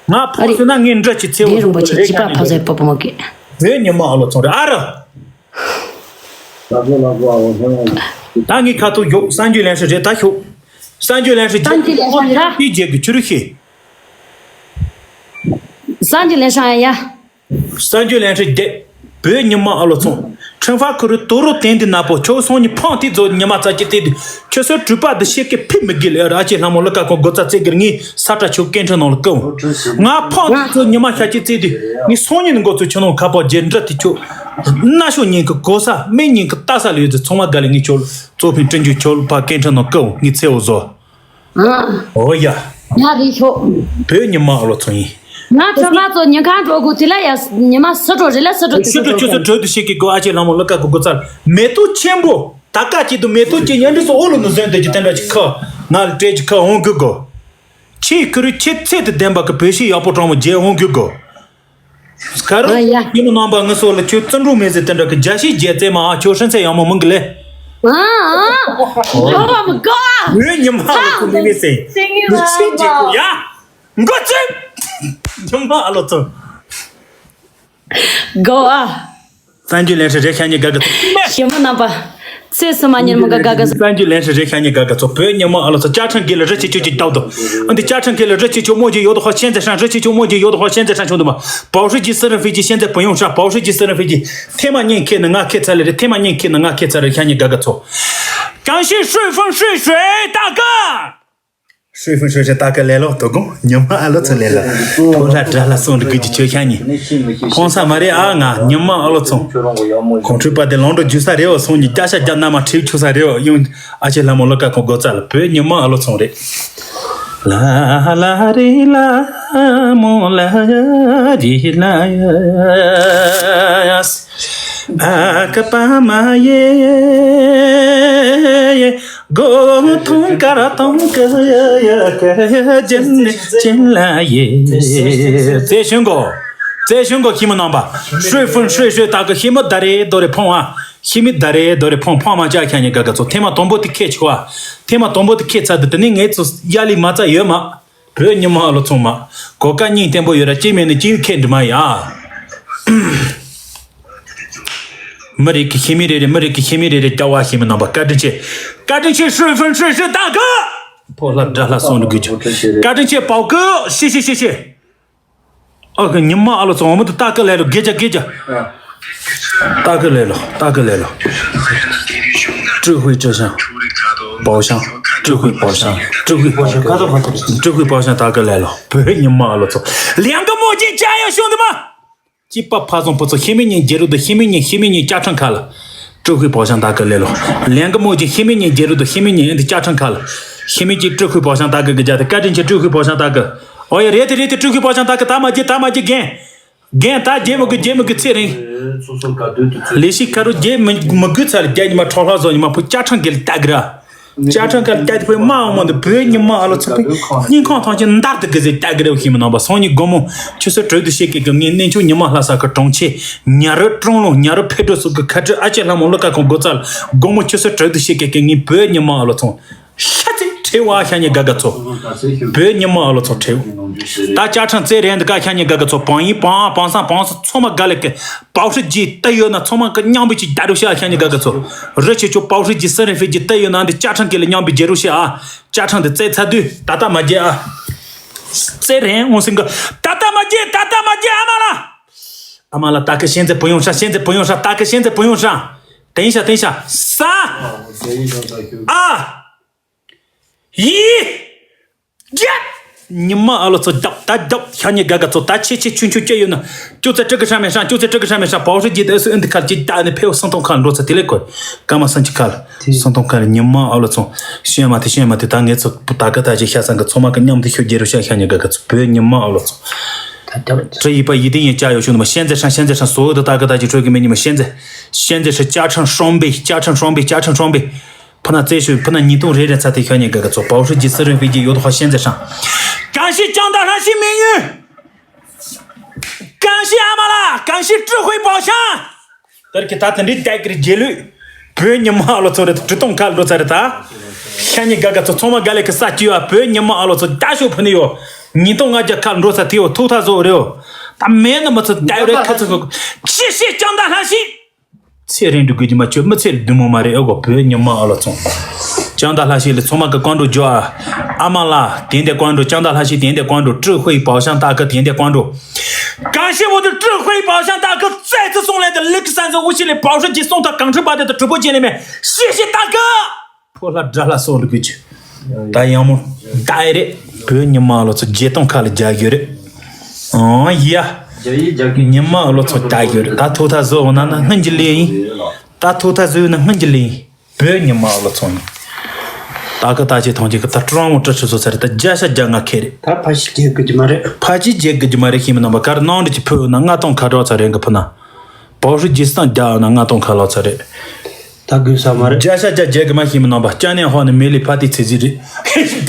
ང་ཕོ་སོ་ན་ངའི་འདྲ་ཅིག་ཚེ་བོ་དེ་རོང་པོ་ཆེ་ཅི་པ་ཕ་ཟེ་པོ་པོ་མོ་གི། བོད་ཉི་མ་ཨ་ལོ་ཚོང་རེད་ཨ་ར། ད་ངའི་ཁ་ཐུག་ཡོག་གསར་འགྱུར་ལེན་ཧྲི་རེད་ད་ཤོག་གསར་འགྱུར་ལེན་ཧྲི་རྒྱ་གསར་འགྱུར་ལེན་ཧྲི་ཡ། ཡ། གསར་འགྱུར་ལེན་ཧྲི་རྒྱ། བོད་ཉི་མ་ཨ་ལོ་ཚོང་། ཁྲིན་ཧྥ་ཁུ་རུ་དོ་རུ་དན་དི་ན་པོ་ཁྱོད་སོང་ཉི་ཕང་ཏི་ཛོ་ཉི་མ་ཙ་ཅི་ཏི་དི། ཁྱོད་སོ་གྲུ་པ་དི་ཤེ་ཀེ་ཕི་མི་གི་ལེ་ར་ཅི་ལྷ་མོ་ལ་ཀ་ཁོ་སྒོ་ཙ་ཙེ་གིར་ངི་ས་ཏྲ་ཆུ་ཀེན་ཁྲི་ནང་ལ་ཀོ། ང་ཕང་ཏི་ཛོ་ཉི་མ་ཤ་ཅི་ཙི་དི། ངི་སོང་ཉི་ནི་འགོ་ཚུ་ཆུ་ནང་ཁ་པོ་རྗེ་འདྲ་ཏི་ཆུ། ན་ཤོ་ཉིན་གི་གོ་ས་མེ་ཉིན་གི་ལྟ་ས་ལི་ཡོད་ཙི་ཚོང་མ་ག་ལེ་ངི་ཆོལ་ཙོ་ཕིན་ཀྲིན་ཇུ་ཆོལ་ཕ་ཀེན་ཁྲི་ནང་ཀོ་ངི་ཚེ་འོ་ཟོ། ཨོ་ཡ། ང་རེད་ཤོག་བོད་ཉི་མ་ཨ་ལོ་ཚོ་ཡིན། ང་ཁྱོད་ང་ཚོ་ཉིན་གང་འགྲོ་དགོས་དེ་ལ་ཡ་ཉི་མ་སུ་འགྲོ་རེད་ལ་སུ་འགྲོ་དེ་ཤི་འགྲོ་ཁྱོད་ཚོ་གྲོད་དུ་ཤི་གི་གོ་ཨ་ཅེ་ལྷ་མོ་ལ་ཀ་གོ་གོ་ཚར་མེ་ཏོག་ཆེན་པོ་ད་ཀ་ཅིག་ཏུ་མེ་ཏོག་ཅིག་ཉན་འདྲི་སོ་ཨོ་ལོ་ནུ་ཟན་དེ་ཅི་དེ་འདྲ་ཅིག་ཁ་ང་ལ་སྤྲད་ཅིག་ཁ་འོང་གི་གོ་ཆེས་ཁུ་རུ་ཆེས་ཚད་དུ་ལྡན་པ་གི་བོད་ཤི་ཡག་པོ་གྲོང་མོ་རྗེ་འོང་གི་གོ་སྐར་ཨ་ཡ། ཡིན་ནམ་པ་ངི་སོ་ལ་ཁྱོད་བརྩོན་འགྲུས་མེད་ཟེར་དེ་འདྲ་གི་རྒྱ་ཤི་རྒྱལ་རྩེ་མ་ཨ་ཁྱོད་ཧྲན་ཚེ་ཡང་མ་མང་གི་ལེ། ཨ་ཨ། ཨོ་མ་གོ་ཨ། ངོས་ཉི་མ་ལ་ཁུ་མི་མི་སེ། ངུ་ཆེ་ཅིག་གོ་ཡ། མགོ་ཚོས། ཉི་མ་ཨ་ལོ་ཚོ། གོ་ཨ། གསར་འགྱུར་ལེན་ཧྲི་རེད་ཤ་ཉེ་དགའ་གི་ཐུག་ཞི་མོ་རྣམ་པ། ཚེ་སི་མ་ཉིན་མོ་ག་ག་ག་གསར་འགྱུར་ལེན་ཧྲི་རེད་ཤ་ཉེ་དགའ་གི་ཚོ་བོད་ཉི་མ་ཨ་ལོ་ཚོ་ཅ་ཁྲང་གི་ལ་རི་ཆི་ཆུ་ཅིག་བཏབ་དོ། ཨ་འདི་ཅ་ཁྲང་གི་ལ་རི་ཆི་ཆུ་མོ་ཅིག་ཡོད་དོ་ཧོ་ཤན་ཛེ་ཧྲང་རི་ཆི་ཆུ་མོ་ཅིག་ཡོད་དོ་ཧོ་ཤན་ཛེ་ཧྲང་ཆུང་དུ་མ། པའོ་ཧྲི་ཅི་སི་རི་ཧྥི་ཅི་ཤན་ཛེ་བུ་ཡོང་ཧྲ་པའོ་ཧྲི་ཅི་སི་རི་ཧྥི་ཅི། ཐེ་མ་ཉིན་ཁེ་ནི་ང་ཁེ་ཚ་ལེ་རེད་ཐེ་མ་ཉིན་ཁེ་ནི་ང་ཁེ་ཚ་རེད་ཤ་ཉེ་དགའ་གི་ཚོ། ཀང་ཤི་ཧྲུའི་ཧྥང་ཧྲུའི་ཧྲུའི་ད་ག་ཧྲུའེ་ཧྥུན་ཧྲུའེ་ཧྲུའེ། ད་ག་ལེ་ལོ། དོ་དགོང་ཉི་མ་ཨ་ལོ་ཚོ་ལེ་ལོ། ཕོ་ལ་དགྲ་ལ་སོང་འགྲོ་གི་ཆོས་ཤ་ཉེ། ཧོང་ས་མ་རེད་ཨ། ང་ཉི་མ་ཨ་ལོ་ཚོ། གོང་ཁྲོས་པ་དེ་ལོང་འགྲོ་རྒྱུ་ས་རེད་བ། སོང་ཉི་རྒྱ་ཤ་རྒྱ་ན་མ་ཁྲིའུ་ཆུ་ས་རེད་བ། ཡང་ཨ་ཅེ་ལྷ་མོ་ལོ་ཀ་ཁོང་སྒོ་རྩ་ལ། བོད་ཉི་མ་ཨ་ལོ་ཚོ་རེད། ལ་ལ་རེ་ལ་མོ་ལ་རེ་ལ་ཡ། ཨ་ཀ་པ་མ་ཡེ་ཡེ། སྒོ་ཐོང་ཀ་ར་ཐོང་ཀ་ཡ་ཡ་ཀ་ཡ་ཅན་ཅན་ལ་ཡེ། རྩེ་ཞུན་གོ། རྩེ་ཞུན་གོ་ཁྱི་མོ་ནང་པ། ཧྲུའེ་ཧྥུན་ཧྲུའེ་ཧྲུའེ། ད་ག་ཤི་མི་ད་རེ་དོ་རེ་ཕོང་ཨ། ཤི་མི་ད་རེ་དོ་རེ་ཕོང་ཕོང་མ་ཅག་ཁྱ་ཉེ་ག་ག་ཚོ། ཐེངས་མ་དང་པོ་དེ་ཁེ་ཆོག་ཨ། ཐེངས་མ་དང་པོ་དེ་ཁེ་ཚ་དུ་དེ་ནི་ངས་ཚོ་ཡ་ལི་མ་ཚ་ཡོད་མ། བོད་ཉི་མ་ཨ་ལོ་ཚོང་མ། གོ་ཀ་སྙིང་བརྟན་པོ་ཡོད་ར་ཅི་མེད་ནི་ཅི་ཁེ་འདྲི་མ་ཡ། མི་རིགས་ཀྱི་ཤི་མི་རེ་རེ། མི་རིགས་ཀྱི་ཤི་མི་རེ་རེ་སྐྱ་བ་ཤི་མི་ནང་པ། བཀའ་དྲིན་ཆེ། བཀའ་དྲིན་ཆེ། ཧྲུའེ་ཧྥུན་ཧྲུའེ་ཧྲུའེ་ད་ག། ཕོ་ལྷ་དགྲ་ལྷ་སོང་འགྲོ་དགོས་ཀྱི། བཀའ་དྲིན་ཆེ་པའོ་ཀི། ཤི་ཤི་ཤི་ཤི། ཨ་ཁུ་ཉི་མ་ཨ་ལོ་ཚོ་འོ་མ་དུ་ཏཱ་ཀི་ལེ་ལོ། དགེ་རྒྱ་དགེ་རྒྱ། ཏཱ་ཀི་ལེ་ལོ། ཏཱ་ཀི་ལེ་ལོ། ཀྲུའུ་ཧུའེ་ཀྲུའུ་ཞང་། པའོ་ཞང་། ཀྲུའུ་ཧུའེ་པའོ་ཞང་། ཀྲུའུ་ཧུའེ་པའོ་ཞང་། ཀྲུའུ་ཧུའེ་པའོ་ཞང་ཏཱ་ཀི་ལེ་ལོ། བོད་ཉི་མ་ཨ་ལོ་ཚོ། ལེང་གི་མོ་ཅི་ཅ་ཡ་ཤོང་དུ་མ། ཅི་པ་ཕ་ཚོང་བུ་ཚོ། ཤི་མི་ཉིན་རྒྱལ་རུ་དུ། ཤི་མི་ཉིན། ཤི་མི་ཉིན་ཅ་ཁྲང་ཁ་ལ། ཀྲུའུ་ཧུའེ་པའོ་ཞང་ཏཱ་ཀི་ལེ་ལོ། ལེང་གི་མོ་ཅི། ཤི་མི་ཉིན་རྒྱལ་རུ་དུ། ཤི་མི་ཉིན་ཨེ་འདི་ཅ་ཁྲང་ཁ་ལ། ཤི་མི་ཅི་ཀྲུའུ་ཧུའེ་པའོ་ཞང་ཏཱ་ཀི་གི་རྒྱ་དེ། བཀའ་དྲིན་ཆེ་ཀྲུའུ་ཧུའེ་པའོ་ཞང་ཏཱ་ཀི། ཨོ་ཡ་རེད་དེ་རེད་དེ། ཀྲུའུ་ཧུའེ་པའོ་ཞང་ཏཱ་ཀི་ད་མ་རྒྱལ། ད་མ་རྒྱལ་རྒན། རྒན་ད་རྒྱལ་མི་དགོས། རྒྱལ་མི་དགོས་ཚེ་རིང་། ལས་ཤིག་ཁ་རུ་རྒྱལ་མི་མི་དགོས་ཚར། རྒྱ་ཉི་མ་ཁྲོ་ལྷ་བཟོ་ཉི་མ་བུ་ཅ་ཁྲང་གི་ལ་ལྟ་གི་ར། ཅ་ཁྲང་གི་ལ་ལྟ་དེ་བོད་མ་འོང་མ་འདི། བོད་ཉི་མ་ཨ་ལོ་ཚོ་བོད་སྙིང་ཁོང་ཐང་ཆེན་འདར་དུ་གི་ཟེ་ལྟ་གི་རེ་བ་ཤི་མི་ནང་པ། སང་ཉིན་དགོང་མོ་ཆུ་ཚོད་དྲུག་དུ་ཤེད་ཀི་གི་ངའི་གནས་མཆོག་ཉི་མ་ལྷ་ས་གི་གྲོང་ཁྱེར་ཉ་རི་ཀྲོང་ལུང་། ཉ་རི་ཕེ་ཏྲོ་སུ་གི་ཁ་ཁྲི་ཨ་ཅེ་ལྷ་མོ་ལོ་ཀ་ཁོང་སྒོ་རྩ་ལ། དགོང་མོ་ཆུ་ཚོད་དྲུག་དུ་ཤེད་ཀི་གི་ངའི་བོད་ཉི་མ་ཨ་ལོ་ཚོ། ཤ་ཚིག་ཁྲེ་བ་ཤ་ཉེ་ག་ག་ཚོ། བོད་ཉི་མ་ཨ་ལོ་ཚོ་ཁྲེ་བ། ད་ཅ་ཁྲང་རྩེ་རན་འདི་ཀ་ཤ་ཉེ་ག་ག་ཚོ། བང་ཡིན་བང་བང་སང་བང་སང་ཚོ་མ་ག་ལེ་ཀི། པའོ་ཧྲི་ཇི་ཏ་ཡོད་ན་ཚོ་མ་གི་མཉམ་པོ་ཅིག་ད་རུ་ཤ་ཤ་ཉེ་ག་ག་ཚོ། རི་ཆེ་ཆོ་པའོ་ཧྲི་ཇི་སི་རན་ཧྥི་ཇི་ཏ་ཡོད་ན་འདི་ཅ་ཁྲང་གི་ལ་མཉམ་པོ་རྒྱལ་རུ་ཤ་ཨ། ཅ་ཁྲང་འདི་རྩེ་ཚ་དུས་ད་ལྟ་མ་རྒྱལ་ཨ། རྩེ་རན་འོང་སིང་གི་ད་ལྟ་མ་རྒྱལ། ད་ལྟ་མ་རྒྱལ་ཨ་མ་ལ། ཨ་མ་ལ་ད་གི་ཤན་ཙེ་བུ་ཡོང་ཧྲ། ཤན་ཙེ་བུ་ཡོང་ཧྲ། ད་གི་ཤན་ཙེ་བུ་ཡོང་ཧྲ། དེང་ཤ་དེང་ཤ་ས། ཨ། ཡི། རྒྱབ། ཉི་མ་ཨ་ལོ་ཚོ་རྒྱབ་ད་རྒྱབ་ཤ་ཉེ་ག་ག་ཚོ། ད་ཆེ་ཆེ་ཆུང་ཆུང་སྐྱེ་ཡོད་ན་ཅུ་ཚེ་ཀྲི་གི་ཧྲ་མེ་ཧྲ། ཅུ་ཚེ་ཀྲི་གི་ཧྲ་མེ་ཧྲ། པའོ་ཧྲི་ཇི་ཏ་སུ་ཨིན་དི་ཁ་ལ་ཅི་ད་ནི་ཕེའུ་སང་ཐོང་ཁ་འགྲོ་ཚ་དེ་ལེ་ཀོ། ཀ་མ་སང་ཅི་ཁ་ལ་སང་ཐོང་ཁ་ལ། ཉི་མ་ཨ་ལོ་ཚོ་ཤེས་མ་ཐེ་ཤེས་མ་ཐེ། ད་ངེད་ཚོ་ད་ག་ད་ཅི་ཤ་སང་གི་ཚོ་མ་གི་མཉམ་དུ་ཤོད་རྒྱལ་རུ་ཤ་ཤ་ཉེ་ག་ག་ཚོ། བོད་ཉི་མ་ཨ་ལོ་ཚོ། ཀྲི་ཡི་པ་ཡི་ཏི་ཡི་ཅ་ཡོ་ཤུ་ནི་མ། ཤན་ཙེ་ཧྲང་ཤན་ཙེ་ཧྲང་སོ་ད་ད་ག་ད་ཅི་ཁྲོད་གི་མེ་ཉི་མ་ཤན་ཙེ། ཤན་ཙེ་ཧྲ་ཅ་ཁྲང་ཧྲོམ་པེ་ཅ་ཁྲང་ཧྲོམ་པེ་ཅ་ཁྲང་ཧྲོམ་པེ། ཕུ་ན་རྩེ་ཤོད་ཕུ་ན་ཉིས་སྟོང་རེ་རེ་ཚ་དེ་ཤ་ཉེ་ག་ག་ཚོ། པའོ་ཧྲི་ཇི་སི་རན་ཧྥི་ཇི་ཡོད་དོ་ཧ་ཤན་ཙེ་ཧྲང་། གང་ཤི་ཅང་ད་ཧྲ་ཤི་མེ་ཡུན། གང་ཤི་ཨ་མ་ལ། གང་ཤི་ཀྲུ་ཧུའེ་པའོ་ཤང་། དར་གི་ད་དེ་འདྲི་ཏའི་ཀི་རི་རྗེ་ལུས། བོད་ཉི་མ་ཨ་ལོ་ཚོ་རེད། གྲུ་སྟོང་ཁ་ལ་འགྲོ་ཚ་རེད་ད། ཤ་ཉེ་ག་ག་ཚོ་ཚང་མ་ག་ལེ་གི་ས་བཅུ་བ། བོད་ཉི་མ་ཨ་ལོ་ཚོ་རྒྱ་ཤོག་ཕུ་ནི་ཡོ། ཉིས་སྟོང་ལྔ་བརྒྱ་ཁ་ལ་འགྲོ་ཚ་དེ་ཡོ། ཐུག་ཐ་བཟོ་རེ་ཡོ། ད་མེད་ན་མི་ཚོ་ད་ཡོ་རེ་ཁ་ཚོ་གོ། ཤི་ཤི་ཅང་ད་ཧྲ་ཤི། ཚེ་རིང་འགྲོ་དགོས་ཀྱི་མ་ཁྱོད་མི་ཚེ་ལ་བདུད་མོ་མ་རེད་ཨེ་གོ། བོད་ཉི་མ་ཨ་ལོ་ཚོང་། ཅང་ད་ལྷ་ཤི་ལ་ཚང་མ་གི་བཀའ་འགྲོ་འཇོ་ཨ། ཨ་མ་ལ་དེ་འདྲ་བཀའ་འགྲོ། ཅང་ད་ལྷ་ཤི་དེ་འདྲ་བཀའ་འགྲོ། ཀྲུ་ཧུའེ་པའོ་ཤང་ཏ་ཀི་དེ་འདྲ་བཀའ་འགྲོ། གང་ཤི་བོ་དུ་ཀྲུ་ཧུའེ་པའོ་ཤང་ཏ་ཀི་རྩེ་ཚུ་སོང་ལེ་དུ་ལིག་སན་ཟི་འུ་ཤི་ལེ་པའོ་ཧྲི་ཇི་སོང་ཐ་གང་ཁྲི་པ་དེ་དུ་གྲུ་པོ་ཅན་ལེ་མེ་ཤི་ཤི་ཏ་ཀི། ཕོ་ལྷ་དགྲ་ལྷ་སོགས་ལ་དགོས་ཀྱི། ད་ཡང་མོ་ད་ཨེ་རེད། བོད་ཉི་མ་ལོ་ཚོ་བརྒྱད་སྟོང་ཁ་ལ་རྒྱ་གི་རེད། ཨང་ཡ། ཉི་མ་ལོ་ཚོ་རྒྱ་གི་རེད། ད་ཐོག་ཐ་བཟོ་འོ་ན་ན་སྔོན་གྱི་ལས་ཡིན། ད་ཐོག་ཐ་བཟོ་ན་སྔོན་གྱི་ལས་ཡིན། བོད་ཉི་མ་ལོ་ཚོ་ནི། ད་གི་ད་ཅི་ཐོང་ཅི་གི་ད་ཀྲོང་མོ་ཀྲི་ཆུ་ཚོ་ཚ་རེད། ད་བརྒྱ་ཤ་བརྒྱ་ང་ཁེ་རེད། ད་ཕ་ཤི་རྒྱལ་དགོས་ཀྱི་མ་རེད། ཕ་ཤི་རྒྱལ་དགོས་ཀྱི་མ་རེད། ཤི་མི་ནང་པ་གར་ནང་འདྲི་ཅི་ཕུ་ན་ལྔ་སྟོང་ཁ་གྲོགས་ཚ་རེད་གི་ཕུ་ན། པའོ་ཧྲི་ཇི་སྟངས་རྒྱ་ཡོད་ན་ལྔ་སྟོང་ཁ་ལོ་ཚ་རེད། ད་དགོས་ས་མ་རེད། བརྒྱ་ཤ་བརྒྱ་བརྒྱད་གི་མ་ཤི་མི་ནང་པ་ཅ་ནེ་ཧོ་ནི་མེ་ལི་ཕ་ཏི་ཚེ་ཟི་རེད།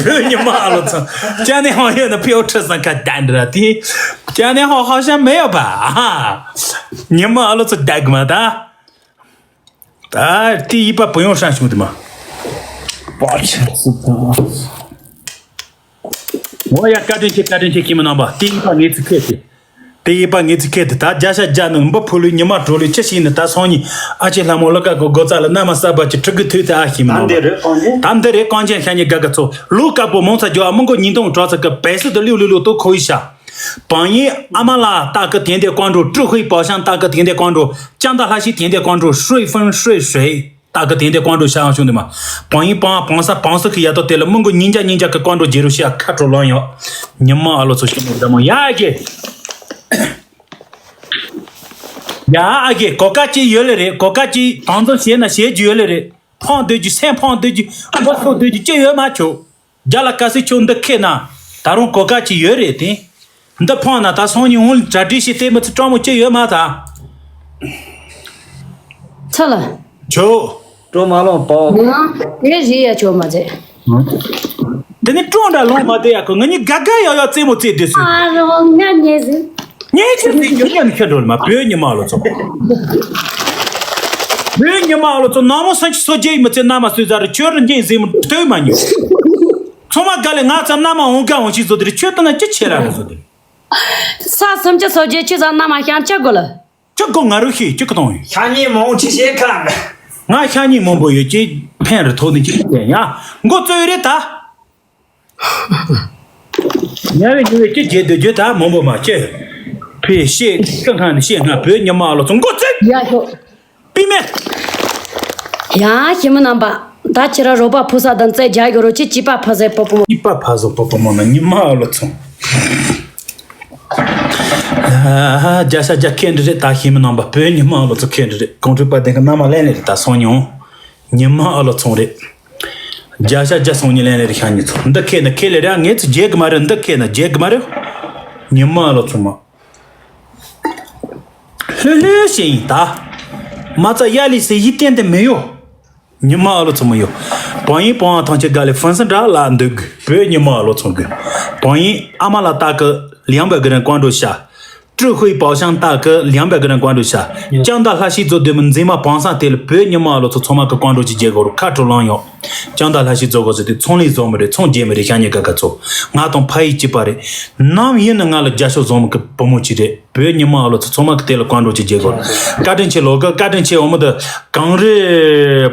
བོད་ཉི་མ་ཨ་ལོ་ཚང་ཅ་ནེ་ཧོ་ཡོད་ན་ཕི་ཨོ་ཁྲི་སང་ཁ་དན་ར་ཏི། ཅ་ནེ་ཧོ་ཧོ་ཤ་མེ་ཡོད་པ་ཨ། ཉི་མ་ཨ་ལོ་ཚོ་བརྒྱད་གི་མ་ད། ད་ཏི་ཡི་པ་བུ་ཡོང་ཧྲང་ཤུ་དི་མ། པ་ཆི་སི་ད། འོ་ཡ་བཀའ་དྲིན་ཆེ་བཀའ་དྲིན་ཆེ་ཤི་མི་ནང་པ་ཏི་ཡི་པ་ངེད་ཚི་ཁེ་ཏི། དེ་ཡིན་པ་ངེད་ཚོ་ཁྱེད་དེ་ད་བརྒྱ་ཤ་བརྒྱ་ནི་འབུ་ཕུ་ལུས་ཉི་མ་གྲོ་ལུས་ཅི་ཞིག་ནི་ད་སང་ཉིན་ཨ་ཅེ་ལྷ་མོ་ལོ་ཀ་གོ་སྒོ་རྩ་ལ་ན་མ་ས་བ་ཅི་ཁྲི་གི་ཐུག་ཏེ་ཨ་ཤི་མི་ད་ནང་འདི་རེད་གང་ཅན། ད་འདི་རེད་གང་ཅན་ཤ་ཉེ་ག་ག་ཚོ་ལུ་ཀ་པོ་མོང་ཚ་རྒྱོ་ཨ་མི་མགོ་ཉིན་དུང་གྲོགས་ཚ་གི་བེ་སི་དུ་ལིའུ་ལིའུ་ལིའུ་ཏོ་ཁོ་ཡི་ཤ། བང་ཡིན་ཨ་མ་ལ་ཏ་ཀི་དེན་དེ་ཀོང་འགྲོ་ཀྲུ་ཧུའི་པའོ་ཤང་ཏ་ཀི་དེན་དེ་ཀོང་འགྲོ་ཅང་ཏ་ལྷ་ཤི་དེན་དེ་ཀོང་འགྲོ་ཧྲུའི་ཧྥུན་ཧྲུའི་ཧྲུའི། ད་ ཨ་ཁུ་དེ་འདྲའི་ཀོང་ཀྲོ་ཤ་ཡང་བྱུང་འདུག་མ། བང་ཡིན་བང་བང་ས་བང་ས་ཁི་ཡ་ཏོ་དེ་ལ་མི་མགོ་ཉིན་རྒྱ་ཉིན་རྒྱ་གི་ཀོང་ཀྲོ་རྒྱལ་རུ་ཤ་ཁ་ཁྲོ་ལོན་ཡོད། ཉི་མ་ཨ་ལོ་ཚོ་ཤི་མོ་འདྲ་མོ་ཡ་ཨ་ཁེ། ཡ་ཨ་ཁེ་གོ་ཀ་ཅི་ཡོད་ལེ་རེད། གོ་ཀ་ཅི་དང་འཛོམས་བྱས་ན་བྱེད་རྒྱུ་ཡོད་ལེ་རེད། ཕང་སྡོད་རྒྱུ་སེམས་ཕང་སྡོད་རྒྱུ་ཨ་མགོ་ཚོ་སྡོད་རྒྱུ་ཅི་ཡོད་མ་ཆོག་རྒྱ་ལ་དཀའ་སེ་ཁྱོད་འདི་ཁེ་ན། ད་རུང་གོ་ཀ་ཅི་ཡོད་རེད་དེ། འདི་ཕང་ན་ད་སང་ཉིན་འོང་གྲ་སྒྲིག་བྱེད་དེ་མི་ཚེ་སྤྲང་མོ་ཅི་ཡོད་མ་ད། ཚ་ལ། ཇོ། སྤྲོ་མ་ལོང་པའོ། ང་དེ་རིག་ཡ་ཆོག་མ་ཚད། དེ་ནི་སྤྲོ་འདྲ་ལོང་མ་དེ་ཡ་ཁོ་ང་གཉིས་དགའ་དགའ་ཡག་ཡག་རྩེད་མོ་རྩེད་དུས་སུ། ཨ་རོ་ང་ཉེ་ཟིན། ངས་ཁྱོད་ཟིན་རྒྱུ་ཉམས་ཁྱོད་འགྲོ་ལ་མ་བོད་ཉི་མ་ལོ་ཚོ། བོད་ཉི་མ་ལོ་ཚོ་ནང་མོ་སང་ཁྱི་སོ་རྒྱས་མི་ཚེ་ན་མ་སུས་ཟ་རུ་ཁྱོད་རུ་འགྱིང་ཟིན་མི་ཐོས་མ་ཉོས། ཚང་མ་དགའ་ལས་ང་ཚ་ན་མ་འོང་དགའ་འོང་ཞིག་བཟོ་དེ་རེད། ཁྱོད་ལྟ་ན་ཅི་ཆེ་ར་རེད་བཟོ་དེ་རེད། ས་སུམ་ཅུ་སོ་བརྒྱད་ཆུ་ཚང་ན་མ་ཤང་ཅི་དགོས་ལ། ཅི་དགོས་ང་རུ་ཤི་ཅི་གི་གཏོང་ཡོད། ཤ་ཉེ་མང་ཆེ་ཤེས་ཁ། ང་ཤ་ཉེ་མང་པོ་ཡོད་ཀྱི་ཕན་རུ་ཐོག་ནས་ཅི་ལྟ་ཡ། མགོ་བཙོས་རེད་ད། ཉལ་བའི་ཉལ་བའི་ཅི་བྱེད་སྡོད་རྒྱུ་ད་མང་པོ་མ་ཅི། ཕི་ཤེས་ཀི་ཁང་ནས་ཤེས་ང་བོད་ཉི་མ་ཨ་ལོ་ཚོ་མགོ་བཙོས། ཡ་ཤོག་པི་མེ། ཡ་ཞི་མི་རྣམ་པ། ད་ཁྱེད་རང་རོགས་པ་ཕུ་ས་དང་རྩེ་རྒྱག་གི་རོ་ཅི་ཅི་པ་ཕ་ཟེ་པོ་པོ་མོ། ཅི་པ་ཕ་ཟོ་པོ་པོ་མོ་ན་ཉི་མ་ཨ་ལོ་ཚོ། རྒྱ་ཤ་རྒྱ་ཁེ་འདྲི་རེད་ད་ཞི་མི་རྣམ་པ་བོད་ཉི་མ་ཨ་ལོ་ཚོ་ཁེ་འདྲི་རེད། གོང་ཁྲོས་པ་དེ་ག་མནའ་མ་ལེན་ལེ་རེད་ད་སོང་མྱོང་། ཉི་མ་ཨ་ལོ་ཚོང་རེད། རྒྱ་ཤ་རྒྱ་སོང་ཉི་ལེན་ལེ་རེད་ཤ་ཉི་ཚོ་འདི་ཁེ་ན་ཁེ་ལེ་རེད། ངས་ཚོ་རྒྱལ་གི་མ་རེད། འདི་ཁེ་ན་རྒྱལ་གི་མ་རེད། ཉི་མ་ཨ་ལོ་ཚོ་མ། ལྷོད་ལྷོད་ཞིག་ཡིན་ད། མ་རྩ་ཡ་ལི་སི་ཡི་བསྟན་དེ་མི་ཡོ། ཉི་མ་ཨ་ལོ་ཚོ་མི་ཡོ། བང་ཡིན་བང་ཐང་ཆེ་དགའ་ལེ་ཧྥན་སི་འདྲ་ལ་འདུག་བོད་ཉི་མ་ཨ་ལོ་ཚོ་གི། བང་ཡིན་ཨ་མ་ལ་ལྟ་གི་ལིའང་བའི་གི་རིན་ཀོང་ཀྲོ་ཤ། ཀྲུ་ཧུའི་པའོ་ཤང་ལྟ་གི་ལིའང་བའི་གི་རིན་ཀོང་ཀྲོ་ཤ། ལྕང་མདའ་ལྷ་ཤི་ཛོ་སྡོད་མི་འཛིན་མ་བང་སང་དེ་ལ་བོད་ཉི་མ་ཨ་ལོ་ཚོ་ཚང་མ་གི་ཀོང་ཀྲོ་ཅི་རྒྱལ་གོ་རུ་ཁ་ཁྲོ་ལང་ཡོ། ལྕང་མདའ་ལྷ་ཤི་ཛོ་གོ་ཟེར་དུས་ཚོང་ལས་བཟོ་མི་རེད། ཚོང་རྒྱས་མི་རེད། ཤ་ཉེ་དགའ་དགའ་ཚོ། ང་དང་ཕ་ཡི་གཅིག་པ་རེད། ནམ་ཡིན་ན་ང་ལ་རྒྱ་ཤོག་བཟོ་མི་གི་བུ་མོ་གཅིག་རེད། བོད་ཉི་མ་ཨ་ལོ་ཚོ་ཚང་མ་གི་དེ་ལ་ཀོང་ཀྲོ་ཅི་རྒྱལ་གོ། བཀའ་དྲིན་ཆེ་ལོ་གི་བཀའ་དྲིན་ཆེ་འོ་མོ་དུ་གངས་རི་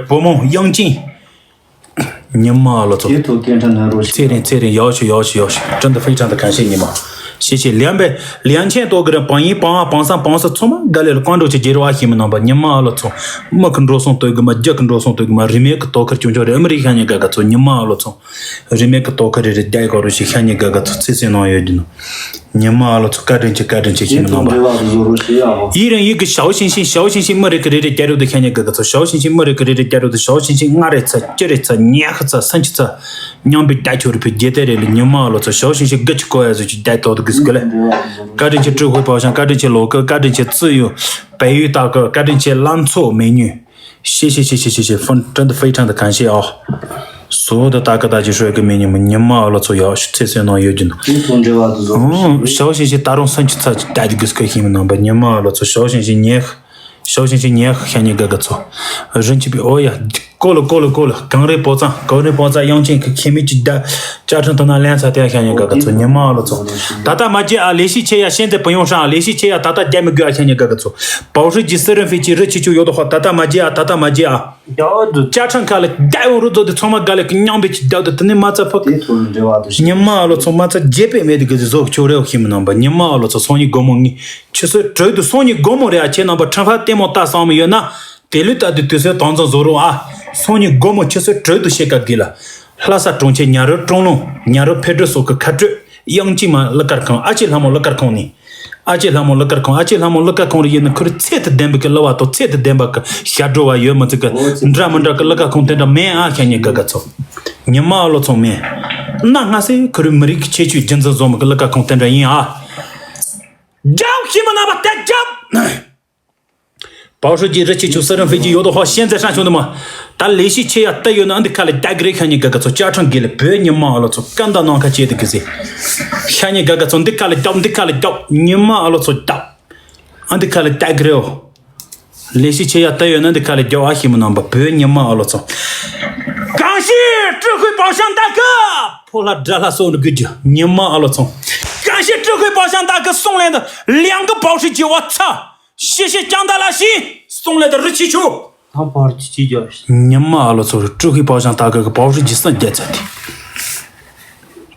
བུ་མོ་དབྱངས་ཅན། ཉི་མ་ཨ་ལོ་ཚོ། དེ་ཐོག་སྐད་འཕྲིན་ནང་རོ་ཚེ་རིང་ཚེ་རིང་ཡག་ཤོ་ཡག་ཤོ་ཡག་ཤོ། ཀྲིན་ཏུ་ཧྥེ་ཀྲང་དུ་གང་ཤེས་ཉི་མ། ཤེས་ཤེས་ལིའང་པའི་ལིའང་ཆེན་ཏོ་གི་ར་བང་ཡིན་བང་ཨ་བང་སང་བང་སོ་ཚང་མ་དགའ་ལེ་ལ་ཀོང་ཀྲོ་ཅི་རྒྱལ་རོ་ཨ་ཤེས་མི་རྣམ་པ་ཉི་མ་ཨ་ལོ་ཚོ། མི་གི་འགྲོ་སོང་ལྟོས་གི་མ་རྒྱ་གི་འགྲོ་སོང་ལྟོས་གི་མ་རིན་མེད་གི་ཏོ་ཁར་ཅུང་ཅུང་རེ་ཨ་མི་རི་ཤ་ཉེ་དགའ་དགའ་ཚོ་ཉི་མ་ཨ་ལོ་ཚོ། རིན་མེད་ཀྱི་ཏོག་ཁ་རེ་རེ་རྒྱ་ཡི་གོ་རུ་ཞིག་ཤ་ཉེ་དགའ་དགའ་ཚོ་ཚེ་སྲིང་ནང་ཡོད་རྒྱུ་ནོ། ཉི་མ་ཨ་ལོ་ཚོ་བཀའ་དྲིན་ཆེ་བཀའ་དྲིན་ཆེ་ཤི་མི་ནང་པ། ཡིད་རང་ཡིད་ཀྱི་ཞའོ་ཤིང་ཤིང་ཞའོ་ཤིང་ཤིང་མི་རེ་གི་རེ་རེ་རྒྱ་རུ་དུ་ཤ་ཉེ་དགའ་དགའ་ཚོ་ཞའོ་ཤིང་ཤིང་མི་རེ་གི་རེ་རེ་རྒྱ་རུ་དུ་ཞའོ་ཤིང་ཤིང་ལྔ་རེ་ཚ་བཅུ་རེ་ཚ་ཉི་ཤུ་ཚ་སུམ་ཅུ་ཚ་མཉམ་པའི་རྒྱ་ཆོ་རུ་ཕི་རྒྱལ་དེ་རེ་ལི་ཉི་མ་ཨ་ལོ་ཚོ་ཞའོ་ཤིང་ཤིང་དགུ་ཆི་ཀོ་ཡ་ཟུ་ཆི་རྒྱ་ཏོག་དུ་གི་སྐུ་ལེ། བཀའ་དྲིན་ཆེ་ཀྲུའུ་ཧུའེ་པའོ་ཤང་བཀའ་དྲིན་ཆེ་ལོ་ཀི་བཀའ་དྲིན་ཆེ་ཙི་ཡུ་བལ་ཡུལ་ཏ་ཀི་བཀའ་དྲིན་ཆེ་ལམ་ཚོ་མེ་ཉུ། ཤེ་ཤེ་ཤེ་ཤེ་ཤེ་ཤེ་ཧྥུན་ཀྲན་དུ་ཧྥེ་ཁྲང་དུ་གང་ཤེས་ཨོ། སོ་དུ་ཏ་ཀི་ཏ་ཅི་ཧྲོས་ཀི་མེ་ཉི་མ་ཉི་མ་ཨོ་ལོ་ཚོ་ཡོ་ཤུ་ཚེ་སོན་ནང་ཡོད་རྒྱུ་ནོ། དེ་ཚོ་འབྲེལ་བ་དུ་བཟོ་ཨོ་ཤའོ་ཤེ་ཤེ་ད་རུང་སུམ་ཅུ་ཚ་ཅི་ཏ་དི་གུ་སྐོ་ཤེས་མི་ནང་པ་ཉི་མ་ཨོ་ལོ་ཚོ་ཤའོ་ཤེ་ཤེ་ཉེ་ཤའོ་ཤེ་ཤེ་ཉེ་ཤ་ཉེ་ག་ག་ཚོ། རིན་ཆི་པི་ཨོ་ཡ། ཀོ་ལོ་ཀོ་ལོ་ཀོ་ལོ་གངས་རི་པོ་ཚང་གངས་རི་པོ་ཚང་དབྱངས་ཅན་གི་ཁེ་མི་ཅི་ད། ཅ་ཁྲིན་དུ་ན་ལན་ཚ་ཏེ་ཤ་ཉེ་ག་ག་ཚོ་ཉི་མ་ཨོ་ལོ་ཚོ། ད་ལྟ་མ་བརྗེད་ཨ་ལེ་ཤི་ཆེ་ཡ་ཤེན་ཏེ་པི་ཡོང་ཧྲང་ཨ་ལེ་ཤི་ཆེ་ཡ་ད་ལྟ་རྒྱ་མི་དགོས་ཨ་ཤ་ཉེ་ག་ག་ཚོ། པའོ་ཧྲི་ཇི་སི་རིན་ཧྥི་ཅི་རི་ཆི་ཆུ་ཡོད་དོ་ཧོ་ད་ལྟ་མ་བརྗེད་ཨ་ད་ལྟ་མ་བརྗེད་ཨ། ཡོད་དུ། ཅ་ཁྲང་ཁ་ལ་རྒྱ་ཡོང་རུ་ཛོ་དེ་ཚང་མ་ག་ལེ་གི་མཉམ་པའི་ཅི་རྒྱབ་དུ་དེ་ནི་མ་ཚ་ཕོ། དེ་ཐོག་ལ་འབྲེལ་བ་དུ་ཤི། ཉི་མ་ཨ་ལོ་ཚོ་མ་ཚ་རྒྱས་པའི་མེད་དུ་གི་ཟོ་ཁྱོ་རེ་ཤི་མི་ནང་པ་ཉི་མ་ཨ་ལོ་ཚོ་སོང་ཉི་སྒོ་མོ་ངི་ཆུ་སོའི་དྲོད་དུ་སོང་ཉི་སྒོ་མོ་རེ་ཨ་ཁྱེད་རྣམ་པ་ཁྲང་ཧྥ་ལྟད་མོ་ལྟ་སང་མི་ཡོད་ན། དེ་ལུས་ལྟ་དུས་དུས་སོའི་དྭངས་གཙང་བཟོ་རོགས་ཨ། སང་ཉིན་དགོང་མོ་ཆུ་ཚོད་དྲུག་ཏུ་ཤེལ་ཀ་དགོས་ལ། ལྷ་ས་གྲོང་ཁྱེར་ཉ་རོ་ཀྲོང་ལུང་ཉ་རོ་ཕེ་སྒྲོལ་སོགས་ཀྱི་ཁ་སྤྲོད་དབྱངས་ཅན་མ་གླུ་གར་ཁང་ཨ་ཅེ་ལྷ་མོ་གླུ་གར་ཁང་ནས། ཨ་ཅེ་ལྷ་མོ་གླུ་གར་ཁང་ཨ་ཅེ་ལྷ་མོ་གླུ་གར་ཁང་རེ་ཡིན་ན་ཁོ་རེ་ཚད་དུ་ལྡན་པའི་གི་གླུ་བ་དང་ཚད་དུ་ལྡན་པ་གི་ཞབས་བྲོ་བ་ཡོད་མི་ཚིག་གི་འདྲ་མི་འདྲ་གི་གླུ་གར་ཁང་དེ་འདྲ་མེད་ཨ་ཤ་ཉེ་ག་ག་ཚོ། ཉི་མ་ཨ་ལོ་ཚོ་མེད། གནའ་སྔ་སེ་ཁོ་རེ་མི་རིགས་ཀྱི་ཁྱད་ཆོས་རྒྱུན་འཛིན་བཟོ་མི་གི་གླུ་གར་ཁང་དེ་འདྲ་ཡིན་ཨ། རྒྱབ་ཤི་མི་ན་བ་ཏེ་རྒྱབ། པའོ་ཧྲུའུ་ཅི་རི་ཆི་ཆུ་སི་རིན་ཧྥེ་ཅི་ཡོད་དོ་ཧོ་ཤན་ཛེ་ཧྲན་ཆུང་དུ་མ། ད་ལས་གཞི་ཆེ་ཡ་ལྟ་ཡོད་ན་འདི་ཁ་ལ་རྒྱག་གི་རེད་ཤ་ཉེ་ག་ག་ཚོ་ཅ་ཁྲང་གི་ལ་བོད་ཉི་མ་ཨ་ལོ་ཚོ་སྐམ་དང་ནང་ཁ་བྱེད་དུ་གི་ཟེ། ཤ་ཉེ་ག་ག་ཚོ་འདི་ཁ་ལ་རྒྱབ་འདི་ཁ་ལ་རྒྱབ་ཉི་མ་ཨ་ལོ་ཚོ་རྒྱབ། ཨ་འདི་ཁ་ལ་རྒྱག་གི་རེད་ཨོ། ལས་གཞི་ཆེ་ཡ་ལྟ་ཡོད་ན་འདི་ཁ་ལ་རྒྱབ་ཨ་ཤི་མི་ནང་པ་བོད་ཉི་མ་ཨ་ལོ་ཚོ། གང་ཤེས་ཀྲུ་ཧུའི་པའོ་ཤང་ད་གི་ཕོ་ལྷ་དགྲ་ལྷ་སོགས་ནི་དགོས་རྒྱུ་ཉི་མ་ཨ་ལོ་ཚོ། གང་ཤེས་ཀྲུ་ཧུའི་པའོ་ཤང་ད་གི་གསུང་ལན་དུ་ལིང་གི་པའོ་ཧྲི་ཅི་བ་ཚ། ཤི་ཤི་ཀྱང་ད་ལ་ཤི། སོང་ལེ་ད་རི་ཆི་ཆུ། ད་བར་གྱི་ཅི་རྒྱག་ཤི། ཉི་མ་ཨ་ལོ་ཚོ་ཀྲུ་ཧི་པའོ་ཤང་ད་ག་གི་པའོ་ཧྲི་ཇི་སན་རྒྱལ་ཚ་དེ།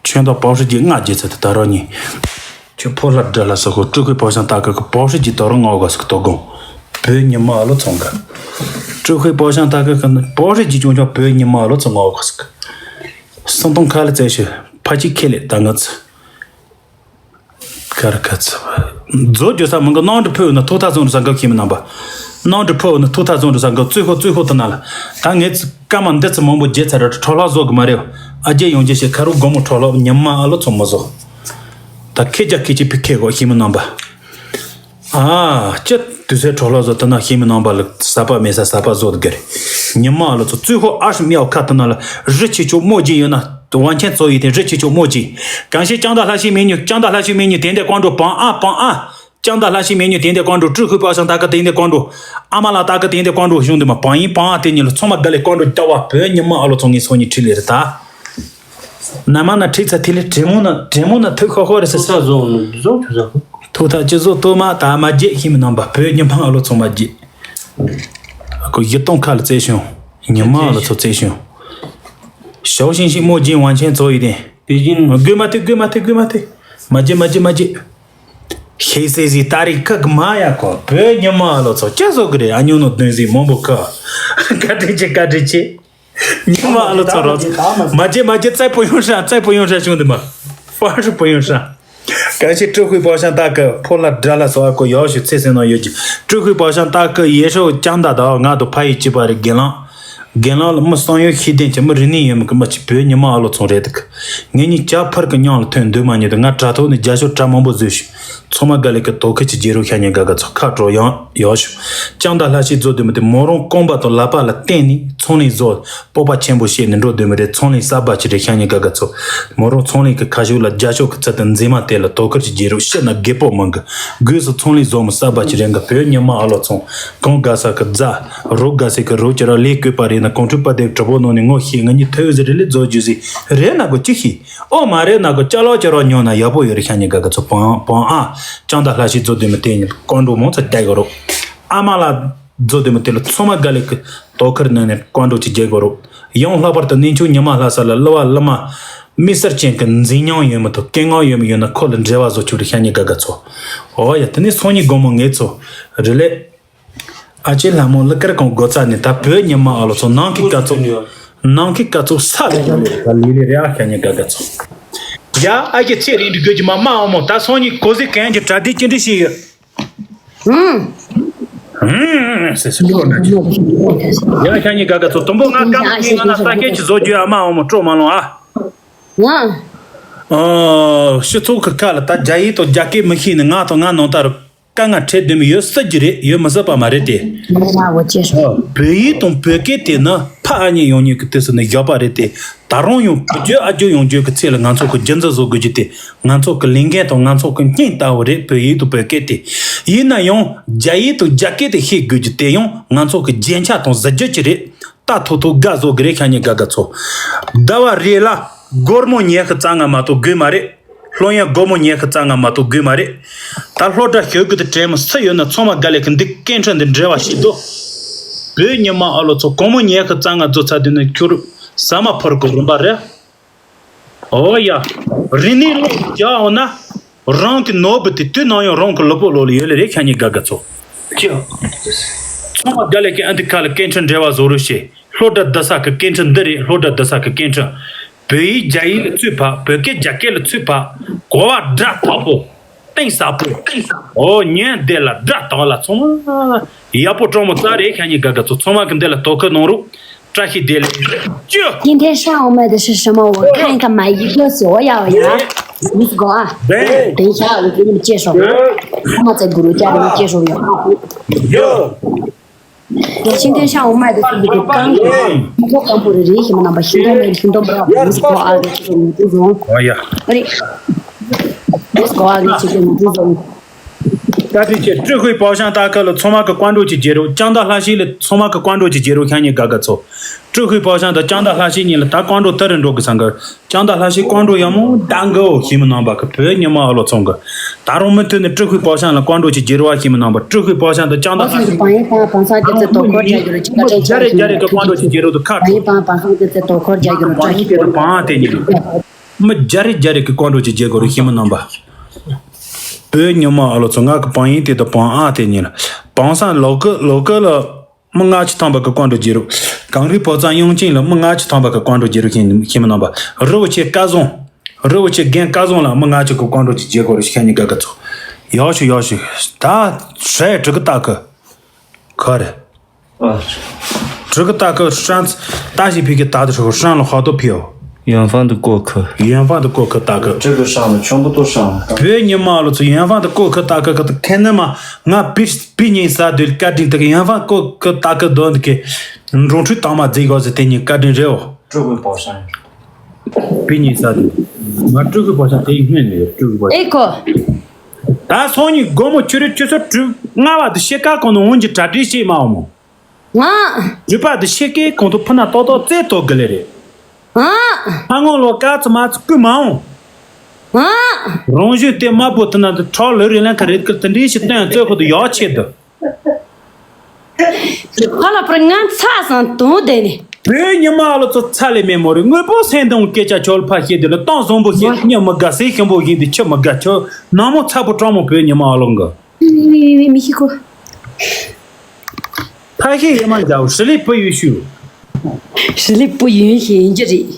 ཁྱོད་ད་པའོ་ཧྲི་ཇི་ང་རྒྱལ་ཚ་དེ་ད་རོ་ཉི། ཁྱོད་ཕོ་ལྷ་དགྲ་ལྷ་ས་ཁོ་ཀྲུ་ཧི་པའོ་ཤང་ད་ག་གི་པའོ་ཧྲི་ཇི་ད་རོ་ང་འོ་ག་སི་གི་དོ་དགོང་། བོད་ཉི་མ་ཨ་ལོ་ཚང་གི། ཀྲུའུ་ཧུའེ་པའོ་ཤང་ཏ་ཀི་གི་ནི་པོ་རི་ཇི་ཅུང་ཅུང་བོད་ཉི་མ་ཨ་ལོ་ཚང་ངོ་གོ་སི་གི། སང་ཏོང་ཁ་ལ་ཙེ་ཤི་ཕ་ཅི་ཁེ་ལེ་ད་ང་ཚི། ཁར་ཁ་ཚི། མཛོ་རྒྱུ་ས་མང་གི་ནང་དུ་ཕུ་ན་ཐོག་ཐག་ཚོང་རུ་ས་འགབ་ཁྱིམ་རྣམ་པ། ནང་དུ་ཕུ་ན་ཐོག་ཐག་ཚོང་རུ་ས་འགབ་ཙུ་ཧོ་ཙུ་ཧོ་ཏི་ན་ལ། ད་ངེ་ཚི་ཀ་མ་འདི་ཚི་མང་པོ་རྒྱལ་ཚ་ར་ཁྲོ་ལག་བཟོ་གི་མ་རེད། ཨ་རྒྱལ་ཡོང་རྒྱལ་ཤེ་ཁ་རུ་སྒོ་མོ་ཁྲོ་ལག་ཉི་མ་ཨ་ལོ་ཚོ་མོ་བཟོ། ད་ཁེ་རྒྱ་ཁེ་ཅི་ཕི་ཁེ་གོ་ཁྱིམ་རྣམ་པ། ཨ། ཅི་དུས་ཚོད་འཕྲོ་ལོ་བཟོ་དུ་ན་ཤི་མི་ནང་པ་ལ་ས་པ་མེ་ས་ས་པ་བཟོ་དགེ་རེད། ཉི་མ་ལ་ཚོ་ཙུ་ཧོ་ཨ་ཤི་མི་ཨོ་ཁ་དུ་ན་ལ་རི་ཆི་ཆོ་མོ་ཇི་ཡོད་ན་དུ་ཝང་ཆེན་ཚོ་ཡི་དེ་རི་ཆི་ཆོ་མོ་ཇི། གང་ཤེས་ཀྱང་ད་ལྷ་ཤི་མེ་ཉུ་ཀྱང་ད་ལྷ་ཤི་མེ་ཉུ་དེ་འདེ་ཀོང་འགྲོ་པང་ཨ་པང་ཨ། ཀྱང་ད་ལྷ་ཤི་མེ་ཉུ་དེ་འདེ་ཀོང་འགྲོ་ཀྲུ་ཁུ་པ་ཤང་ད་ཀ་དེ་འདེ་ཀོང་འགྲོ། ཨ་མ་ལ་ད་ཀ་དེ་འདེ་ཀོང་འགྲོ་གཞུང་དེ་མ་པང་ཡིན་པང་ཨ་དེ་ཉི་ལ་ཚོ་མ་ག་ལེ་ཀོང་འགྲོ་ད་བ་བོད་ཉི་མ་ཨ་ལོ་ཚོ་ངི་སོ་ཉི་ཁྲི་ལེ་རེ་ད། ན་མ་ན་ཁྲིག་ཚ་ཐི་ལི་དྲེ་མོ་ན་དྲེ་མོ་ན་ཐུག་ཤོ་ཤོ་རེ་སི་ཐུག་ས་བཟོ་བཟོ་ཆུ་ས་ཁུ། ཐུག་ཐ་ཅི་བཟོ་ཏོ་མ་ད་མ་རྒྱས་ཤི་མི་ནང་པ་བོད་ཉི་མ་ཨ་ལོ་ཚོ་མ་རྒྱས། ཁོ་ཡི་སྟོང་ཁ་ལ་རྩེ་ཤོང་། ཉི་མ་ཨ་ལོ་ཚོ་རྩེ་ཤོང་། ཞའོ་ཤིང་ཤིང་མོ་རྒྱས་ཝང་ཆེན་ཚོ་ཡི་དེ། དེ་བཞིན་དགོས་མ་ཐུག་དགོས་མ་ཐུག་དགོས་མ་ཐུག་མ་རྒྱས་མ་རྒྱས་མ་རྒྱས། ཤེས་སེ་ཟི་ཏ་རིག་ཁག་མ་ཡ་ཁོ་བོད་ཉི་མ་ཨ་ལོ་ཚོ་ཅི་བཟོ་གི་རེད། ཨ་ཉོ་ནོ་དོན་ཟི་མོན་པོ་ཁ། བཀའ་དྲིན་ཆེ་བཀའ་དྲིན་ཆེ། ཉི་མ་ཨ་ལོ་ཚོ་རོ། མ་རྒྱས་མ་རྒྱས་རྩེ་པོ་ཡོང་ཧྲ་རྩེ་པོ་ཡོང་ཧྲ་བྱུང་འདི་མ། ཧྥ་རུ་པོ་ཡོང་ཧྲ། གང་ཞིག་ཀྲུ་ཧུའི་པའོ་ཤང་ཏ་ཀི་ཕོ་ལ་དགྲ་ལ་སོགས་ཨ་ཀོ་ཡོ་ཞུ་ཚེ་སེ་ནོ་ཡོད་ཀྱི། ཀྲུ་ཧུའི་པའོ་ཤང་ཏ་ཀི་ཡེ་ཧྲོ་ཀྱང་ད་ད་ང་དུ་ཕ་ཡི་ཅི་པ་རེ་དགེ་ལང་། དགེ་ལང་ལ་མི་གསང་ཡོད་ཤེས་ལྡན་གྱི་མི་རིག་གནས་ཡོད་མི་གི་མི་ཅི་བོད་ཉི་མ་ཨ་ལོ་ཚོང་རེད་འདུག་ངེད་གཉིས་ཇ་ཕར་གི་མཉམ་ལ་ཐོན་འདོད་མ་ཉེ་དུ་ང་དྲ་ཐོག་ནས་རྒྱ་ཤོག་གྲ་མང་པོ་བཟོས་ཤིང་། ཚང་མ་དགའ་ལས་ཀྱི་དོ་ཁུར་གྱི་རྗེས་རོགས་ཤ་ཉེ་དགའ་དགའ་ཚོ་ཁ་དྲོ་ཡང་ཡོ་ཞུ། ལྕང་དང་ལྷ་ཤེས་རྫོ་དུ་མི་དེ་མོ་རང་རྐང་པ་དང་ལག་པ་ལ་བརྟེན་ནས་ཚོང་ལས་བཟོ། སྤོབས་པ་ཆེན་པོ་བཤད་ནས་འགྲོ་དུ་མི་རེད། ཚོང་ལས་གསར་པ་ཅི་རེད་ཤ་ཉེ་དགའ་དགའ་ཚོ། མོ་རང་ཚོང་ལས་ཀྱི་ཁ་ཤུགས་ལ་རྒྱ་ཤོག་གི་ཚུལ་དུ་འཛིན་མ་དེ་ལ་དོ་ཁུར་གྱི་རྗེས་རོགས་ཤི་ན་རྒད་པོ་མང་གི། སྒོས་སུ་ཚོང་ལས་བཟོ་མི་གསར་པ་ཅི་རེད་འགའ་བོད་ཉི་མ་ཨ་ལོ་ཚོང་། གང་དགའ་ས་གི་རྫ། རོ་དགའ་ས་གི་རོ་ཅི་ར་ལས་བསྐོས་པ་རེད་ན་གོང་ཁྲུ་པ་དེ་གྲོ་པོ་ནང་ནས་ངོ་ཤེས་ང་གཉིས་ཐོས་ཟི་རེ་ལས་རྫོ་རྒྱུ་ཟི་རེད་ན་གོ་ཅི་ཤེས། ཨོ་མ་རེད་ན་གོ་ཅ་ལོ་ཅ་རོ་ཉོ་ན་ཡག་པོ་ཡོད་རེད་ཤ་ཉེ་དགའ་དགའ་ཚོ་པང་པང་ཨ། ལྕང་དང་ལྷ་ཤེས་རྫོ་དུ་མི་དེ་ཉིད་ཀོང་འགྲོ་མང་ཚོ་བསྡད་གི་རོགས། ཨ་མ་ལ་རྫོ་དུ་མི་དེ་ལ་ཚང་མ་དགའ་ལས་ཀི་དོ་ཁུར་ནང་ནས་ཀོང་འགྲོ་ཅི་རྒྱལ་གི་རོགས། ཡང་ལྷག་པར་དུ་གནས་མཆོག་ཉི་མ་ལྷ་ས་ལ་གླུ་བ་གླུ་མ་མི་སེར་ཅན་གི་འཛིན་མྱོང་ཡོད་མི་དང་སྐད་ངག་ཡོད་མི་ཡོད་ན་ཁོ་ལ་འབྲེལ་བ་བཟོ་ཆོག་རེད་ཤ་ཉེ་དགའ་དགའ་ཚོ། ཨོ་ཡ་དེ་ནས་སང་ཉིན་དགོང་མོ་ངེད་ཚོ་རི་ལས། ཨ་ཅེ་ལྷ་མོ་ལི་ཀར་གང་སྒོ་རྩ་ནས་ད་བོད་ཉི་མ་ཨ་ལོ་ཚོ་ནང་གི་སྐར་ཚོགས། ནང་གི་སྐར་ཚོགས་ས་ལ་ཡོད་ལེ་ད་ལི་ལི་རེ་ཨ་ཤ་ཉེ་དགའ་དགའ་ཚོ། ཡ་ཨ་ཀྱེ་ཚེ་རིང་འདི་དགོས་ཀྱི་མ་མ་ཨོ་མོ་ད་སང་ཉིན་གོ་ཟི་གན་གྱི་གྲ་སྒྲིག་ཅི་འདྲ་ཞིག་ཡོད། ཧུམ། ཧུམ་ཟེར་སུ་ཁོ་ན་ཅི། ཡ་ཤ་ཉེ་དགའ་དགའ་ཚོ་དུམ་བུ་ང་སྐམ་གྱི་ང་ན་ས་སྐད་ཀྱི་བཟོ་རྒྱུ་ཨ་མ་ཨོ་མོ་སྤྲོ་མ་ལོང་ཨ། ང་། ཨ། སྤྱི་ཚོགས་ཀྱི་ཁ་ལ་ད་རྒྱ་ཡིག་དང་རྒྱ་སྐད་མི་ཤེས་ནས་ང་དང་ང་ནང་ལྟར་དཀའ་ངལ་འཕྲད་སྡོད་མི་ཡོད་སྲིད་ཀྱི་རེད། ཡོད་མི་སྲིད་པ་མ་རེད་དེ། ང་ལ་འོ་ཅེ་སོ། བོད་ཡིག་དང་བོད་སྐད་དེ་ནི་ཕ་ཨ་མྱེས་ཡོང་མྱོང་གི་དུས་སུ་ནི་བཞག་པ་རེད་དེ། ད་རུང་ཡང་བོད་བརྒྱུད་ཨ་བརྒྱུད་ཡོང་རྒྱུ་གི་ཚེ་ལ་ང་ཚོ་གི་རྒྱུན་འཛིན་བཟོ་དགོས་རྒྱུ་དེ་ང་ཚོ་གི་ལས་འགན་དང་ང་ཚོ་གི་སྙིང་ལྟ་བུ་རེད། བོད་ཡིག་དང་བོད་སྐད་དེ། ཡིན་ན་ཡང་རྒྱ་ཡིག་དང་རྒྱ་སྐད་དེ་ཤེས་དགོས་རྒྱུ་དེ་ཡང་ང་ཚོ་གི་རྒྱན་ཆ་དང་གཟི་བརྗིད་ཅིག་རེད། ད་ཐོ་ཐོ་དགའ་བཟོ་གི་རེད་ཤ་ཉེ་དགའ་དགའ་ཚོ། ཟླ་བ་རེ་ལ་སྒོར་མོ་ཉི་ཤུ་རྩ་ལྔ་མ་གཏོགས་དགོས་མ་རེད། སློབ་ཡོན་སྒོར་མོ་ཉི་ཤུ་རྩ་ལྔ་མ་གཏོགས་དགོས་མ་རེད། ད་སློབ་གྲྭ་ཞོགས་གི་དུ་དྲན་མོ་སུ་ཡོད་ན་ཚང་མ་དགའ་ལས་ཀི་འདི་སྐད་འཕྲིན་འདི་འབྲེལ་བ་ཞིག་འདུག་བོད་ཉི་མ་ཨ་ལོ་ཚོ་སྒོར་མོ་ཉི་ཤུ་རྩ་ལྔ་བཟོ་ཚར་དུས་ནི་ཁྱོད་ཟ་མ་ཕོར་གི་རིན་པ་རེད། ཨོ་ཡ། རིན་ནི་ལོ་རྒྱག་འོ་ན། རང་གི་ནོར་བུ་དེ་དུས་ནམ་ཡང་རང་གི་ལུས་པོ་ལོ་ལ་ཡོད་ལེ་རེད་ཤ་ཉེ་དགའ་དགའ་ཚོ། ཅི། ཚང་མ་དགའ་ལས་ཀི་ཨ་འདི་ཁ་ལ་སྐད་འཕྲིན་འབྲེལ་བ་བཟོ་རོགས་ཞེས། སློབ་གྲྭ་བསྡུ་ས་གི་སྐད་འཕྲིན་འདི་རེད། སློབ་གྲྭ་བསྡུ་ས་གི་སྐད་འཕྲིན། བོད་ཡིག་རྒྱ་ཡིག་ལ་ཚུད་པ། བོད་སྐད་རྒྱ་སྐད་ལ་ཚུད་པ། གོ་བ་སྒྲ་དག་པོ། གཏིང་ཟབ་པོ། ཨོ་ཉན་བདེ་ལ་སྒྲ་དག་ལ་ཚང་མ་ཡག་པོ་སྤྲོ་མོ་རྩ་རེད་ཤ་ཉེ་དགའ་དགའ་ཚོ། ཚང་མ་གི་འདི་ལ་དོ་ཁུར་གནང་རོགས། བཀྲ་ཤིས་བདེ་ལེགས། ཅུ། 今天上午卖的是什么？我看一看，买一个左呀呀。你给我啊。等一下，我给你们介绍。我们在咕噜家里面介绍一下。 今天上午卖的是这个干果，不过干果的人什么那么心动的心动不了，不是给我啊，这个母猪种。 ཨོ་ཡ། 哎，不是给我啊，这个母猪种。 བཀའ་དྲིན་ཆེ། ཀྲུའུ་ཧུའེ་པའོ་ཤང་ཏ་ཁ་ལ་ཚང་མ་གི་ཀོང་ཀྲོ་གཅིག་བརྗེ་རོགས། ལྕང་དང་ལྷ་ཤེས་ལ་ཚང་མ་གི་ཀོང་ཀྲོ་གཅིག་བརྗེ་རོགས་ཤ་ཉེ་དགའ་དགའ་ཚོ། ཀྲུའུ་ཧུའེ་པའོ་ཤང་དང་ལྕང་དང་ལྷ་ཤེས་གཉིས་ལ་ད་ཀོང་ཀྲོ་ཏི་རུ་འགྲོ་གི་སང་གར། ལྕང་དང་ལྷ་ཤེས་ཀོང་ཀྲོ་ཡག་མོ་ད་འགའ་འོ་ཤེས་མི་ནང་པ་གི་བོད་ཉི་མ་ཨ་ལོ་ཚང་གི། ད་རུང་མུ་མཐུད་ནས་ཀྲུའུ་ཧུའེ་པའོ་ཤང་ལ་ཀོང་ཀྲོ་གཅིག་བརྗེ་རོགས་ཤེས་མི་ནང་པ། ཀྲུའུ་ཧུའེ་པའོ་ཤང་དང་ལྕང་དང་ལྷ་ཤེས། 榜一榜榜三这次都可以加油了，这个这 རྒྱ་རེ་རྒྱ་རེ་གི་ཀོང་ཀྲོ་གཅིག་བརྗེ་རོགས་དུ་ཁ། 榜一榜榜三这次都可以加油了， ཀོང་ཀྲོ་གཅིག་བརྗེ་རོགས་པང་ཨ་དེ་ཉིད་ལ། མི་རྒྱ་རེ་རྒྱ་རེ་གི་ཀོང་ཀྲོ་གཅིག་བརྗེ་དགོས་རོགས་ཤེས་མི་ནང་པ། བོད་ཉི་མ་ཨ་ལོ་ཚོ་ང་གི་པང་ཡིན་དེ་དང་པང་ཨ་དེ་ཉིད་ལ། བང་སང་ལོ་ཀི་ལོ་ཀི་ལ་མི་ལྔ་བཅུ་ཐམ་པ་གི་ཀོང་ཀྲོ་བརྗེ་རུ། གངས་རིའི་ཕོ་བྲང་གཡང་ཆེན་ལ་མི་ལྔ་བཅུ་ཐམ་པ་གི་ཀོང་ཀྲོ་བརྗེ་རུ་ཤེས་ཤེས་མི་རྣམ་པ། རི་བོ་ཆེ་སྐལ་བཟང་། རི་བོ་ཆེ་རྒན་སྐལ་བཟང་ལ་མི་ལྔ་བཅུ་གི་ཀོང་ཀྲོ་ཅིག་བརྗེ་དགོས་རུ་ཤེས་ཉི་དགའ་གི་ཚོ། ཡག་ཤོས་ཡག་ཤོས། ད་ཧྲེ་དྲུ་གི་ལྟ་གི། ག་རེ། ཨ། དྲུ་གི་ལྟ་གི་ཧྲན་ལྟ་ཞིག་ཕི་གི་ད་དུ་ཧྲན་ལ་ཧོ་དོ་ཕིའོ། 远方的过客。 远方的过客。 ཡོན་ཧྥང་དུ་ཀོ་ཁི་ལྟ་གི། 这个上了全部都上了。 བོད་ཉི་མ་ལོ་ཚོ་ཡོན་ཧྥང་དུ་ཀོ་ཁི་ལྟ་གི་གི་ཁེ་ནི་མ་ང་པི་པི་ཉིན་ས་དུས་བཀའ་དྲིན་དུ་གི་ཡོན་ཧྥང་ཀོ་ཁི་ལྟ་གི་དོན་དུ་གི་འགྲོ་འཕྲུལ་དང་མ་རྫིག་གོ་ཟི་དེ་ཉིན་བཀའ་དྲིན་རེད་འོ། 这回宝山。 པི་ཉིན་ས་དུས་ང་སྤྲུལ་གི་པོ་ཤ་དེ་ཡིན་སྔོན་ནས་སྤྲུལ་གི་པོ་ཤ། ཨེ་ཁོ། ད་སང་ཉིན་དགོང་མོ་ཆུ་རེ་ཆུ་ཚོད་དྲུག་ལྔ་བ་དུ་ཤེལ་དཀར་གོང་ནས་འོང་གི་གྲ་སྒྲིག་བྱེད་མ་འོང་མོ། ང་། རུས་པ་འདི་ཤེལ་ཀའི་གོང་དུ་ཕུ་ན་ཏོག་ཏོག་རྩེ་ཐོག་གི་ལེ་རེད། ང་། ཨ་ངོ་ལོ་ཀ་ཚི་མ་ཚི་ཀུ་མ་འོང་། ང་། རང་བཞིན་དེ་དམར་པོ་དུ་ན་འདི་ཁྲག་ལོ་རེ་ལན་ཁ་རེད་ཀི་དི་འདྲིའི་ཞི་སྟོན་རྩོད་ཁོ་དུ་ཡག་ཆེད་དུ། ཁ་ལ་པར་ང་ཚ་སང་དུང་བསྡད་ནས། བོད་ཉི་མ་ལོ་ཚོ་ཚ་ལེ་མེ་མོ་རེ་དངོས་པོ་སེང་དང་སྐད་ཆ་ཆོལ་ཕ་ཤེད་དེ་ལ་གཏམ་བཟང་པོ་ཤེད་མྱི་མི་དགའ་སེ་ཤིང་པོ་ཡིན་དེ་ཆི་མི་དགའ་ཆོ་ནང་མོ་ཚ་པོ་སྤྲང་མོ་བོད་ཉི་མ་ལོ་འགའ། མི་མི་མི་མི་ཤི་ཁོ། ཕ་ཤི་ཡོད་མ་འཇའ་བོ་ཧྲི་ལི་པུ་ཡུ་ཤུ། ཧྲི་ལི་པུ་ཡུན་ཤི་ཡིན་གྱི་རེད།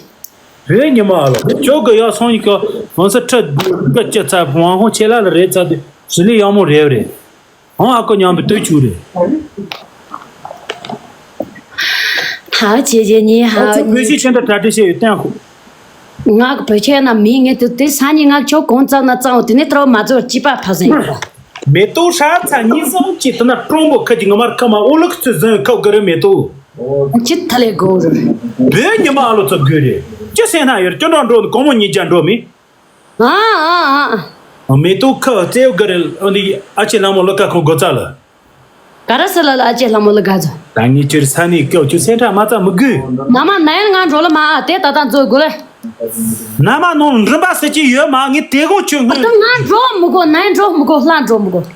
བོད་ཉི་མ་ལོ་ཇོ་གི་ཡག་སོང་ཡིན་ཀ་ཧོན་ས་ཁྲི་གི་ཅི་ཚ་ཧོང་ཧོང་ཆེ་ལ་ལ་རེད་ཚ་དེ་ཧྲི་ལི་ཡག་མོ་རེད་རེད། ཧོང་ཨ་ཀོ་མཉམ་པའི་སྟོད་ཆུ་རེད། ཧའོ་ཇེ་ཇེ་ཉི་ཧའོ་ཨ་ཚོ་བོད་ཤི་ཆེན་དུ་གྲ་སྒྲིག་བྱས་ཡོད་བསྟན་ཧོ། ང་གི་བོད་ཆས་ན་མི་ངས་དུ་དེ་ས་ཉིན་ང་ཁྱོད་གོང་ཙམ་ན་ཙམ་དེ་ནས་ཏྲོ་མ་ཚོར་ཅི་པ་ཕ་སེང་གི་པ། མེ་ཏོག་ཧྲ་ཚ་གཉིས་སོང་ཅི་དུ་ན་ཀྲོང་པོ་ཁ་ཅིག་ང་མར་ཁ་མ་ཨོ་ལུག་ཚུ་ཟན་ཁབ་གི་རེད་མེ་ཏོག་ཅི་ཐ་ལེ་གོ་རེད། བོད་ཉི་མ་ཨ་ལོ་ཚོ་དགོས་རེད། ཅི་སེང་ན་ཡོད་ཅི་འགྲོ་འགྲོ་གོང་མོ་ཉིས་བརྒྱ་འགྲོ་མི། ཨ་ཨ་ཨ། མེ་ཏོག་ཁ་རྩེའུ་གི་རེད་འོ་འདི་ཨ་ཆེ་ལ་མོ་ལོ་ཀ་ཁོ་གོ་ཚ་ལ། ག་ར་སི་ལ་ལ་ཨ་ཅེ་ལྷ་མོ་ལ་དགའ་ཚོ། ད་ངས་ཁྱོད་ས་ནས་སྐྱོ་ཁྱོད་སེམས་ཁྲལ་མ་རྩ་མི་དགོས། ན་མ་ནན་ང་འགྲོ་ལ་མ་ཨ་དེ་ད་ད་མཛོད་དགོས་ལེ། ན་མ་ནང་རིམ་པ་སེ་ཅི་ཡོད་མ་ངས་དེ་གོང་ཁྱོད་ཨ་ངས། ད་ང་འགྲོ་མི་དགོས་ནན་འགྲོ་མི་དགོས་ལྷ་འགྲོ་མི་དགོས།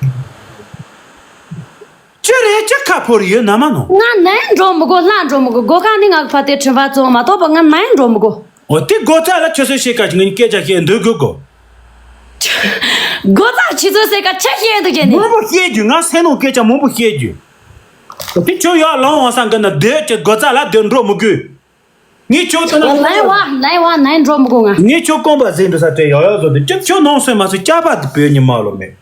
ཅི་རེད་ཅི་ཁ་ཕོར་ཡོད་ན་མ་ནང་། ང་ནན་འགྲོ་མི་དགོས་ལྷ་འགྲོ་མི་དགོས་སྒོ་ཁ་ནི་ང་གི་ཕ་དེ་དྲན་པ་བཙོང་མ་གཏོགས་པ་ང་ནན་འགྲོ་མི་དགོས། འོ་དེ་སྒོ་རྩ་ལ་ཆུ་ཚོད་ཕྱེད་ཀ་ཅིག་ངས་སྐད་ཆ་བཤད་འདོད་དགོས་གོ། སྒོ་རྩ་ཆུ་ཚོད་ཕྱེད་ཀ་ཆ་བཤད་འདུག་ཅེ་ནི། མང་པོ་བཤད་རྒྱུ་ང་སེམས་ནང་སྐད་ཆ་མང་པོ་བཤད་རྒྱུ། འོ་དེ་ཁྱོད་ཡར་ལངས་འོང་ས་འགི་ན་སྡོད་ཀྱི་སྒོ་རྩ་ལ་སྡོད་འགྲོ་མི་དགོས། ངས་ཁྱོད་ལྟ་ན་ལན་བ་ལན་བ་ནན་འགྲོ་མི་དགོས་ང་། ངས་ཁྱོད་རྐང་པ་ཟིན་འགྲོ་ས་དེ་ཡག་ཡག་བཟོ་འདུག་ཅི་ཁྱོད་ནང་སོན་མ་སོན་སྐྱ་པ་དེ་བོད་ཉི་མ་ལོ་མེད།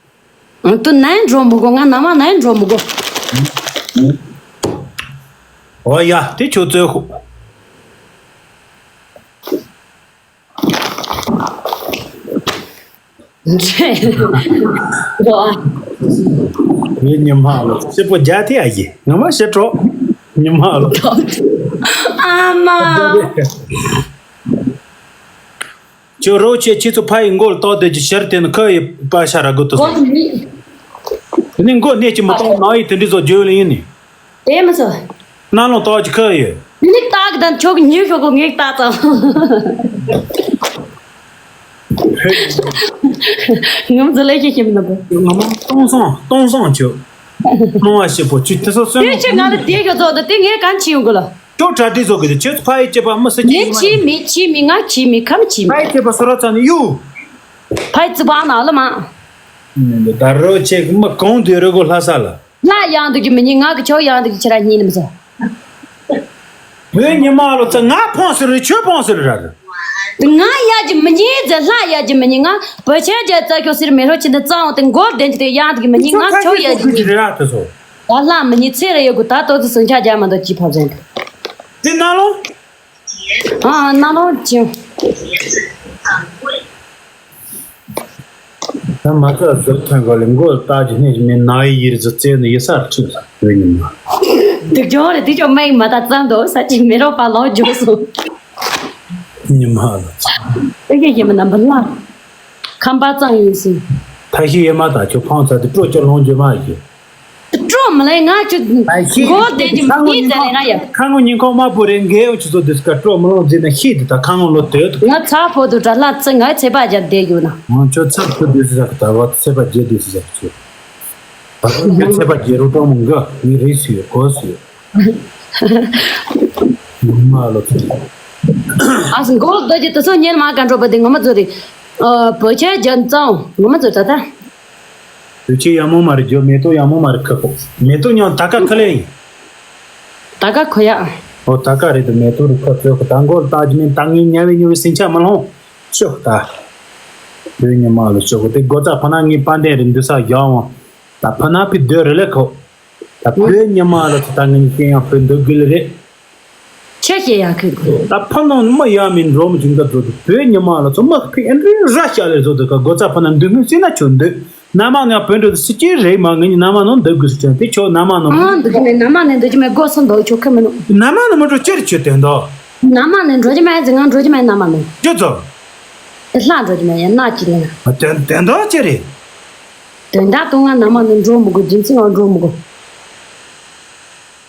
ཨང་དུ་ནན་འགྲོ་མི་དགོས་ང་ན་མ་ནན་འགྲོ་མི་དགོས། འོ་ཡ་དེ་ཁྱོད་ཚོའི་ཧུ། འགྲོ་ཨ། ངའི་ཉི་མ་ལོ་སྐྱིད་པོ་རྒྱ་དེ་ཨ་ཡི་ངོ་མ་ཤི་གྲོགས། ཉི་མ་ལོ། ཨ་མ། ཁྱོད་རོགས་བྱེད་ཁྱེད་ཚོ་ཕ་ཡི་མགོ་ལ་བཏགས་དེ་ཀྱི་ཤར་དེ་ནི་ཁ་ཡི་པ་ཤ་ར་དགོས་ཏུ་སོང་། དེ་ནི་མགོ་གནས་ཀྱི་མི་གཏོང་ནང་ཡི་དེ་འདྲི་བཟོ་བརྗོད་ལ་ཡིན་ནི། དེ་མི་ཚོ། སྣ་ལོང་བཏགས་ཀྱི་ཁ་ཡི། དེ་ནི་སྟག་གི་དང་ཁྱོད་ཀྱི་ཉོས་ཤོག་གོ་ངེས་སྟག་ཙམ། ངམ་ཚོ་ལས་ཤེས་ཤེས་མི་འདུག་ང་མ་སྟོང་སང་སྟོང་སང་ཆུ། སྣང་བ་ཞིག་པོ་ཆུ་དེ་སོ་སོན་དེ་ཆུ་ང་ལ་དེ་ཤོག་ཚོགས་དེ་ངས་གང་ཆི་ཡོང་གི་ལ། ཁྱོད་གྲ་སྒྲིག་བཟོ་གི་དེ་ཁྱོད་ཕ་ཡི་སྐྱེས་པ་མི་སྲིད་ཀྱི་ངས་ཡོད་མ་ཆི་རེད། མི་ཆི་མི་ང་ཆི་མི་ཁམ་ཆི་མི། ཕ་ཡི་སྐྱེས་པ་སོ་ར་ཚ་ནི་གཡུ། ཕ་ཡི་རྩི་བ་ན་ལ་མ། ད་རོ་ཆེ་གི་མི་གང་དུ་རོ་གོ་ལྷ་ས་ལ། ལྷ་ཡང་དུ་གི་མི་ཉིད་ང་གི་ཆོ་ཡང་དུ་གི་ཁྱེད་ར་གཉིས་ནམ་ཟེར། བོད་ཉི་མ་ལོ་ཚ་ང་ཕོང་ཟེར་རེད་ཁྱོད་ཕོང་ཟེར་ར་རེད། ང་ཡ་གི་མི་ཉིད་ཟེར་ལྷ་ཡ་གི་མི་ཉིད་ང་བོད་ཆེན་རྒྱལ་རྩ་ཁྱོད་ཟེར་མེ་རོ་ཆེན་དུ་གཙང་བོ་དེ་མགོ་ལྡན་གྱི་དེ་ཡང་དུ་གི་མི་ཉིད་ང་ཁྱོད་ཡ་གི་མི་ཉིད། རེད་ར་དེ་ཚོ། ད་ལྷ་མི་ཉིད་ཚེ་རེ་ཡོད་དགོས་ད་ལྟོ་ཚོ་ཟིང་ཆ་རྒྱ་མ་འདོད་ཅི་ཕབ་ཟེར་འདུག་དེ་ན་ལོ། ཨ་ཨ་ན་ལོ་ཅི། ད་མ་ཚ་ཟུར་ཐོན་གོ་ལེ་མགོ་ལྟག་གི་སྣེ་མེད་ན་ཡི་ཡིར་ཟུར་རྩེ་ནི་ཡི་སར་ཁྲིད་ལ་བོད་ཉི་མ། སྡུག་སྦྱོང་རེད་དེ་ཅོ་མེད་མ་ད་ཙམ་དོ་ས་ཅིག་མེ་རོ་པ་ལོ་འཇོག་སོང་། ཉི་མ་ལ། ཨེ་ཀེ་ཀེ་མ་ནམ་པ་ལ། ཁམ་པ་ཙང་ཡིན་སི། ཐ་ཤི་ཡེ་མ་ད་ཁྱོད་ཕང་ཚ་དེ་སྤྲོ་ཅོ་ལོང་རྒྱུ་མ་ཡི། སྤྲོ་མི་ལེ་ང་ཅིག་ཨ་ཤི། མགོ་བསྡད་ཀྱི་མི་ཉིད་ཙམ་ལེ་ང་ཡ། ཁ་ངོ་ཉིན་གང་དམར་པོ་རེད་འགལ་ཡོང་ཆུ་ཚོད་དུས་ཀ་སྤྲོ་མི་ལོང་རྫི་ན་ཤི་དུ་ད་ཁ་ངོ་ལོ་དོད་དུ། ང་ཚ་ཕོ་དུ་དྲ་ལ་ཙི་ང་ཚེ་པ་རྒྱབ་བསྡད་རྒྱུ་ན། ང་ཚོ་ཚ་ཕོ་དུས་སུ་ཟག་ད་བ་ཚེ་པ་རྒྱལ་དུས་སུ་ཟག་ཚུ། ད་ཁོ་ཚེ་པ་རྒྱལ་རུ་གྲོང་མོ་འགའ་ངའི་རིགས་སུ་ཡོད་གོ་སུ་ཡོད། ཉི་མ་ལོ་ཚུ། ཨ་སི་མགོ་ལོ་དོད་ཀྱི་དུ་སོ་ཉན་མ་ག་འགྲོ་པ་དེ་ངོ་མ་ཚོ་རེད། བོད་ཆས་རྒྱན་གཙང་ངོ་མ་ཚོ་ད་ད། དུས་ཆེན་ཡག་མོ་མ་རེད། རྒྱུ་མེ་ཏོག་ཡག་མོ་མ་རེད། ཁ་ཁོ་མེ་ཏོག་མཉམ་ད་ག་ཁ་ལེ་ཡིན། ད་ག་ཁོ་ཡ། ཨོ་ད་ག་རེད། དུ་མེ་ཏོག་རུ་ཁ་ཚོད་ཁོ་ད་མགོ་ལ་ལྟ་རྒྱུ་མིན། ད་ངའི་ཉལ་བའི་ཉལ་བའི་སེམས་ཆགས་མ་ལོང་། ཤོག་ད། བོད་ཉི་མ་ལ་ཤོག་གོ་དེ་སྒོ་རྩ་ཕ་ན་ངའི་དཔལ་ལྡན་རེད། འདུག་ས་བཞག་འོང་། ད་ཕ་ན་ཕི་སྡོད་རེ་ལེ་ཁོ། ད་བོད་ཉི་མ་ལ་ཚོ་ད་ངའི་སྐྱེ་ཡང་ཕོད་འདུག་གི་ལེ་རེད། ཆེ་ཞེ་ཡ་ཁུལ་ཁུལ། ད་ཕ་ནང་མི་ཡ་མི་འགྲོ་མི་ཅིག་འདྲ་བཟོ་འདུག་བོད་ཉི་མ་ལ་ཚོ་མི་ཕི་ཨེ་འདྲའི་ར་ཤ་ལེ་བཟོ་འདུག་ག་སྒོ་རྩ་ཕ་ན་འདུག་མི་སྲིད་ན་ཆོ་འདུག་ན་མ་ནས་བོད་འགྲོ་སི་ཅི་རེད་མ། ངས་ན་མ་ནང་འདུག་དགོས་སུ་ཆོ་དེ་ཆོ་ན་མ་ནང་ཨ་འདུག་གི་མེད། ན་མ་ནས་འདུག་གི་མེད། སྒོ་སུ་འདུག་ཆོ་ཁི་མི་ནུ། ན་མ་ནང་མི་འགྲོ་ཅེར་ཆོ་དེ་འདུག་ན་མ་ནས་འགྲོ་གི་མེད་ཟེར། ང་འགྲོ་གི་མེད་ན་མ་ནང་ཅོ་ཚོ། དེ་ལྷ་འགྲོ་གི་མེད་ཡ་ན་ཅི་ལེ་ན། དེ་དེ་འདུག་ཅེ་རེད། དོན་དག་དུ་ང་ན་མ་ནས་འགྲོ་མི་དགོས། རྒྱུ་མཚན་ང་འགྲོ་མི་དགོས།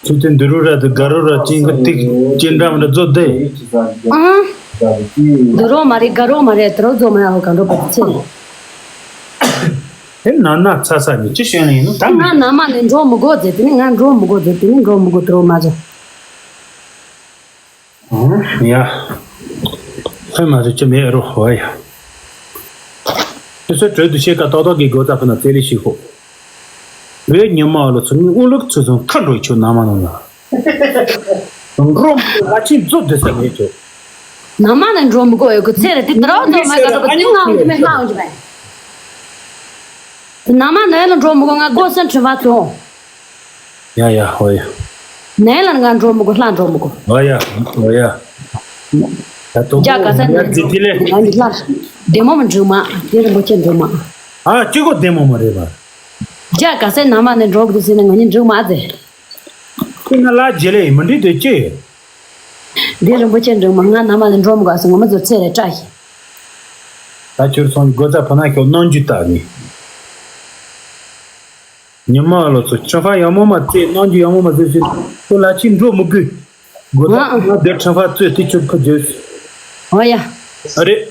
ཁྱོད་དེ་འདི་རུ་ར་དེ་ག་རུ་ར་ཅིང་གི་ཏིག་ཅི་འདྲ་མི་འདྲ་བཟོ་བསྡད། ཨང་། འདི་རུ་མ་རེད་ག་རུ་མ་རེད། དེ་རུ་བཟོ་མ་ཡག་ག་འགྲོ་པ་ཚེ། དེ་ན་ན་ཚ་ས་ནི་ཅི་བྱས་ནི་ཡིན་ནོ་ད་ང་ན་མ་ནས་འགྲོ་མི་དགོས་ཟེར། དེ་ནི་ང་འགྲོ་མི་དགོས་ཟེར། དེ་ནི་འགྲོ་མི་དགོས། དེ་རུ་མ་བཟོ། ཨང་། ཡ། ཧེ་མ་ཟེར་གྱི་མེད་རོ་བ་ཡ། དེ་ཚོ་གྲོས་བསྡུར་བྱེད་ཀ་ཏག་ཏག་གི་སྒོ་རྩ་ཕུ་ན་རྩེ་ལེ་ཞིག་ཧོ། བོད་ཉི་མ་ལོ་ཚོ་ངའི་དབུ་ལུག་ཚོ་ཚང་ཁ་འགྲོ་ཆོག་ན་མ་ནོ་ན། འགྲོ་ལ་ཆེན་རྫོབ་དེ་ས་མེད་ཆོག་ན་མ་ནས་འགྲོ་མི་དགོས་ཡོད་གི་ཚེ་རེད། དེ་དྲག་ཚོ་མ་ག་ཚོ་དེ་ང་འོང་གི་མེད་ང་འོང་གི་མེད། དེ་ན་མ་ནས་ལ་འགྲོ་མི་དགོས། ང་སྒོ་སེམས་ཁྲི་བ་ཚོ། ཡ་ཡ་ཧོ་ཡ། ནས་ལ་ང་འགྲོ་མི་དགོས། ལྷ་འགྲོ་མི་དགོས། ཧོ་ཡ་ཧོ་ཡ། ད་དོ་རྒྱ་ག་ས་ནས་ང་འདི་ལྷ་བདེ་མོ་མི་འགྲིག་མ། དེ་རིན་པོ་ཆེ་འགྲིག་མ། ཨ་ཅི་གོ་བདེ་མོ་མ་རེད་པ། རྒྱ་ག་ས་ན་མ་ནས་འགྲོ་གི་ཟེར་ན་ང་ནི་འགྲིག་མ་ཟེར། ཁོ་ན་ལ་རྗེ་ལེ་མི་འགྲིག་དེ་ཅི་ཡོད། འདི་རིན་པོ་ཆེ་འགྲིག་མ། ང་ན་མ་ནས་འགྲོ་མི་དགོས་ཟེར། ངོ་མ་ཚོ་ཚེ་རེ་བཀྲ་ཤིས། ད་ཁྱོད་སོང་སྒོ་རྩ་ཕ་ན་ཁྱོད་གནང་རྒྱུ་ད་ནི། ཉི་མ་ལོ་ཚོ་ཁྲི་ཕ་ཡག་མོ་མ་རྩེ་གནང་རྒྱུ་ཡག་མོ་མ་ཟེར་ཞིག་ཁོ་ལ་ཆི་འགྲོ་མི་དགོས། སྒོ་ད་ང་བདེ་ཁྲི་ཕ་རྩོད་དེ་ཆུ་ཁུ་རྒྱུ། ཨོ་ཡ། རེད།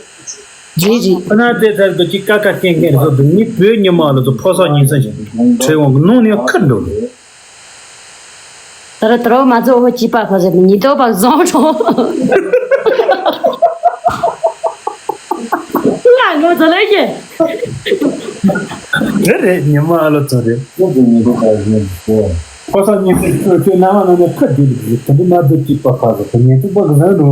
ཇི་ཇི། ཁོ་ན་རྩེ་ཚར་དུ་ཅི་ཀ་ཀ་ཀེང་ཀེང་རེད་དུ་ངའི་བོད་ཉི་མ་ལོ་ཚོ་ཕོ་སོགས་ཉིན་སང་ཞིག་ཁྲི་འོང་གི་ནང་ནས་ཁུར་འགྲོ་གི། ད་ར་ད་ར་མ་ཚོ་ཧོ་ཅི་པ་ཁ་ཟེར་ཉི་ཏོ་པ་བཟང་ཁྲོ། ལ་ངོ་ཚོ་ལས་ཀྱི། རེད་རེད་ཉི་མ་ཨ་ལོ་ཚོ་རེད། ཁོ་ཚོ་ཉི་ཏོ་པ་བཟང་ཁྲོ། ཁོ་ཚོ་ཉི་ཏོ་ཁྲོ་ཁྱོད་ན་མ་ན་ནས་ཁ་བསྡད་རེད། དེ་འདྲ་མ་ཚོ་ཅི་པ་ཁ་ཟེར་ཉི་ཏོ་པ་བཟང་ཁྲོ།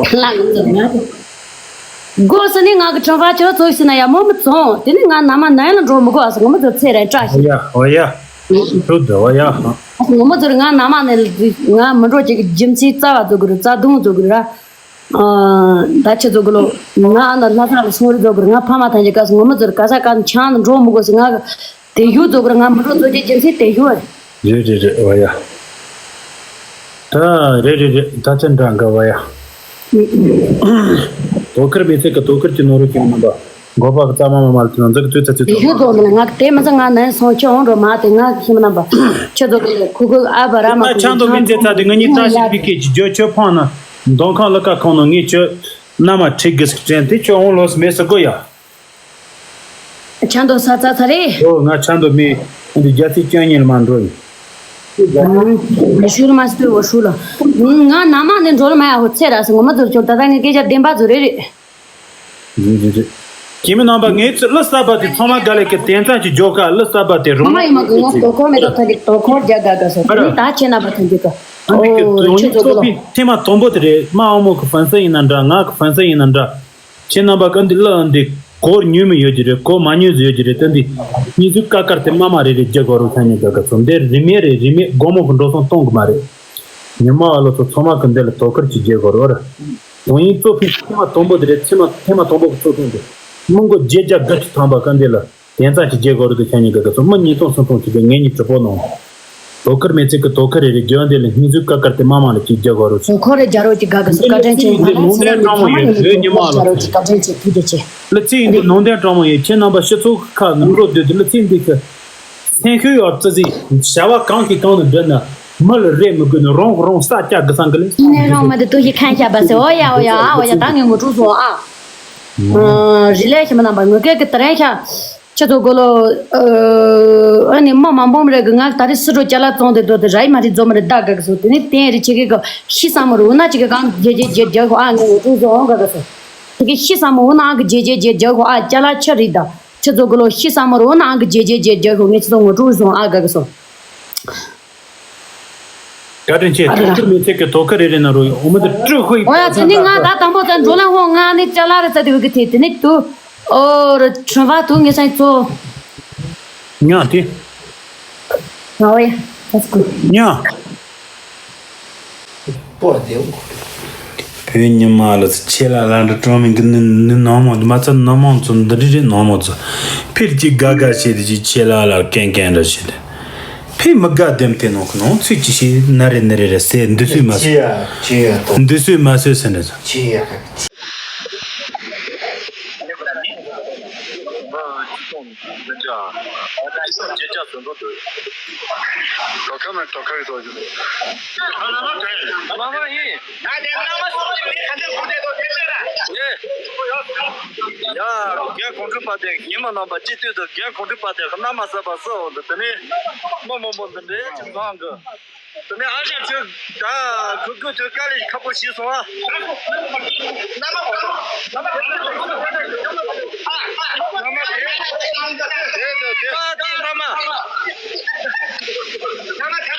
ལ་ངོ་ཚོ་ང་། སྒོ་སུ་ནི་ང་གི་ཁྲོམ་པ་ཆོ་ཚོགས་ཤིག་ན་ཡ་མོ་མི་ཚོང་། དེ་ནི་ང་ན་མ་ནན་ལ་འགྲོ་མི་དགོས། ཨ་སི་ངོ་མི་ཚོ་ཚེ་རེ་བཀྲ་ཤིས། ཨོ་ཡ་ཨོ་ཡ། ཁྱོད་འདི་ཨོ་ཡ། ཨ་སི་ངོ་མི་ཚོ་རེ་ང་ན་མ་ནན་ང་མི་འགྲོ་ཅིག་རྒྱུ་མཚན་རྩ་བ་ཚོ་གི་རེད། རྩ་དུང་ཚོ་གི་རེད། ཨ་ད་ཆི་ཚོ་གི་ལོ། ང་ཨ་ན་ལྷ་ས་ལ་སོང་རེད་ཚོ་གི་རེད། ང་ཕ་མ་ཐང་ཅིག་ག་སི་ངོ་མི་ཚོ་རེ་ག་ས་ག་ཆང་འགྲོ་མི་དགོས་སི་ང་གི་དེ་ཡུ་ཚོ་གི་རེད། ང་མི་འགྲོ་ཚོ་ཅིག་རྒྱུ་མཚན་དེ་ཡུ་རེད། རེད་རེད་རེད་ཨོ་ཡ། ད་རེད་རེད་རེད། ད་ཅི་འདྲ་འགའ་བ་ཡ། དོ་ཁུར་མི་ཚེ་གི་དོ་ཁུར་གྱི་ནོར་བུ་ཁྱེད་རྣམ་པ། འགོ་པ་གི་རྩ་མ་མ་མ་ལ་དེ་ན་འཛུགས་ཚུལ་ཚ་ཚུལ། ཡུ་དོ་མི་ལ་ང་དེ་མི་ཚ་ང་ནན་སོང་ཁྱོད་འོང་འགྲོ་མ་དེ་ང་ཁྱིམ་རྣམ་པ། ཁྱོད་ཚོ་གི་ཁུ་ཁུ་ཨ་བ་ར་མ་ད་ཁུ་ཆང་དོ་མི་ཚེ་ཚ་དེ་ང་གཉིས་བཀྲ་ཤིས་པི་ཀེ་ཅི་ཇོ་ཁྱོད་ཕང་ན། མདོ་ཁང་ལ་ཀ་ཁོང་ན་ངས་ཁྱོད་མནའ་མ་ཁྲིད་གི་སི་དྲན་དེ་ཁྱོད་འོང་ལོས་མེད་ས་གོ་ཡ། ཆང་དོ་ས་ཚ་ཚ་རེད། ཨོ་ང་ཆང་དོ་མི་འདི་རྒྱ་ཚིག་སྐྱོན་ཉེར་མ་འགྲོ་ཡིན། ཨ་ཤུལ་མ་སྟོད་འོ་ཤུལ་ལ། ང་ན་མ་ནས་འགྲོ་ལ་མ་ཡ་ཧོ་ཚེ་ར་སི་ངོ་མ་ཚོར་ཆོག་ད་ལྟ་ངས་སྐད་ཆ་བདེན་པ་ཚོ་རེད་རེད། རེད་རེད་རེད། ཁྱེད་མི་རྣམ་པ་ངའི་ཚེ་གླུ་གསར་པ་དེ་ཚང་མ་དགའ་ལས་ཀྱི་དེང་སང་གི་ཇོ་ཁ་གླུ་གསར་པ་དེ་རུང་མ་ཡིན་མ་གི་ང་དོ་ཁོར་མེད་དོ་ཐ་གི་དོ་ཁོར་རྒྱ་དགའ་དགའ་སོ་ཨ་ར། ད་ཁྱེད་རྣམ་པ་ཐོན་གི་ག་ཨ་ནི་གི་ཨོ་དོན་ཁྱེད་ཚོ་ཚོགས་གི་པའི་ཐེངས་མ་དང་པོ་དེ་རེད། མ་ཨ་མོ་གི་ཧྥན་སི་ཡིན་ན་འདྲ་ང་གི་ཧྥན་སི་ཡིན་ན་འདྲ། ཁྱེད་རྣམ་པ་ཀ་འདི་གླུ་འདི་གོར་ཉོས་མི་ཡོད་ཀྱི་རེད། གོ་མ་ཉོས་ཟིག་ཡོད་ཀྱི་རེད། ད་འདི་གཉིས་ཚུལ་ཀ་ཀར་དེ་མ་མ་རེ་རེ་རྒྱ་གོ་རུ་ཁ་ཉོ་ག་ག་ཚོ་འདི་རི་མེ་རེད། རི་མེ་སྒོར་མོ་གི་འགྲོ་སོང་གཏོང་གི་མ་རེད། ཉི་མ་ཨ་ལོ་ཚོ་ཚང་མ་གི་འདི་ལ་དོ་ཁུར་གྱི་རྒྱ་གོ་རུ་བ་ར། དོན་ཡིན་གཙོ་ཕིག་ཐེངས་མ་དང་པོ་དེ་རེད། ཚེ་མ་ཐེངས་མ་དང་པོ་གི་གཙོ་ཐོན་དེ་མི་མགོ་བརྒྱད་བརྒྱ་དགའ་ཅིག་ཐང་པ་ཀ་འདི་ལ་དེང་སང་གི་རྒྱ་གོ་རུ་དུ་ཁ་ཉོ་ག་ག་ཚོ་མི་ཉིས་སྟོང་སུམ་སྟོང་གི་ངེད་གཉིས་གྲུ་པོ་ནང་། དོ་ཁུར་མེད་ཚིག་གི་དོ་ཁུར་རེ་རེ་རྒྱུ་འདི་ལ་སྙིང་ཚུལ་ཀ་ཀར་དེ་མ་མང་ལ་ཅིག་རྒྱ་གོ་རུ་ཚོ་ཁོ་རེ་རྒྱ་རོ་ཅིག་ག་གི་སུ་བཀའ་དྲིན་ཆེ། ང་ནི་ནང་ནས་ནང་དྲང་མོ་ཡོད། བོད་ཉི་མ་ལ་རྒྱ་རོ་ཅིག་བཀའ་དྲིན་ཆེ། ཐུགས་རྗེ་ཆེ། གླུ་ཚིག་འདི་ནང་དོན་དྲང་མོ་ཡོད། ཁྱེད་རྣམ་པ་སྤྱི་ཚོགས་ཁག་ནང་འགྲོ་སྡོད་དུས་གླུ་ཚིག་འདི་གི་སེམས་ཤུགས་ཡོད་ཙི་ཙི་བྱ་བ་གང་གི་གང་དུ་འགྲིལ་ན་མི་ལ་རེ་མི་དགོས་ནས་རང་རང་ས་སྐྱ་གི་སང་གི་ལས་ཡིན་ནའི་རང་མ་དེ་ཏུ་ཞིག་ཁན་ཤ་བ་སེ་ཨོ་ཡ་ཨོ་ཡ་ཨ་ཨོ་ཡ་ད་ངས་ངོ་སྤྲོད་སོང་ཨ། རི་ལས་ཞི་མ་རྣམ་པ་ངོ་སྐལ་གི་དེ་རིང་ཤ། ཁྱེད་ཚོ་གོ་ལོ། ཨ་ནི་མ་མང་པོ་མ་རེད་གི། ང་ད་རེས་སི་རོ་ཅ་ལག་བཙོང་དེ་འདོད་དེ་ར་ཡི་མ་རེད། རྫོ་མ་རེད། ད་དགའ་གི་སོ། དེ་ནི་བསྟན་རེ་ཆེ་གི་གི་ཤི་ས་མ་རུ་ན་ཅི་གི་གང་རྒྱལ་རྒྱལ་རྒྱལ་རྒྱལ་ཧོ། ཨ་ངས་ངོ་སྤྲོད་བཟོ་འོང་དགའ་གི་སོ། དེ་གི་ཤི་ས་མ་འོ་ན་ཨང་གི་རྒྱལ་རྒྱལ་རྒྱལ་རྒྱལ་ཧོ། ཨ་ཅ་ལག་ཆ་རེད་ད། ཁྱེད་ཚོ་གོ་ལོ། ཤི་ས་མ་རུ་ན་ཨང་གི་རྒྱལ་རྒྱལ་རྒྱལ་རྒྱལ་ཧོ། ངས་ཁྱེད་ཚོ་ངོ་སྤྲོད་བཟོ་འོང་། ཨ་དགའ་གི་སོ། བཀའ་དྲིན་ཆེ། ཨ་ལ། ཐུགས་མི་ཚེ་གི་དོ་ཁ་རེ་རེ་ན་རུ་འོ་མ་དེ་སྤྲོད་ཧོ་ཡི། འོ་ཡ། དེ་ནི་ང་ད་དང་པོ་ཙམ་འགྲོ་ལ་ཧོ། ང་ནི་ཅ་ལག་རེ་ཙ་དེ་བི་གི་དེ་དེ་ནི་དུ། ཨོ་ར་ཁྲོན་པ་དུ་ངེ་སང་ཚོ། ཉ་དེ། ཨོ་ཡ། That's good. ཉ། བོད་ཉི་མ་ལ་ཆེ་ལ་ལ་འདྲ་ཀྲོ་མིང་གི་ནི་ནི་ནོ་མོ་མ་ཚ་ནོ་མོ་ཚོ་འདི་རི་རི་ནོ་མོ་ཚོ། ཕིར་གྱི་དགའ་དགའ་བྱེད་དེ་ཅི་ཆེ་ལ་ལ་ཀན་ཀན་འདྲ་བྱེད་དེ། ཕི་མི་དགའ་དེམ་དེ་ནོ་ཁོ་ནོ་ཚུལ་ཅི་ཤེས་ན་རེ་ན་རེ་རེ་སེ་འདི་སུས་མ་སོས། ཅི་ཡ་ཅི་ཡ་དོ། འདི་སུས་མ་སོས་ཟེར་འདྲ་ཚོ། ཅི་ཡ། ཇེ་ཇ་ཇེ་ཇ་ཟུན་པོ་འདུག། དོ་ཁ་མ་དོ་ཁ་གི་དོ། མ་མ་ཡིན། ང་དེ་མ་མ་སོང་ལེ་མི་ག་འདྲ་ཁུར་དེ་དོ་དེ་ཚེ་ར། ཡ་རྒན་གོང་ཁྲི་པ་དེ་ཉི་མ་རྣམ་པ་སྤྱི་འཐུས་དང་རྒན་གོང་ཁྲི་པ་དེ་གནམ་མ་ཟ་བ་སོ་འདི་དེ་ནི་མོ་མོ་མོ་འདི་འདྲའི་ཅིག་བཟང་གི། དེ་ནས་ཨ་ཞང་ཁྱོད་ད་གུ་གུ་ཁྱོད་དཀའ་ལས་ཁག་པོ་བྱས་སོང་ཨ། ཁ་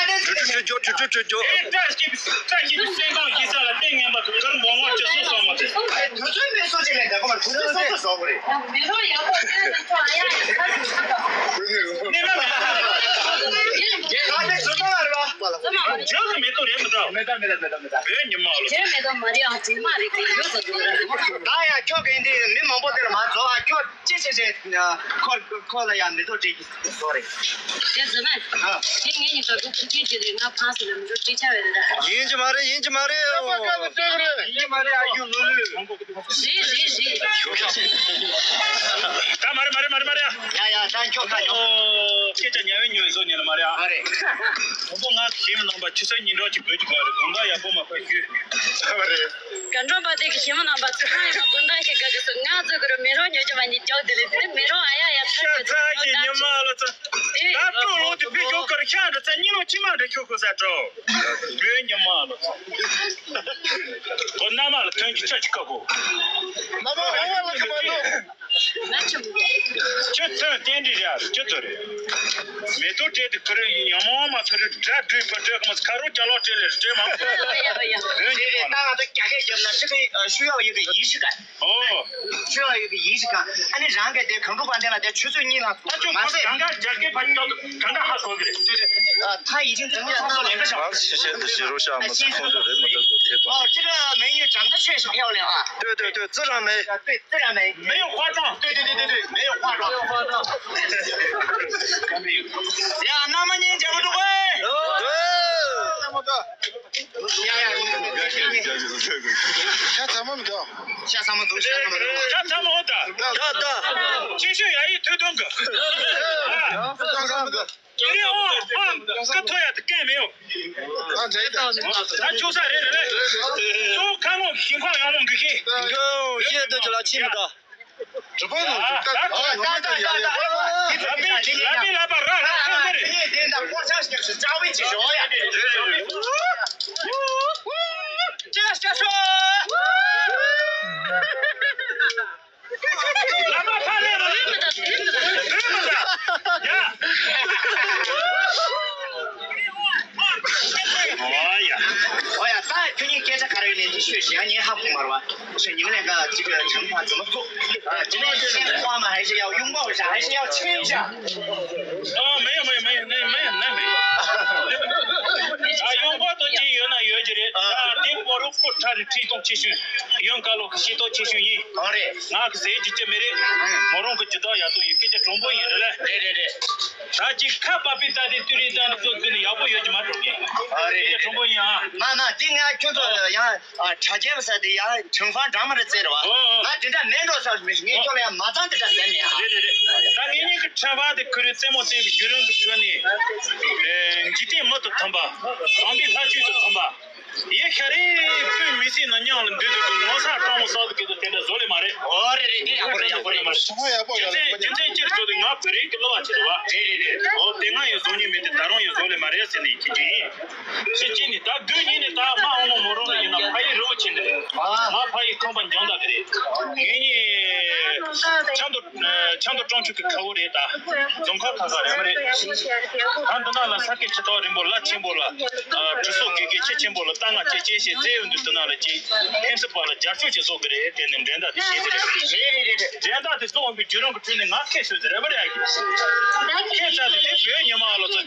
དན་ཁྲུ་ཁྲུ་ཁྲུ་ཁྲུ་ཁྲུ་ཁྲུ་ཁྲུ་ཁྲུ་ཁྲུ། ཨེ་ད་སྐྱིད་ད་སྐྱིད་སེང་གང་གི་ས་ལ་བརྟེན་ངན་པ་གི་གར་མོ་ངོ་ཅི་སོ་སོ་མ་དེ། དུས་ཚོད་མེད་སོ་ཅི་ལས་ད་གོ་མ་དུས་ཚོད་སོ་སོ་བཟོ་གི་རེད། མི་རོ་ཡག་པོ་དེ་ཚོ་ཚོ་ཨ་ཡ་ཡ་ཁ་ཚོ་ཚོ། ནི་མ་མེད། ད་དེ་ཚོ་ཚོ་མ་རེད་པ། ཚོ་མ་རེད། ཇོ་གི་མེ་ཏོག་རེད་མི་འདྲ། མེད་ད་མེད་ད་མེད་ད་མེད་ད། བོད་ཉི་མ་ལ། ཇོ་མེ་ཏོག་མ་རེད་ཨ། ཇོ་མ་རེད་གི་ཡོད་ཚོ་ཚོ་རེད། ད་ཡ་ཁྱོད་གི་འདི་མི་མང་པོ་དེ་ལ་མ་ཚོ་ཨ། ཁྱོད་ཅི་བྱེད་བྱེད། ཁོ་ཁོ་ལ་ཡང་མི་ཐོག་བྲིས་ཀྱི་བཟོ་རེད། དེ་ཟེར་ན། ཨ། དེ་ངས་ཉིན་ཀ་གུ་ཕུ་ཁེ་ཅི་རེད། ང་ཕ་སི་ལ་མི་འགྲོ་བྲིས་ཆ་བས་རེད། ཡིན་གྱི་མ་རེད། ཡིན་གྱི་མ་རེད། ཨོ། ཡིན་གྱི་མ་རེད། ཨ་ཡུ་ལུ་ལུ། རེད་རེད་རེད། ད་མ་རེད་མ་རེད་མ་རེད་མ་རེད། ཡ་ཡ་ད་ཁྱོད་ཁ་ཉོ། ཨོ། སྐད་ཆ་ཉ་བའི་ཉོས་བཟོ་ཉན་མ་རེད་ཨ། མ་རེད། ཁོང་ཚོ་ང་ཞིམ་ནང་པ་ཆུ་ཚོད་ཉིན་གྲངས་ཀྱི་བོད་ཀྱི་ག་རེ་དགོང་དག་ཡག་པོ་མ་ཁ་ཞུས། མ་རེད། ག་འགྲོ་པ་དེ་གི་ཞིམ་ནང་པ་ཚོ་ཁང་ཡོད་པ་དགོང་དག་ཞིག་དགའ་གི་སོ། ང་ཚོ་གི་རུ་མེ་རོ་ཉོ་རྒྱུ་མ་ཉིད་རྒྱོག་དེ་ལས་དེ་མེ་རོ་ཨ་ཡ་ཡ་ཤ་ཚ་གི་ཉི་མ་ལ་ཚ། ད་སྤྲོ་ལོ་དེ་བེད་ཤོག་གར་ཤ་འདྲ་ཚ་ཉི་མ་ཁྱི་མ་འདྲ་ཁྱོད་ཁོ་ས་སྤྲོ། བོད་ཉི་མ་ལ་ཚ། ཁོ་མནའ་མ་ལ་ཐོན་གྱི་ཆ་ཅི་ཁ་གོ། མནའ་མ་འོ་བ་ལ་ཁ་པ་ནོ། ཁྱོད་ཚོས་རྟེན་འབྲེལ་རེད་ཨ། ཁྱོད་ཚོ་རེད། མེ་ཏོག་སྤྲད་དེ་ཁུ་རེ་ཡང་མོ་མ་ཁུ་རེ་དགྲ་སྒྲུས་པ་སྤྲད་གི་མ་ཁ་རོ་ཅ་ལོ་སྤྲད་ལེ་སྤྲད་མ་ཁུ། ཡ་ཡ་ཡ། ད་ང་ཚོ་རྒྱ་སྐད་རྒྱབ་ན་ཁྲི་ཁའི་ཤུ་ཡོག་ཡོད་གི་ཡིན་ཤི་ག། ཨོ། ཤུ་ཡོག་ཡོད་གི་ཡིན་ཤི་ག། ཨ་ནི་རང་གི་དེ་གང་འགྲུབ་པ་འདི་ལ་དེ་ཆུ་ཚོད་གཉིས་ལ་ད་ཁྱོད་མ་ཁོ་ཟེར། གང་ག་རྒྱ་སྐད་ཕ་ཏོ་གང་ག་ཧ་གོ་གི་རེད། 对对，呃，他已经整理了他的两个小时。 ཤེས་ཤེས་དུ་ཞི་རོ་ཤ་མ་ཚོ་ཁོང་ཚོ་རེད་མ་ད་གོ་ཐེ་པ། 哦，这个美女长得确实漂亮啊。 对对对，自然美。 对，自然美。没有化妆。对对对对对，没有化妆。没有化妆。呀，那么您讲不出来。对。那么个。呀呀，你你你你。下咱们的。下咱们都下咱们的。下咱们的。对对。继续演绎推动个。啊。上上个。 ཡིན་ཨོ་ཨ་ཀ་ཐོ་ཡ་དེ་སྐད་མེད་ཨོ། ད་ཅོག་ས་རེད་རེད་རེད། ཅོག་ཁ་ངོ་ཞིང་ཁོག་ཡང་མོ་འགི་ཁེ། འགོ་ཤེས་དོ་ཅི་ལ་ཕྱིན་མི་ད། གྲུ་པ་ནང་དུ་ད་ད་ད་ད་ཡ་ཡ། ལ་པི་ལ་པི་ལ་པ་ར་ར་ཁོང་ཁོ་རེད། ངས་དེ་འདྲ་ཀོ་ཆ་ཞིག་ཞིག་ཅག་བེ་ཅིག་ཞོག་ཡ། ཅི་ལ་ཤ་ཤོ། ལམ་མ་ཕར་ལས་རོ་ལས་མི་འདུག་ལས་མི་འདུག་ཡ། ཨོ་ཡ། ཨོ་ཡ། ད་ཁྱོད་གཉིས་སྐད་ཆ་ག་རེ་ཡོད་ནས་འདི་ཤོད་ཤིག་ཡང་ངས་ཧ་གོ་མ་རེད་བ། ཤོད་ཉི་མ་ལས་ཀ་ཅིག་གི་བྱང་ཐང་ཙམ་ཐུག་ཨ་ཅི་ནས་ཤེས་ཁོ་མ་ཧ་ཤེས་ཡ་ཡོང་པ་ཧ་ཤེས་ཡ་ཆེན་ཤ། ཨ་མེད་མེད་མེད་མེད་མེད་མེད། ཨ་ཡོང་པ་ཏོ་ཅི་ཡོད་ན་ཡོད་ཀྱི་རེད། ཨ། དེ་མོ་རང་ཁོ་ཁྲ་རི་ཁྲི་སྟོང་ཆེ་ཤོས་ཡོན་ཀ་ལོ་གི་ཤེས་རྟོགས་ཆེ་ཤོས་ཡིན། གང་རེད། ང་གི་ཟས་ཀྱི་ཅི་མི་རེད། ཨང་། མོ་རང་གི་ཇི་ལྟར་ཡག་ཏུ་ཡིན་སྐད་ཆ་དྲང་པོ་ཡིན་རེད་ལ། རེད་རེད་རེད། ད་ཅི་ཁ་པ་པི་ད་དེ་ཏུ་རི་ད་ནི་ཚོ་ཚོ་ནི་ཡག་པོ་ཡོད་ཀྱི་མ་གྲོགས་གི། ཨ་རེད། སྐད་ཆ་དྲང་པོ་ཡིན་ཨ། མ་མ་དེ་ང་ཁྱོད་ཚོ་ཡང་ཨ་དྲ་རྒྱའི་ས་དེ་ཡང་ཁྲང་ཧྥང་འདྲ་མ་རེད་ཟེར་བ། ཨོ་ཨོ། ང་དེ་འདྲ་མེད་འགྲོ་ས་མི་ངས་ཁྱོད་ལ་ཡང་མ་ཚང་དེ་འདྲ་ཟེར་ནས་ཨ། རེད་རེད་རེད། ད་ངེད་གཉིས་ཀྱི་ཁྲང་ཧྥང་དེ་ཁུ་རེ་རྩེད་མོ་རྩེ་བའི་བརྒྱུད་རིམ་གྱི་ཁྲོད་ནས་ཨེ་འཇིག་རྟེན་མུ་དང་མཐུན་པ། དམ་པའི་ལྷ་ཆོས་དང་མཐུན་པ། ཡེ་ཤ་རེ་དཔེ་མི་སྲིད་ན་མཉམ་ལ་འདུས་འདུས་དུ་ངོ་ས་སྤྲང་མོ་ས་དུ་གི་དུ་དེ་འདྲ་བཟོ་ལེ་མ་རེད། ཨོ་རེད་རེད། དེ་ཡག་པོ་རེད། ཡག་པོ་རེད། རྒྱུ་མཚན་རྒྱུ་མཚན་སྤྱིར་བཟོ་དུས་ང་བོད་རིགས་ཀྱི་བློ་བ་ཆེ་རེད་བ། རེད་རེད་རེད། ཨོ་དེ་སྔ་ཡང་བཟོ་མྱོང་མེད་དེ་ད་རུང་ཡང་བཟོ་ལེ་མ་རེད་ཟེར་ནས་ཁྱེད་ཀྱི་ཡིན། ཁྱེད་ཀྱིས་ནི་ད་དགོས་ཉིན་ནས་ད་མ་འོང་མོ་མོ་རང་ལ་ཡིན་ན་ཕ་ཡི་རི་བོ་ཆེ་འདི་རེད། ཨ། ང་ཕ་ཡི་ཁང་པ་འཇང་ད་གི་རེད། ངེད་གཉིས་ཆབ་མདོ་ཆབ་མདོ་སྤྲང་ཕྲུག་གི་ཁ་བོ་རེད་ད། རྫོང་ཁ་ཁ་ཁ་རེད་མ་རེད། ད་འདི་ན་ལ་ས་སྐྱ་ཆུ་ཐོག་རིང་པོ་ལ་ཆེན་པོ་ལ། ཨ། གྲུ་སོག་དགེ་རྒན་ཆེ་ཆེན་པོ་ལ་ལྟ་ང་ཅེ་ཅེ་ཞེས་བཙལ་ཡོང་དུས་འདི་ན་ལ་ཅིག་ཕན་ཚུན་བར་ལ་རྒྱབ་སྐྱོར་བྱེད་སོགས་ཀྱི་རེད། དེ་ནི་འགྲན་ཟླ་དེ་ཤེས་ཀྱི་རེད། རེད་རེད་རེད་རེད། འགྲན་ཟླ་དེ་སོང་བའི་བརྒྱུད་རིམ་གྱི་ཁྲོད་ནས་ང་ཁྱེད་ཚོའི་རེ་བ་རེ་ཡ་གི། ཁྱེད་ཚོ་དེ་བོད་ཉི་མ་ཨ་ལོ་ཚོ་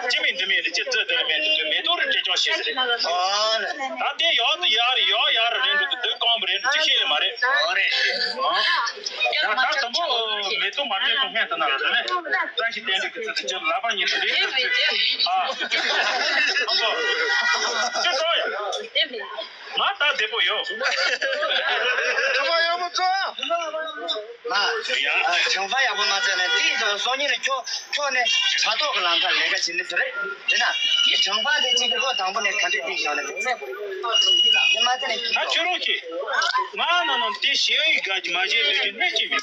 ཅི་མིན་འདི་མིན་རེད། ཅི་ཚོད་དེ་རེད་མེད་དེ་མེ་ཏོག་རེད་དྲེལ་ཅོག་ཤེས་ཀྱི་རེད། ཨ་ལེ། ད་དེ་ཡག་ཏུ་ཡག་རེད། ཡག་ཡག་རེད་རེད་འགྲོ་དུས་དེ་རྐང་པ་རེད་འགྲོ་ཅི་ཤེས་ལེ་མ་རེད། ཨོ་རེད། ཨ། ཡང་ད་དང་པོ་མེ་ཏོག་མ་བྲིས་གོང་སྔས་དུ་ན་རེད་ནས་བཀྲ་ཤིས་བརྟན་ལྡན་གྱི་ཚུལ་དུ་ཅིག་ལག་པ་ཉིད་དུ་ལེགས་སུ་ཚུད། ཨ། ཨ་མོ། ཅི་འགྲོ་ཡ། ང་ད་བདེ་པོ་ཡོད། ཁྱོད་ཡག་མོ་ཚོ། མ། ཡ། ཁྱོད་ཡག་པོ་མ་ཚོ་ནས་དེའི་ཚོ་སོང་ཉིན་ནས་ཁྱོད་ཁྱོད་ནས་དྲ་ཐོག་གི་ལམ་ཁར་ལས་ཀ་བྱེད་ནི་ཟེར་རེད། དེ་ན་དེའི་ཁྱོད་པ་དེ་གཅིག་གི་ཁོ་དང་པོ་ནས་ག་འདྲས་དེ་བཞག་ནས་དེ་ཚེ་དེ་མ་ཚེ་ནས་ད་ཁྱོད་རང་གིས་ང་ན་ནང་དེ་ཞེ་ཡི་ག་གི་མ་བྱེད་དུས་ཀྱི་གནས་གཅིག་མི་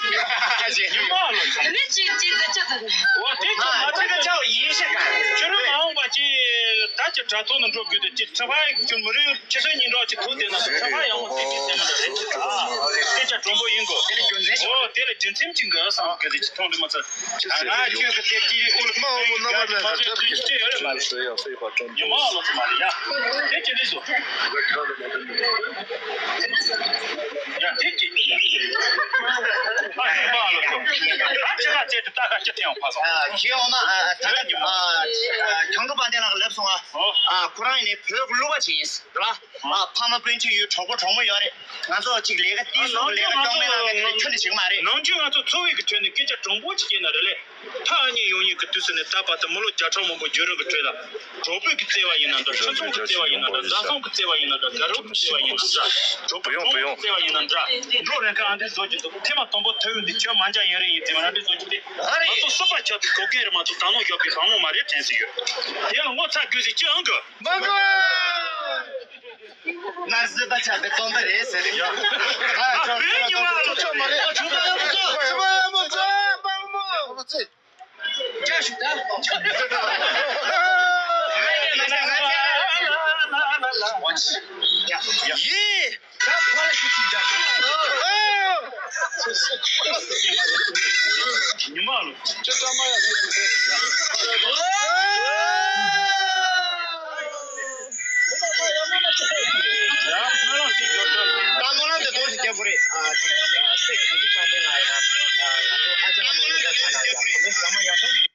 ཉི་མ་ལོ་ཆུང་། གནས་གཅིག་གཅིག་ཟེར་ཆ་ཟེར། འོ་དེ་ཁྱོད་མ་ཚེ་ག་ཆའོ་ཡིན་ཤེས་ག་ཁྱོད་རང་མ་འོངས་པ་ཅི་ད་ཀྱི་དྲ་ཐོག་ནང་འགྲོ་དགོས་དུས་ཀྱི་ཚེ་ཕ་ཡི་ཁྱོད་མི་རིགས་ཁྱི་སོའི་ཉིན་གྲོགས་ཀྱི་ཐུག་བསྡད་ན་ཚེ་ཕ་ཡག་མོ་ཚེ་གི་ཚེ་མི་འདྲ་རེད། ཨ། སྐད་ཆ་དྲང་པོ་ཡིན་གོ། དེ་ལ་རྒྱུ་མཚན་ཞིག་འོ་དེ་ལ་རྒྱུ་མཚན་གཅིག་འགའ་བསམ་གི་ཚེ་ཅི་མཐོང་རེད་མ་ཚད། ང་ཁྱོད་ཀྱི་དེ་ཀྱི་ཨུ་ལ་མ་འོ་མོ་རྣམ་པ་ལ་ད་ཐབས་ཀྱི་ཅི་ཡོད་རེད་མ་རེད། ཉི་མ་ལོ་ཚོ་མ་རེད་ཡ། དེ་ཅི་འདྲ་སོ། ཡ་དེ་ཅི་ཅི་ཡ་ཨ་ཉི་མ་ལོ་ཚོ། ཨ་ཅི་ལ་ཅི་ད་ཁ་ཅི་ཐེངས་ཕ་སོང་། ཨ་ཁྱེད་འོ་མ་ཨ་ད་ཨ་ཉི་མ་ཨ་ཁྱང་ཁ་པ་དེ་ལ་ལབ་སོང་ཨ། ཨོ། ཨ་ཁོ་རང་ཡིན་ནི་བོད་ཀྱི་གླུ་བ་ཅིག་ཡིན་ལ། ཨ་ཕ་མ་སྤུན་མཆེད་ཡོད་གྲོགས་པོ་གྲོགས་མོ་ཡོད་རེད། ང་ཚོ་གཅིག་ལས་ཀ་དེའི་སོགས་ཀྱི་ལས་ཀ་སྐྱོང་མེད་ལ་ངས་དེ་ཁྱོན་ནས་བྱེད་ཀྱི་མ་རེད། ནང་ཆོས་ང་ཚོ་འཚོ་བའི་གི་ཁྱོན་ནས་སྐད་ཆ་དྲང་པོ་ཅིག་བཤད་ན་རེད་ལེ། ཕ་ཨ་མྱེས་ཡོང་ཡིན་གི་དུས་སུ་ནས་ད་བར་དུ་མི་ལོ་བརྒྱ་ཕྲག་མང་པོ་བརྒྱུད་རིམ་གི་ཁྲོད་ལ། གྲོགས་པོའི་གི་བརྩེ་བ་ཡིན་ན་འདྲ། ཁྱིམ་ཚང་གི་བརྩེ་བ་ཡིན་ན་འདྲ། བཟའ་ཚང་གི་བརྩེ་བ་ཡིན་ན་འདྲ། དགའ་རབ་གི་བརྩེ་བ་ཡིན་ན་འདྲ། གྲོགས་པོ་གྲོགས་མོ་གི་བརྩེ་བ་ཡིན་ན་འདྲ། འགྲོ་རན་ཁ་ཨ་འདྲས་བཟོ་གི་འདུག་ཐེངས་མ་དང་པོ་ཐོས་ཡོང་དུས་ཁྱོད་མ་འཇག་ཡིན་རེད་ཡིན་དེ་མ་ཨ་འདྲས་བཟོ་གི་འདུག་ང་ཚོ་སུ་པ་ཆགས་དུས་གོ་གེ་རེད་མ་གཏོགས་ད་ནང་ཞོགས་པའི་བཟང་མོ་མ་རེད་དྲན་སྲིད་ཡོད། དེ་ལ་ངོ་ཚ་དགོས་ཟེར་ཅི་ཨང་གི། མ་དགོས། ནར་སྲིད་པ་ཆགས་པའི་སྟོན་པ་རེད་ཟེར། ཡ། ཨ་ཁྱོད་ཁྱོད་ཁྱོད་ཁྱོད་ཁྱོད་མ་རེད། ཨ་ཁྱོད་པ་ཡག་པོ་ཚོ། ཁྱོད་པ་ཡག་པོ་ཚོ། པ་ཡག་པོ་ཚོ། ཅག་ཞུ་ད། ཡེ། ད་ཕར་ཞིག་ཅིག་འཇགས། ཉི་མ་ལོ། ཁྱེད་ཚང་མ་ཡག་ཤོས་ཅིག་བྱས། ད་སྨོན་ལམ་དེ་ཐོག་ཞིག་རྒྱབ་དགོས་རེད། ཨ་ཚེ་གང་དུ་ས་འདྲེན་ལ་ཡིན་ན། ང་ཚོ་ཨ་ཅག་ལ་མ་ལུས་ཀ་ཚ་ན་ཡག་པོ་འདུག་ཚང་མ་ཡག་པོ།